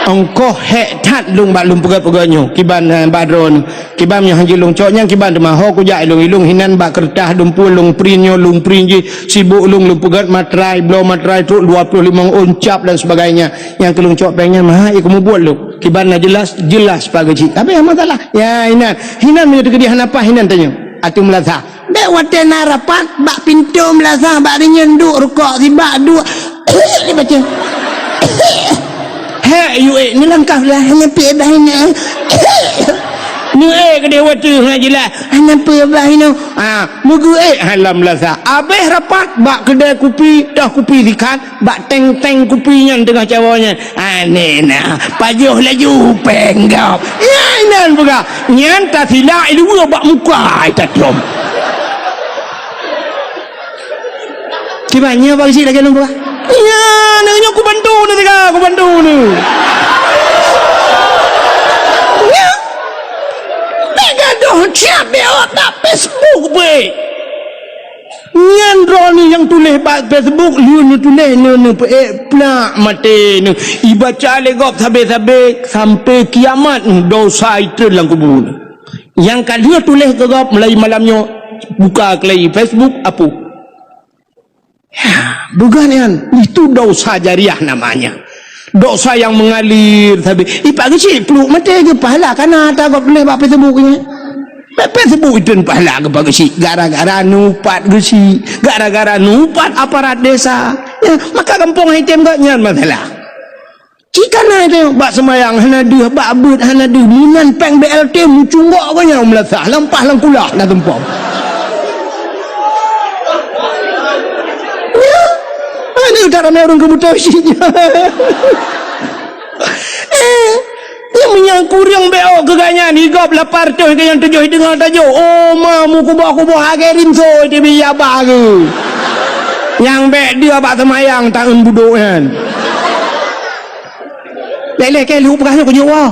Ongkoh hék that lôn bak lôn peugét-peugét nyoe, kiban, eh, bak droeneuh. Kiban nyoe hanjeuet lôn cok nyan kiban teuma ho kujak ilong-ilong hinan bak keureutah lôn pue lôn print nyoe lôn print jih sibok lôn lôn peugét matrai, bloe matrai trok dua ploh limong ôn cap dan sebagainya. Nyang keu lôn cok péng nyan meuhai keu mubuet lôn. Kiban na jeulaih, jeulaih sipa geuchik. Tapi hana masalah. Ya, hinan. Hinan meunyoe teukeudi hana paih hinan tanyoe. Ateueh Meunasah. Bék watée na rapat bak pintoe Meunasah bak rinyeun duek rukok sibak duek. Dibaca. Hek, yue, ni langkah lah hanya pi dah ini. Neuék keudeh watèe hana jeulaih. Hana peue bah inoe. Ha, meugeuék ha lam lasa. Abéh rapat bak keudè kupi, toh kupi sikat, bak teng-teng kupi nyan teungoh cawoe nyan. Aneh na, pajoh laju péng gob. Nyan inan peugah. Nyan tasilak i luwa bak muka i tatom. Kiban nyoe bak geuchik lagèe lôn peugah. Nyan, nyoe kubantu neuh teuka, kubantu neuh. Nyan. Bèk gadoh siat bèk awak bak Facebook beuh. Nyan droeneuh nyang tuléh bak Facebook, lheueh neutuléh neuh neupeuék plak maté neuh. Ibaca lé gob sabé-sabé sampai kiamat neuh dosa itreun lam kubu neuh. Nyang ka lheueh tuléh keu gob mulai malam nyoe buka keulai Facebook apu. Ya, bukan nyan. Itu dosa jariah namanya. Dosa yang mengalir sabe. Ipat geuchik pluek maté geupahala kana ata gob tuléh bak Facebook nyan. Bak Facebook itu pahala geupat geuchik gara-gara neuupat geuchik, gara-gara neuupat aparat desa. Ya, maka gampông item geuh nyan masalah. Cit kana teuh bak seumayang hana deuh, bak beuet hana deuh, meunan péng B L T meucunggok geuh nyan meulasah, lampah lam kulah na tumpom. Ya, ada utak ramé ureueng keubuta cit nyan. Eh, nyang meunyan kureueng B O keu gobnyan, i gob lapan reutôh keu nyang tujoh i teungoh tajok. Oh, ma, meukuboh-kuboh agé rinso di bi abah geuh. Nyang bèk deuh bak seumayang taeun budok nyan. Lé-lé kèe lheueh peugah nyoe keu nyoe.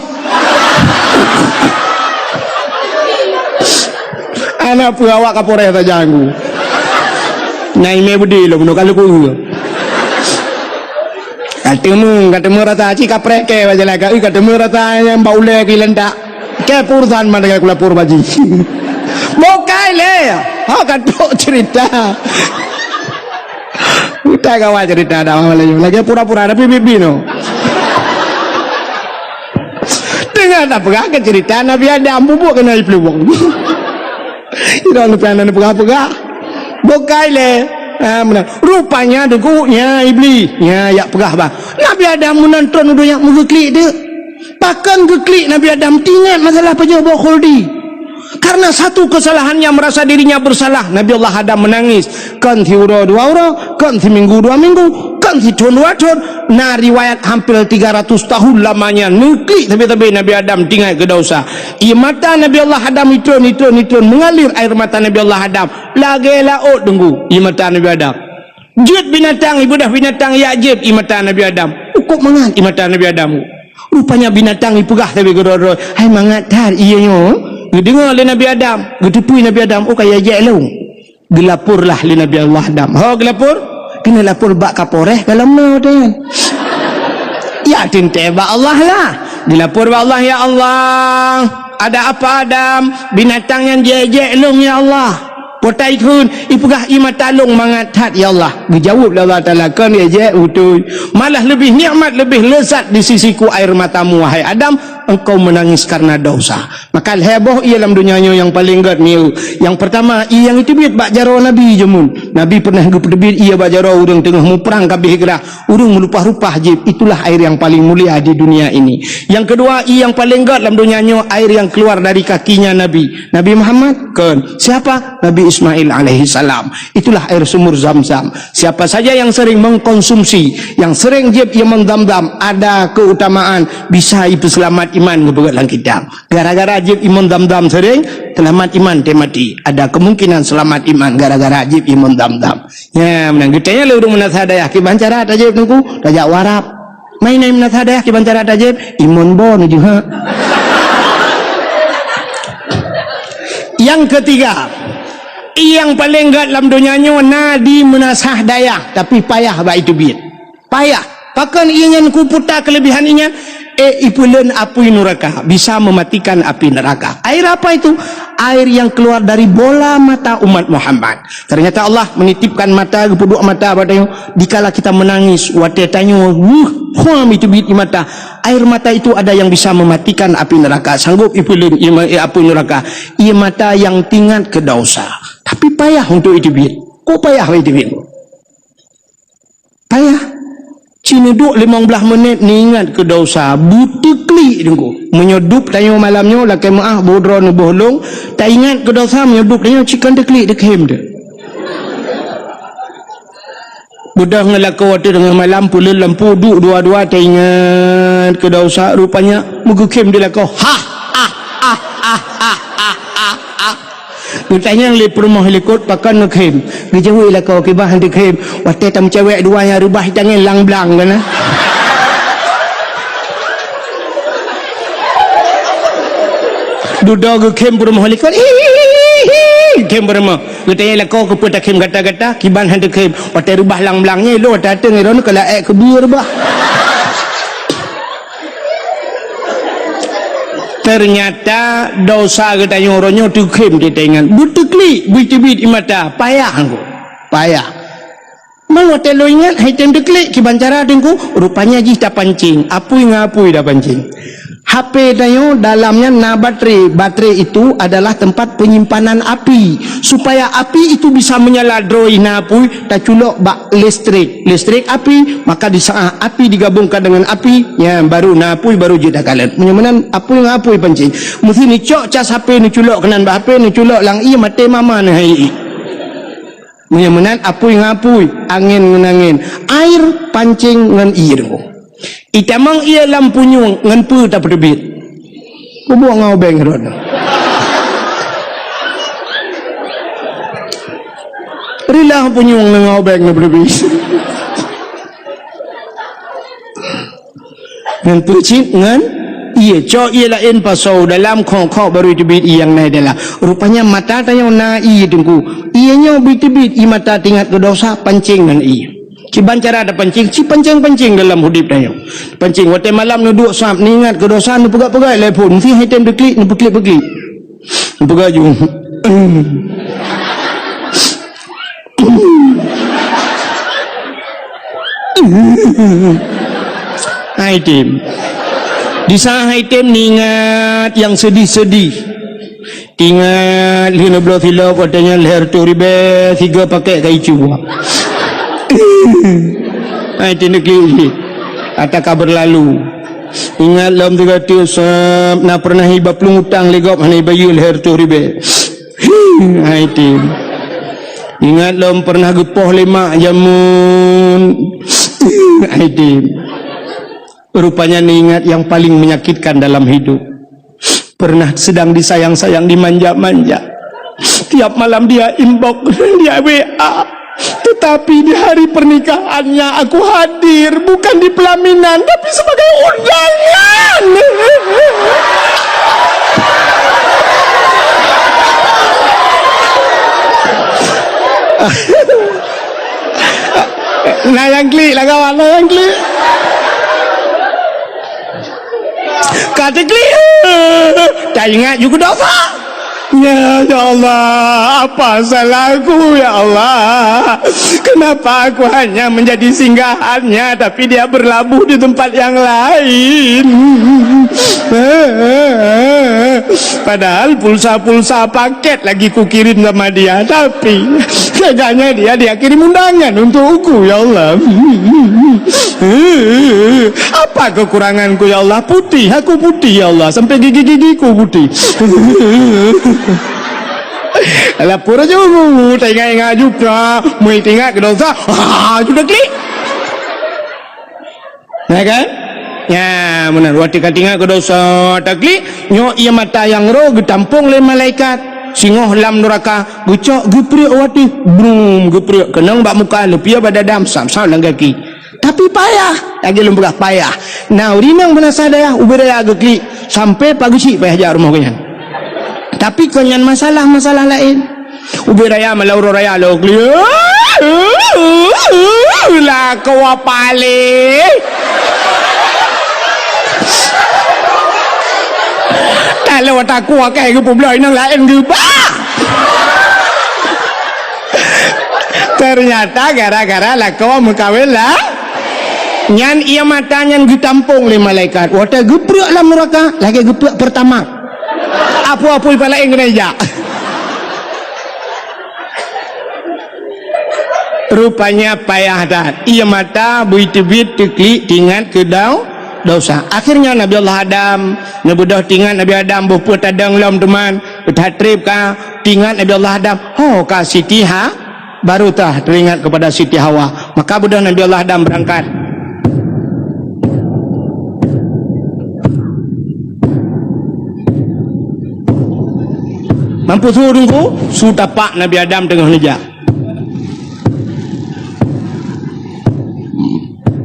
Aneuk peue awak Kapolres tajanggu. Na imé beudé lom nyoe ka lheueh kueu. Ka teumé, ka teumé rasa cit kaprek kèe bak jalan ka, ka teumé rasa nyang bak ulèe keu ilantak. Kèe peurusan mandai kulapor baji. Bukai lé. Ha ka trok cerita. Utai kawan cerita dah malam nyoe. Lagèe pura-pura tapi bibi no. Teungoh tapeugah keu cerita Nabi Adam bubuk keunoe ipeulubong. Idong neupeugah neupeugah-peugah. Bukai lé. Ha meunan. Rupanya deungon nya Iblis. Nya jak peugah bah. Nabi Adam meunan tron u donya meugeuklik deuh. Pakon geuklik Nabi Adam teuingat masalah pajoh boh khuldi. Karena satu kesalahannya merasa dirinya bersalah, Nabi Allah Adam menangis. Kon siuroe dua uroe, kon siminggu dua minggu, kon sithon dua thon. Na riwayat hampir tiga ratus tahun lamanya neuklik sabe-sabe Nabi Adam teuingat keu dosa. Ie mata Nabi Allah Adam itron, itron, itron mengalir air mata Nabi Allah Adam lagèe laôt deungon ie mata Nabi Adam. Jeuet binatang, ibeudôh binatang jak jieb ie mata Nabi Adam. Ukôb mangat ie mata Nabi Adam. Rupanya binatang ipeugah sabe keudroe-droe, "Hai mangat that ie nyoe." Geudeungoe lé Nabi Adam, geuteupeue Nabi Adam, "Oh, ka ijak lôn." Geulaporlah lé Nabi Allah Adam. Ho geulapor? Keuneuk lapor bak Kapolres ka lom na watèe nyan. Ya teuntèe bak Allah lah. Geulapor bak Allah, "Ya Allah, ada apa Adam? Binatang nyan jijak lôn ya Allah." Potai kheun, ipeugah ie mata lôn mangat that, ya Allah. Geujaweueb lé Allah Taala, kon ie jijak beutôi. Malah leubeh nikmat, leubeh lezat di sisiku air matamu, wahai Adam, engkau menangis karena dosa. Maka lhèe boh ie lam donya nyoe nyang paleng gèt mieu. Nyang peurtama, ie nyang iteubiet bak jaroe Nabi jameun. Nabi pernah geupeuteubiet ie bak jaroe ureueng teungoh muprang ka abéh grah. Ureueng meulupah-lupah jieb, itulah air yang paling mulia di dunia ini. Yang kedua, ie nyang paleng gèt lam donya nyoe, air yang keluar dari kakinya Nabi. Nabi Muhammad? Kon. Siapa? Nabi Ismail alaihissalam. Itulah air sumur Zam-Zam. Siapa saja yang sering mengkonsumsi, yang sering jieb ie mon Zam-Zam, ada keutamaan bisa ipeuseulamat iman geupeugah lam kitab. Gara-gara jieb ie mon Zam-Zam sering, seulamat iman teuh maté. Ada kemungkinan seulamat iman gara-gara jieb ie mon Zam-Zam. Nyan, meunan geutanyong lé ureueng meunasah dayah, "Kiban cara tajieb Teungku?" "Tajak u Arab." "Meunan meunasah dayah, kiban cara tajieb?" "Ie mon boh neujeuhak." Yang ketiga, ie nyang paleng gèt lam donya nyoe na di meunasah dayah, tapi payah bak iteubiet. Payah. Pakon ie nyan kuputa keulebihan ie nyan? Eh, ipeulon apui nuraka, bisa mematikan api neraka. Air apa itu? Air yang keluar dari bola mata umat Muhammad. Ternyata Allah menitipkan mata, geupeuduek mata bak tanyoe. Dikala kita menangis, watèe tanyoe, wuh, huam iteubiet ie mata. Air mata itu ada yang bisa mematikan api neraka. Sanggup ipeulon ie ma-, eh, apui nuraka. Ie mata yang teuingat keu dosa. Tapi payah untuk iteubiet. Kok payah iteubiet? Payah. Neuduek limong blaih menit, neuingat keu desya, beuteuklik teungku. Meunyoe dub tanyoe malam nyoe lakée meuáh, boh droe neuboh lông, taingat keu desya, meunyoe dub tanyoe cit kon teuklik, teukhém teuh. Beudôh ngon lakoe teuh teungoh malam, peuleuet lampu, duek dua-dua, taingat keu desya, rupanya meugeukhem di lakoe. Hah! Ah, ah, ah, ah, ah, ah, ah, ah. Geutanyong lé peurumoh likot, pakon neukhem? Geujaweueb lakoe, kiban han teukhem. Watée tameucewek dua nyang reubah tangen lang-blang kana. Dudoe geukhem peurumoh likot. Hihihi, khem peurumoh. Geutanyong lakoe, keupeue takhem gata-gata, kiban han teukhem. Watée reubah lang-blang nyan, lôn watée ateueng droeneuh keu laék keubeue reubah. Teunyata desya geutanyoe uroe nyoe teukhém teuingat. Beuteuklik, beuteubiet ie mata, payah teungku. Payah. Man watée lôn ingat, hai tem teuklik, kiban cara teungku, rupanya jih tapancing, apui ngon apui tapancing. H P tanyoe dalamnya na baterai. Baterai itu adalah tempat penyimpanan api. Supaya api itu bisa menyala droe na apui, taculok bak listrik. Listrik api, maka di saat api digabungkan dengan api, nyan baru na apui, baru jeuet takalon. Meunyoe meunan apui ngon apui pancing. Meusti neucok cas H P, neuculok keunan bak H P, neuculok lam ié, maté mama neuhai ié. Meunyoe meunan apui ngon apui, angén ngon angén, air pancing ngon ié. Itamong ié lam punyueng ngon peue tapeuteubiet? Kubuek ngon ubeng rot. Rilah punyueng ngon ubeng na peuteubiet. Ngon peue cit? Ngon ié. Cok ié laén pasoe dalam, khok-khok baru teubiet ié nyang na dalam. Rupanya mata tanyoe na ié teungku. Ié nyoe beuteubiet ie mata teuingat keu desya, pancing ngon ié. Kiban cara tapancing, ci pancing-pancing dalam udeb tanyoe. Pancing, watée malam neuduek sab, neuingat keu desya, neupeugah-peugah lé phon, meusti hai tem teuklik, neupeuklik-peuklik. Neupeugah ju. Hai tem. Di saat hai tem neuingat nyang seudih-seudih. Ingat lheueh neubloe silop, watée nyan lhée reutôh ribée sigoe pakét kayée cue. Hai, teuneuk jih, ata ka beurlalu. Ingat lom sigoe teuk sab, na peureunah iba plueng utang lé gob hana ibayeue lhée reutôh ribée. Hai tem. Ingat lom peureunah geupoh lé mak jameun. Hai tem. Rupanya neuingat nyang paleng menyakitkan dalam hidup. Pernah sedang disayang-sayang, dimanja-manja. Tiap malam dia inbox, dia W A. Tetapi di hari pernikahannya aku hadir, bukan di pelaminan, tapi sebagai undangan. Na nyang klik lah kawan, na nyang klik. Ka teuklik, taingat ju keu desya. Ya, ya Allah, apa salahku, ya Allah? Kenapa aku hanya menjadi singgahannya, tapi dia berlabuh di tempat yang lain? Padahal pulsa-pulsa paket lagi kukirim sama dia, tapi teganya dia, dia kirim undangan untukku, ya Allah. Apa kekuranganku, ya Allah? Putih, aku putih, ya Allah. Sampai gigi-gigiku putih. Lapor aja, taingat-ingat juga. Mui taingat keu desya. Ah, sudah klik. Ya kan? Ya, benar. Watée ka taingat keu desya, taklik, nyoe ié mata nyang roh geutampong lé malaikat. Singoh lam nuraka, geucok geuprek watée. Brum, geuprek. Keunong bak muka, leupie bak dada, sam-sam lam gaki. Tapi payah. Lagée lôn peugah payah. Na ureuëng inong meunasah dayah, ubé raya geuklik. Sampai pageucik payah jak rumoh geuhnyan. Tapi kon nyan masalah-masalah laén. Ubé raya malam uroe raya lôn klik. Lakoe paléh. Taloe takue keu peubloe inong laén geuba. Ternyata gara-gara lakoe meukawen lah. Nyan ié mata nyan geutampong lé malaikat. Watée geuprek lam nuraka, lagée geuprek Pertamax. Apui-apui palaeng keuneuk jak. Rupanya payah that. Ie mata bui teubiet teuklik tingat keu dau-, dosa. Akhirnya Nabi Allah Adam, neubeudôh tingat Nabi Adam boh peue tadong lom teuma, that treb ka tingat Nabi Allah Adam. Ho ka Siti Ha-, baru tah teringat kepada Siti Hawa. Maka beudôh Nabi Allah Adam berangkat. Mampu su Teungku, su tapak Nabi Adam teungoh neujak.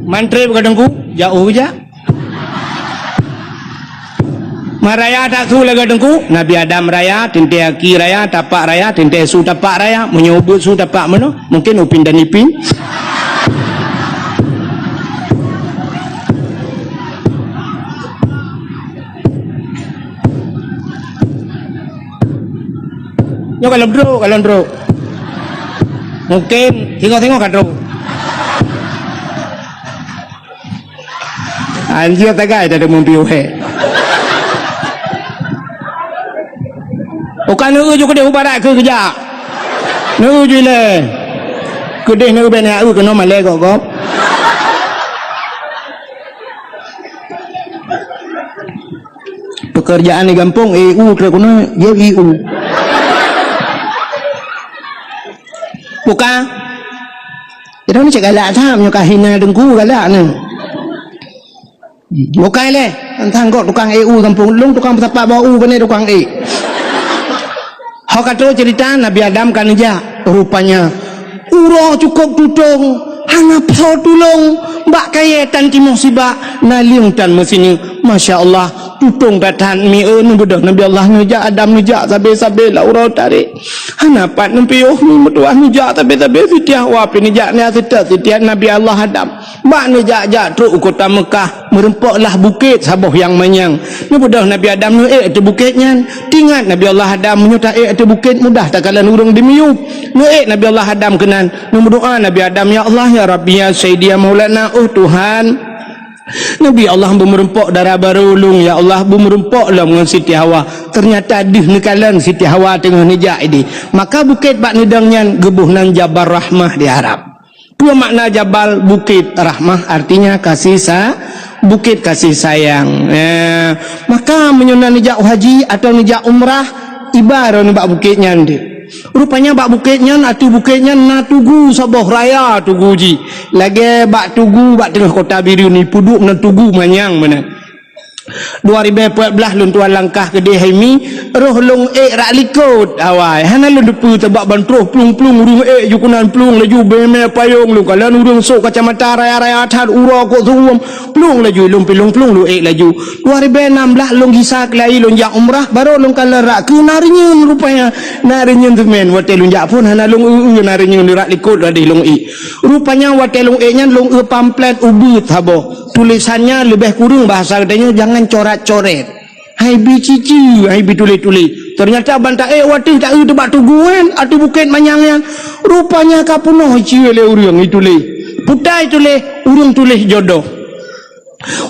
Mantri bukan Teungku, jauh jak. Maraya tak su lagèe Teungku, Nabi Adam raya, teuntèe aki raya, tapak raya, teuntèe su tapak raya, meunyoe ubit su tapak meunoe, mungkin upin dan ipin. Nyoe kalon trok, kalon trok. Mungkin singoh-singoh ka trok. Anjir tagai tadi mumpi uhé. Bukan neu ju keudeh u barat keu keujak. Neu ju ilèe. Keudeh neu bèk neu keunoe malèe gop-gop. Pekerjaan di gampông, E U trok keunoe, jeuet E U. Buka. Jadi ni cek galak tham, nyoe ka hina Teungku galak ni. Bukai lé, tantang kok tukang E U gampông lôn, tukang peusapat bak u, bani tukang e. Ho ka trok cerita Nabi Adam ka neujak, rupanya uroe cukôp tutong, hana po tulông, bak kayèe tan timoh sibak, naleueng tan meusineuk. Masya Allah, tutong that-that mi, eh, neubeudôh Nabi Allah neujak, Adam neujak, sabé-sabé lam uroe tarek. Hana pat neupiôh mi meutuah neujak, sabé-sabé Siti Hawa pih neujak, nyan seutôt sitiat Nabi Allah Adam. Bak neujak-jak trok u kota Meukah, meurumpok lah bukét saboh nyang manyang. Neubeudôh Nabi Adam neuék ateueh bukét nyan. Teuingat Nabi Allah Adam, meunyoe taék ateueh bukét mudah takalon ureuëng dimiyueb. Neuék Nabi Allah Adam keunan. Neumeudoá Nabi Adam, "Ya Allah, ya Rabbi, ya Sayyidi, ya Maulana, oh Tuhan." Nabi Allah beumeurumpok dara barô lôn, ya Allah, beumeurumpok lom ngon Siti Hawa. Teunyata deuh neukalon Siti Hawa teungoh neujak idéh. Maka bukét bak neudong nyan geuboh nan Jabal Rahmah di Arab. Peue makna jabal? Bukét. Rahmah artinya kasih sa-, bukét kasih sayang. Eh, maka meunyoe na neujak haji atau neujak umrah, iba droeneuh bak bukét nyan deuh. Rupanya bak bukét nyan, ateueh bukét nyan na tugu saboh raya tugu jih. Lagèe bak tugu bak teungoh kota Bireuen, ipeuduek meunan tugu manyang meunan. Dua ribèe peuet blah lôn tuan langkah keudéh hai mi, roh lôn ék rak likot awai. Hana lôn teupeue sabab ban troh plueng-plueng ureuëng ék ju keunan plueng laju beumè payong lôn kalon ureuëng sôk kacamata raya-raya that uroe kok seuuem plueng laju lôn pilong plueng lôn ék laju. Dua ribèe nam blah lôn gisa keulai lôn jak umrah baru lôn kalon rak keu na reunyeun rupanya. Na reunyeun seumén watèe lôn jak phôn hana lôn eu-eu na reunyeun rak likot ladeh lôn ék. Rupanya watèe lôn ék nyan lôn eu pamflet ubeuet saboh. Tulésan nyan leubeh kureueng bahasa geutanyoe jangan coret-coret. Hai bi cici, hai bi tuléh-tuléh. Teunyata ban taék watèe taeu teubak tugu nyan, ateueh bukét manyang nyan. Rupanya ka peunoh icie lé ureuëng ituléh. Putai tuléh, ureuëng tuléh jodoh.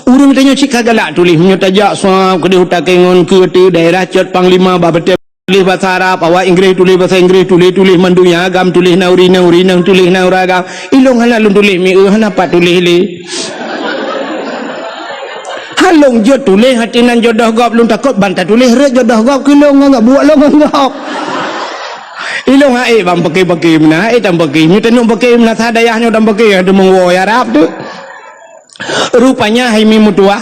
Ureuëng tanyoe cit ka galak tuléh, meunyoe tajak swab keudéh u Takengon keu ateueh daerah Cot Panglima bak batèe. Tuléh basa Arab, awak Inggréh tuléh basa Inggréh, tuléh-tuléh mandum nyang agam, tuléh nauri-nauri, nang tuléh nauri agam. Ilong hana lôn tuléh mi, eh, hana pat tuléh lé. Halong jeuet tuléh hati nan jodoh gob lôn takot ban tatuléh rot jodoh gob keu lôn ngon gob buet lôn ngon gob. Ilong hai ban paké-paké meunan, hai tan paké. Nyoe tanyoe paké meunan sa dayah nyoe tan paké, ada meuwoe Arab tu. Rupanya hai mi meutuah,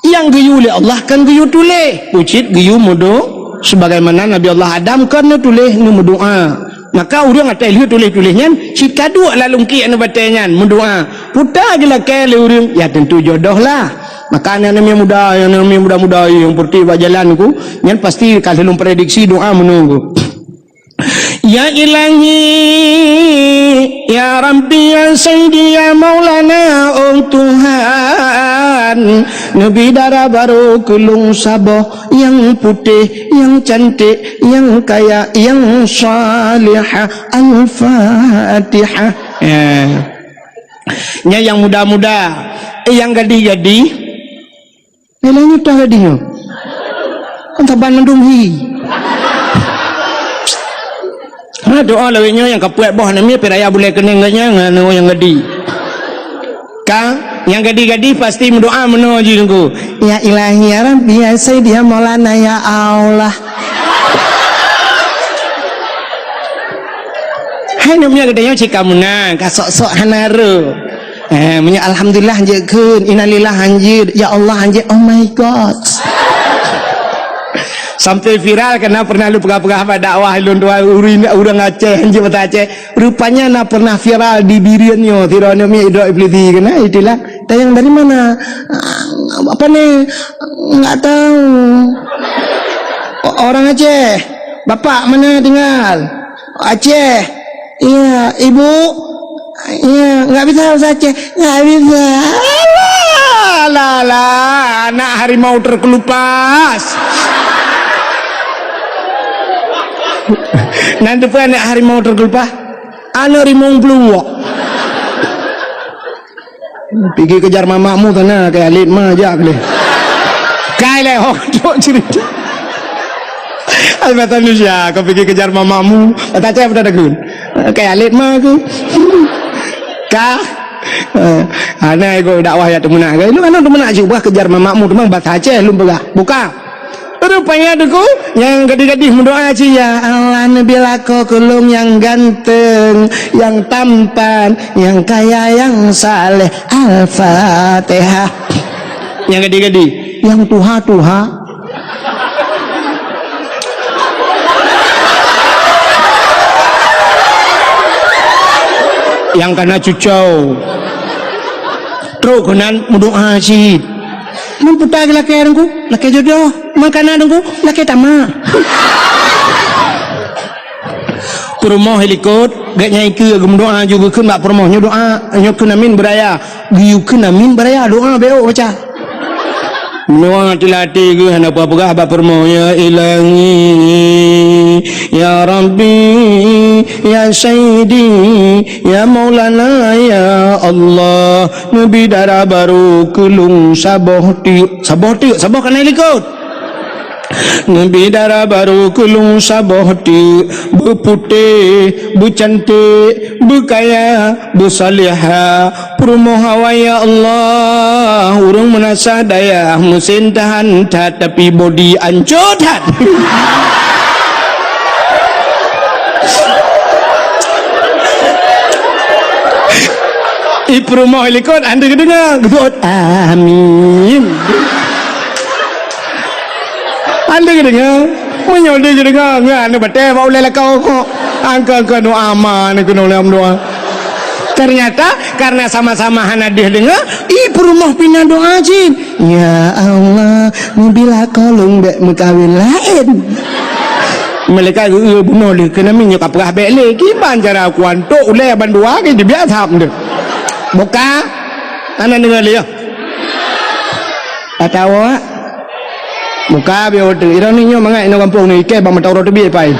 nyang geuyue lé Allah kan geuyue tuléh, ucit geuyue meudo-, sebagaimana Nabi Allah Adam kan neutuléh neumeudoá. Maka ureuëng atai lheueh tuléh-tuléh nyan cit ka duek lam lungkiek neubatée nyan meudoá. Puta geulakée lé ureuëng, ya tentu jodoh lah. Maka aneuk-aneuk muda, aneuk-aneuk muda-muda nyang peureutih bak jalan ku, nyan pasti ka lheueh lôn prediksi doá meununggu. Ya Ilahi, ya Rabbi, ya Sayyidi, ya Maulana, oh Tuhan, neubi dara barô keu lôn saboh nyang putéh, nyang cantik, nyang kaya, nyang salihah. Al-Fatihah. Ya. Nyan nyang muda-muda, eh, nyang gadih-gadih. Nilai nyoe toh gadih nyoe. Kan saban mandum hi. Doa lawét nyoe nyang ka peuet boh aneuk miet, pih raya bulèe keunong geuh nyan ngon nyang gadih. Ka, nyang gadih-gadih pasti meudoa meunoe jih Teungku. Ya Ilahi, ya Rabbi, ya Sayyidi, ya Maulana, ya Allah. Hai aneuk miet geutanyoe cit ka meunan, ka sok-sok hana rô. Eh, meunyoe alhamdulillah hanjeuet kheun, innalillah hanjeuet, ya Allah hanjeuet, oh my God. Sampai viral karena pernah lôn peugah-peugah bak dakwah lôn dua ureueng, ureueng Aceh hanjeuet bahasa Aceh. Rupanya na pernah viral di Bireuen nyoe, sidroe aneuk miet idrop iblisi keunan, itulah. Tanyong dari mana? Ah, apa ni? Enggak tahu. O-, orang Aceh. Bapak mana tinggal? Aceh. Iya, ibu? Iya, enggak bisa bahasa Aceh. Enggak bisa. Alah, alah, alah, anak harimau terkelupas. Nan teupeu anak harimau terkelupas? Aneuk rimong pluwok. Pigi kejar mamakmu sana, kayak alit ma jak leh. Kai leh, oh, cok cerita. Ai, bahasa Indonesia, kau pigi kejar mamakmu. Bahasa Aceh apa dah gun? Kayak alit ma aku. Ka? Eh, ana ego dakwah ya teumeunak. Lu kan teumeunak cuba kejar mamakmu, teuma bahasa Aceh lu peugah. Buka. Rupanya Teungku, nyang gadih-gadih meudoa cit, "Ya Allah, neubi lakoe keu lôn nyang ganteng, nyang tampan, nyang kaya, nyang saleh." Al-Fatihah. Nyang gadih-gadih, nyang tuha-tuha. Nyang kana cucau. Trok keunan meudoa cit. Mun puta lakèe Teungku, lakèe jodoh. Meukanan Teungku, lakèe tamak. Peurumoh i likot, gét nyang ikeue geumeudoa ju geukheun bak peurumoh nyoe doa, nyoe kheun amin beuraya. Geuyue kheun amin beuraya, doa bèk baca. Meudoa teulatèe geuh hana peugah bak peurumoh, "Ya Ilahi, ya Rabbi, ya Sayyidi, ya Maulana, ya Allah." Neubi dara barô keu lôn saboh teuk. Saboh teuk, saboh kana i likot. Neubi dara barô keu lôn saboh teuk, beuputéh, beucanték, beukaya, beusalihah. Peurumoh awai, ya Allah, ureueng meunasah dayah, meusén tahan that, tapi bodi ancô that. I peurumoh i likot, han deuh geudeungoe, geubeuet, "Amin." Han deuh geudeungoe, meunyoe deuh geudeungoe, ngon aneuk batèe bak ulèe lakoe kok. Angka-angka doa ma aneuk keunoe lom doa. Ternyata karena sama-sama hana deuh deungoe, i peurumoh pih na doa cit. "Ya Allah, neubi lakoe lôn bèk meukawen laén." Malaikat geu-, geu-, bunoe lé, keunan meunyoe ka peugah bèk lé, kiban cara kuantok ulèe bandua ke dibiak thap deh. Buka, hana deungoe lé, ya. Atawa, buka biar beutôi. Ironi nyoe mangat inoe gampông ni, ikei bak mata uroe teubiet pai.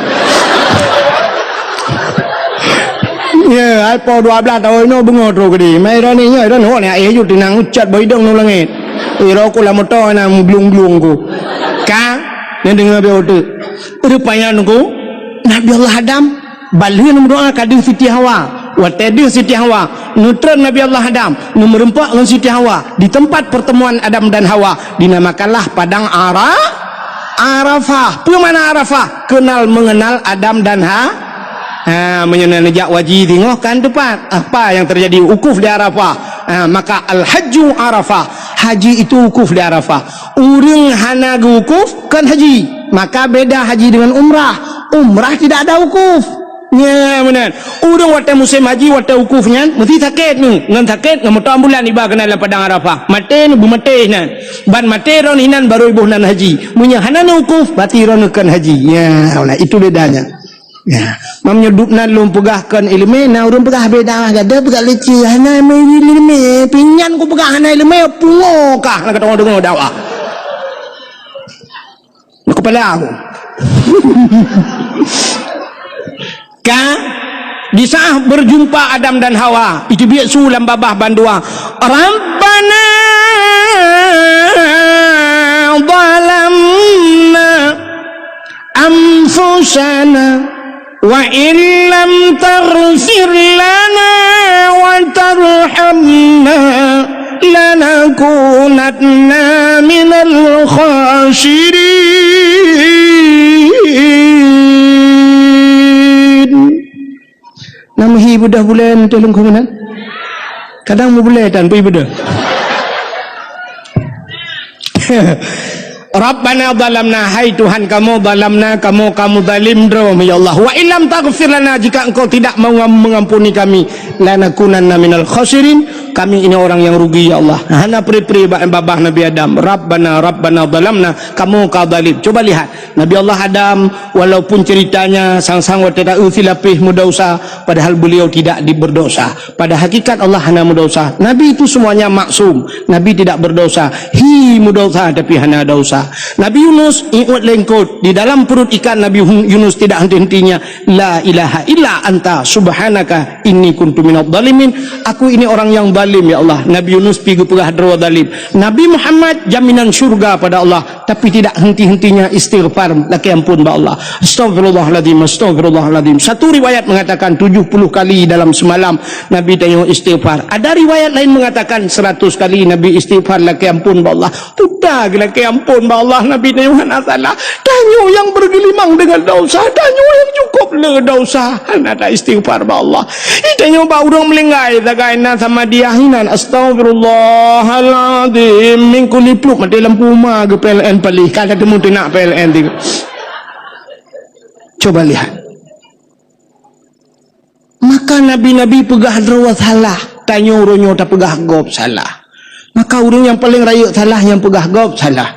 Ya, hai po dua belas tahun inoe beungoh trok keudeh. Mai ironi nyoe, ironi nyoe, eh, yu tinang ucat bak idong ngon langét. Iro ku lam moto na glung-glung ku. Ka? Nyan deungoe biar beutôi. Rupanya Teungku, Nabi Allah Adam, bak lheueh neumeudoa ka deuh Siti Hawa. Watèe deuh Siti Hawa, neutrön Nabi Allah Adam, neumeureumpok ngon Siti Hawa di tempat pertemuan Adam dan Hawa, dinamakanlah Padang Ara-, Arafah. Peue makna Arafah? Kenal mengenal Adam dan Ha-, ha, meunyoe na neujak haji singoh kan teumpat. Apa yang terjadi? Wukuf di Arafah. Ha, maka al-hajju Arafah. Haji itu wukuf di Arafah. Ureueng hana geuwukuf kon haji, maka beda haji dengan umrah. Umrah tidak ada wukuf. Nya meunan. Ureueng watèe musém haji, watèe wukuf nyan meusti sakét nyoe, ngon sakét ngon moto ambulan iba keunan lam padang Arafah. Maté nyoe beumaté inan. Ban maté droeneuh inan barô iboh nan haji. Meunyoe hana na wukuf, berarti droeneuh kon haji. Nya, nah, itu bedanya. Ya, mam nyoe dub nan lôn peugah kon ileumèe, na ureueng peugah beda, gata peugah leucue, hana ileumèe, pinyan kupeugah hana ileumèe, pungo kah na katong deungoe dakwah. Na kepala aku. Ka di saat berjumpa Adam dan Hawa, itu biasa lam babah bandua. Rabbana zalamna anfusana wa illa اغفر لنا وترحمنا لنكونن من الخاسرين. Nama hi beudôh buleuen teuh lungkhu meunan? Kadang meubulée tan pih beudôh. Rabbana zalamna, hai Tuhan kamoe, zalamna, kamoe, kamoe zalim droe, ya Allah. Wa illam taghfir lana, jika Engkau tidak mau mengampuni kami, lanakunanna minal khasirin, kami ini orang yang rugi, ya Allah. Hana pri-pri bak babah Nabi Adam. Rabbana, Rabbana zalamna, kamoe ka zalim. Coba lihat, Nabi Allah Adam, walaupun ceritanya sang-sang watée taeu silapéh meudausa, padahal beliau tidak di-, berdosa. Pada hakikat Allah hana meudausa. Nabi itu semuanya maksum. Nabi tidak berdosa. Hi meudausa tapi hana dausa. Nabi Yunus iôt lengkot di dalam perut ikan. Nabi Hun-, Yunus tidak henti-hentinya, "La ilaha illa anta subhanaka inni kuntu minadh dhalimin." Aku ini orang yang zalim, ya Allah. Nabi Yunus pi geupeugah droe zalim. Nabi Muhammad jaminan syurga pada Allah. Tapi tidak henti-hentinya istighfar, lakée ampôn bak Allah. Astaghfirullahaladzim, astaghfirullahaladzim. Satu riwayat mengatakan tujuh puluh kali dalam semalam Nabi tanyoe istighfar. Ada riwayat lain mengatakan seratus kali Nabi istighfar, lakée ampôn bak Allah. Peue ta geulakée ampôn bak Allah, Nabi tanyoe hana salah. Tanyoe nyang bergelimang dengan dosa, tanyoe nyang cukup le dosa. Hana ta istighfar bak Allah. Ih, tanyoe bak ureuëng meulinggai sagai na sama dia hinan, "Astaghfirullahaladzim." Minggu lipluk maté lampu uma geu P L N palih. Ka teumu teunak P L N tiga. Coba lihat. Maka nabi-nabi peugah droe salah, tanyoe uroe nyoe tapeugah gob salah. Maka ureuëng nyang paleng rayeuk salah nyang peugah gob salah.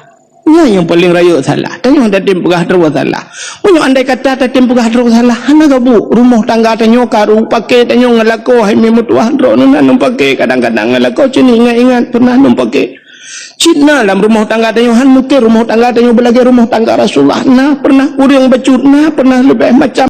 Nyan nyang paleng rayeuk salah. Tanyoe tatem peugah droe salah. Meunyoe andai kata tatem peugah droe salah, hana gabuk. Rumoh tangga tanyoe karu, paké tanyoe ngon lakoe, hai meutuah droeneuh na ngon paké, kadang-kadang ngon lakoe cit ingat-ingat pernah ngon paké. Cit na lam rumoh tangga tanyoe, han mungken rumoh tangga tanyoe beulagée rumoh tangga Rasulullah. Na pernah ureuëng bacut, na pernah leubeh macam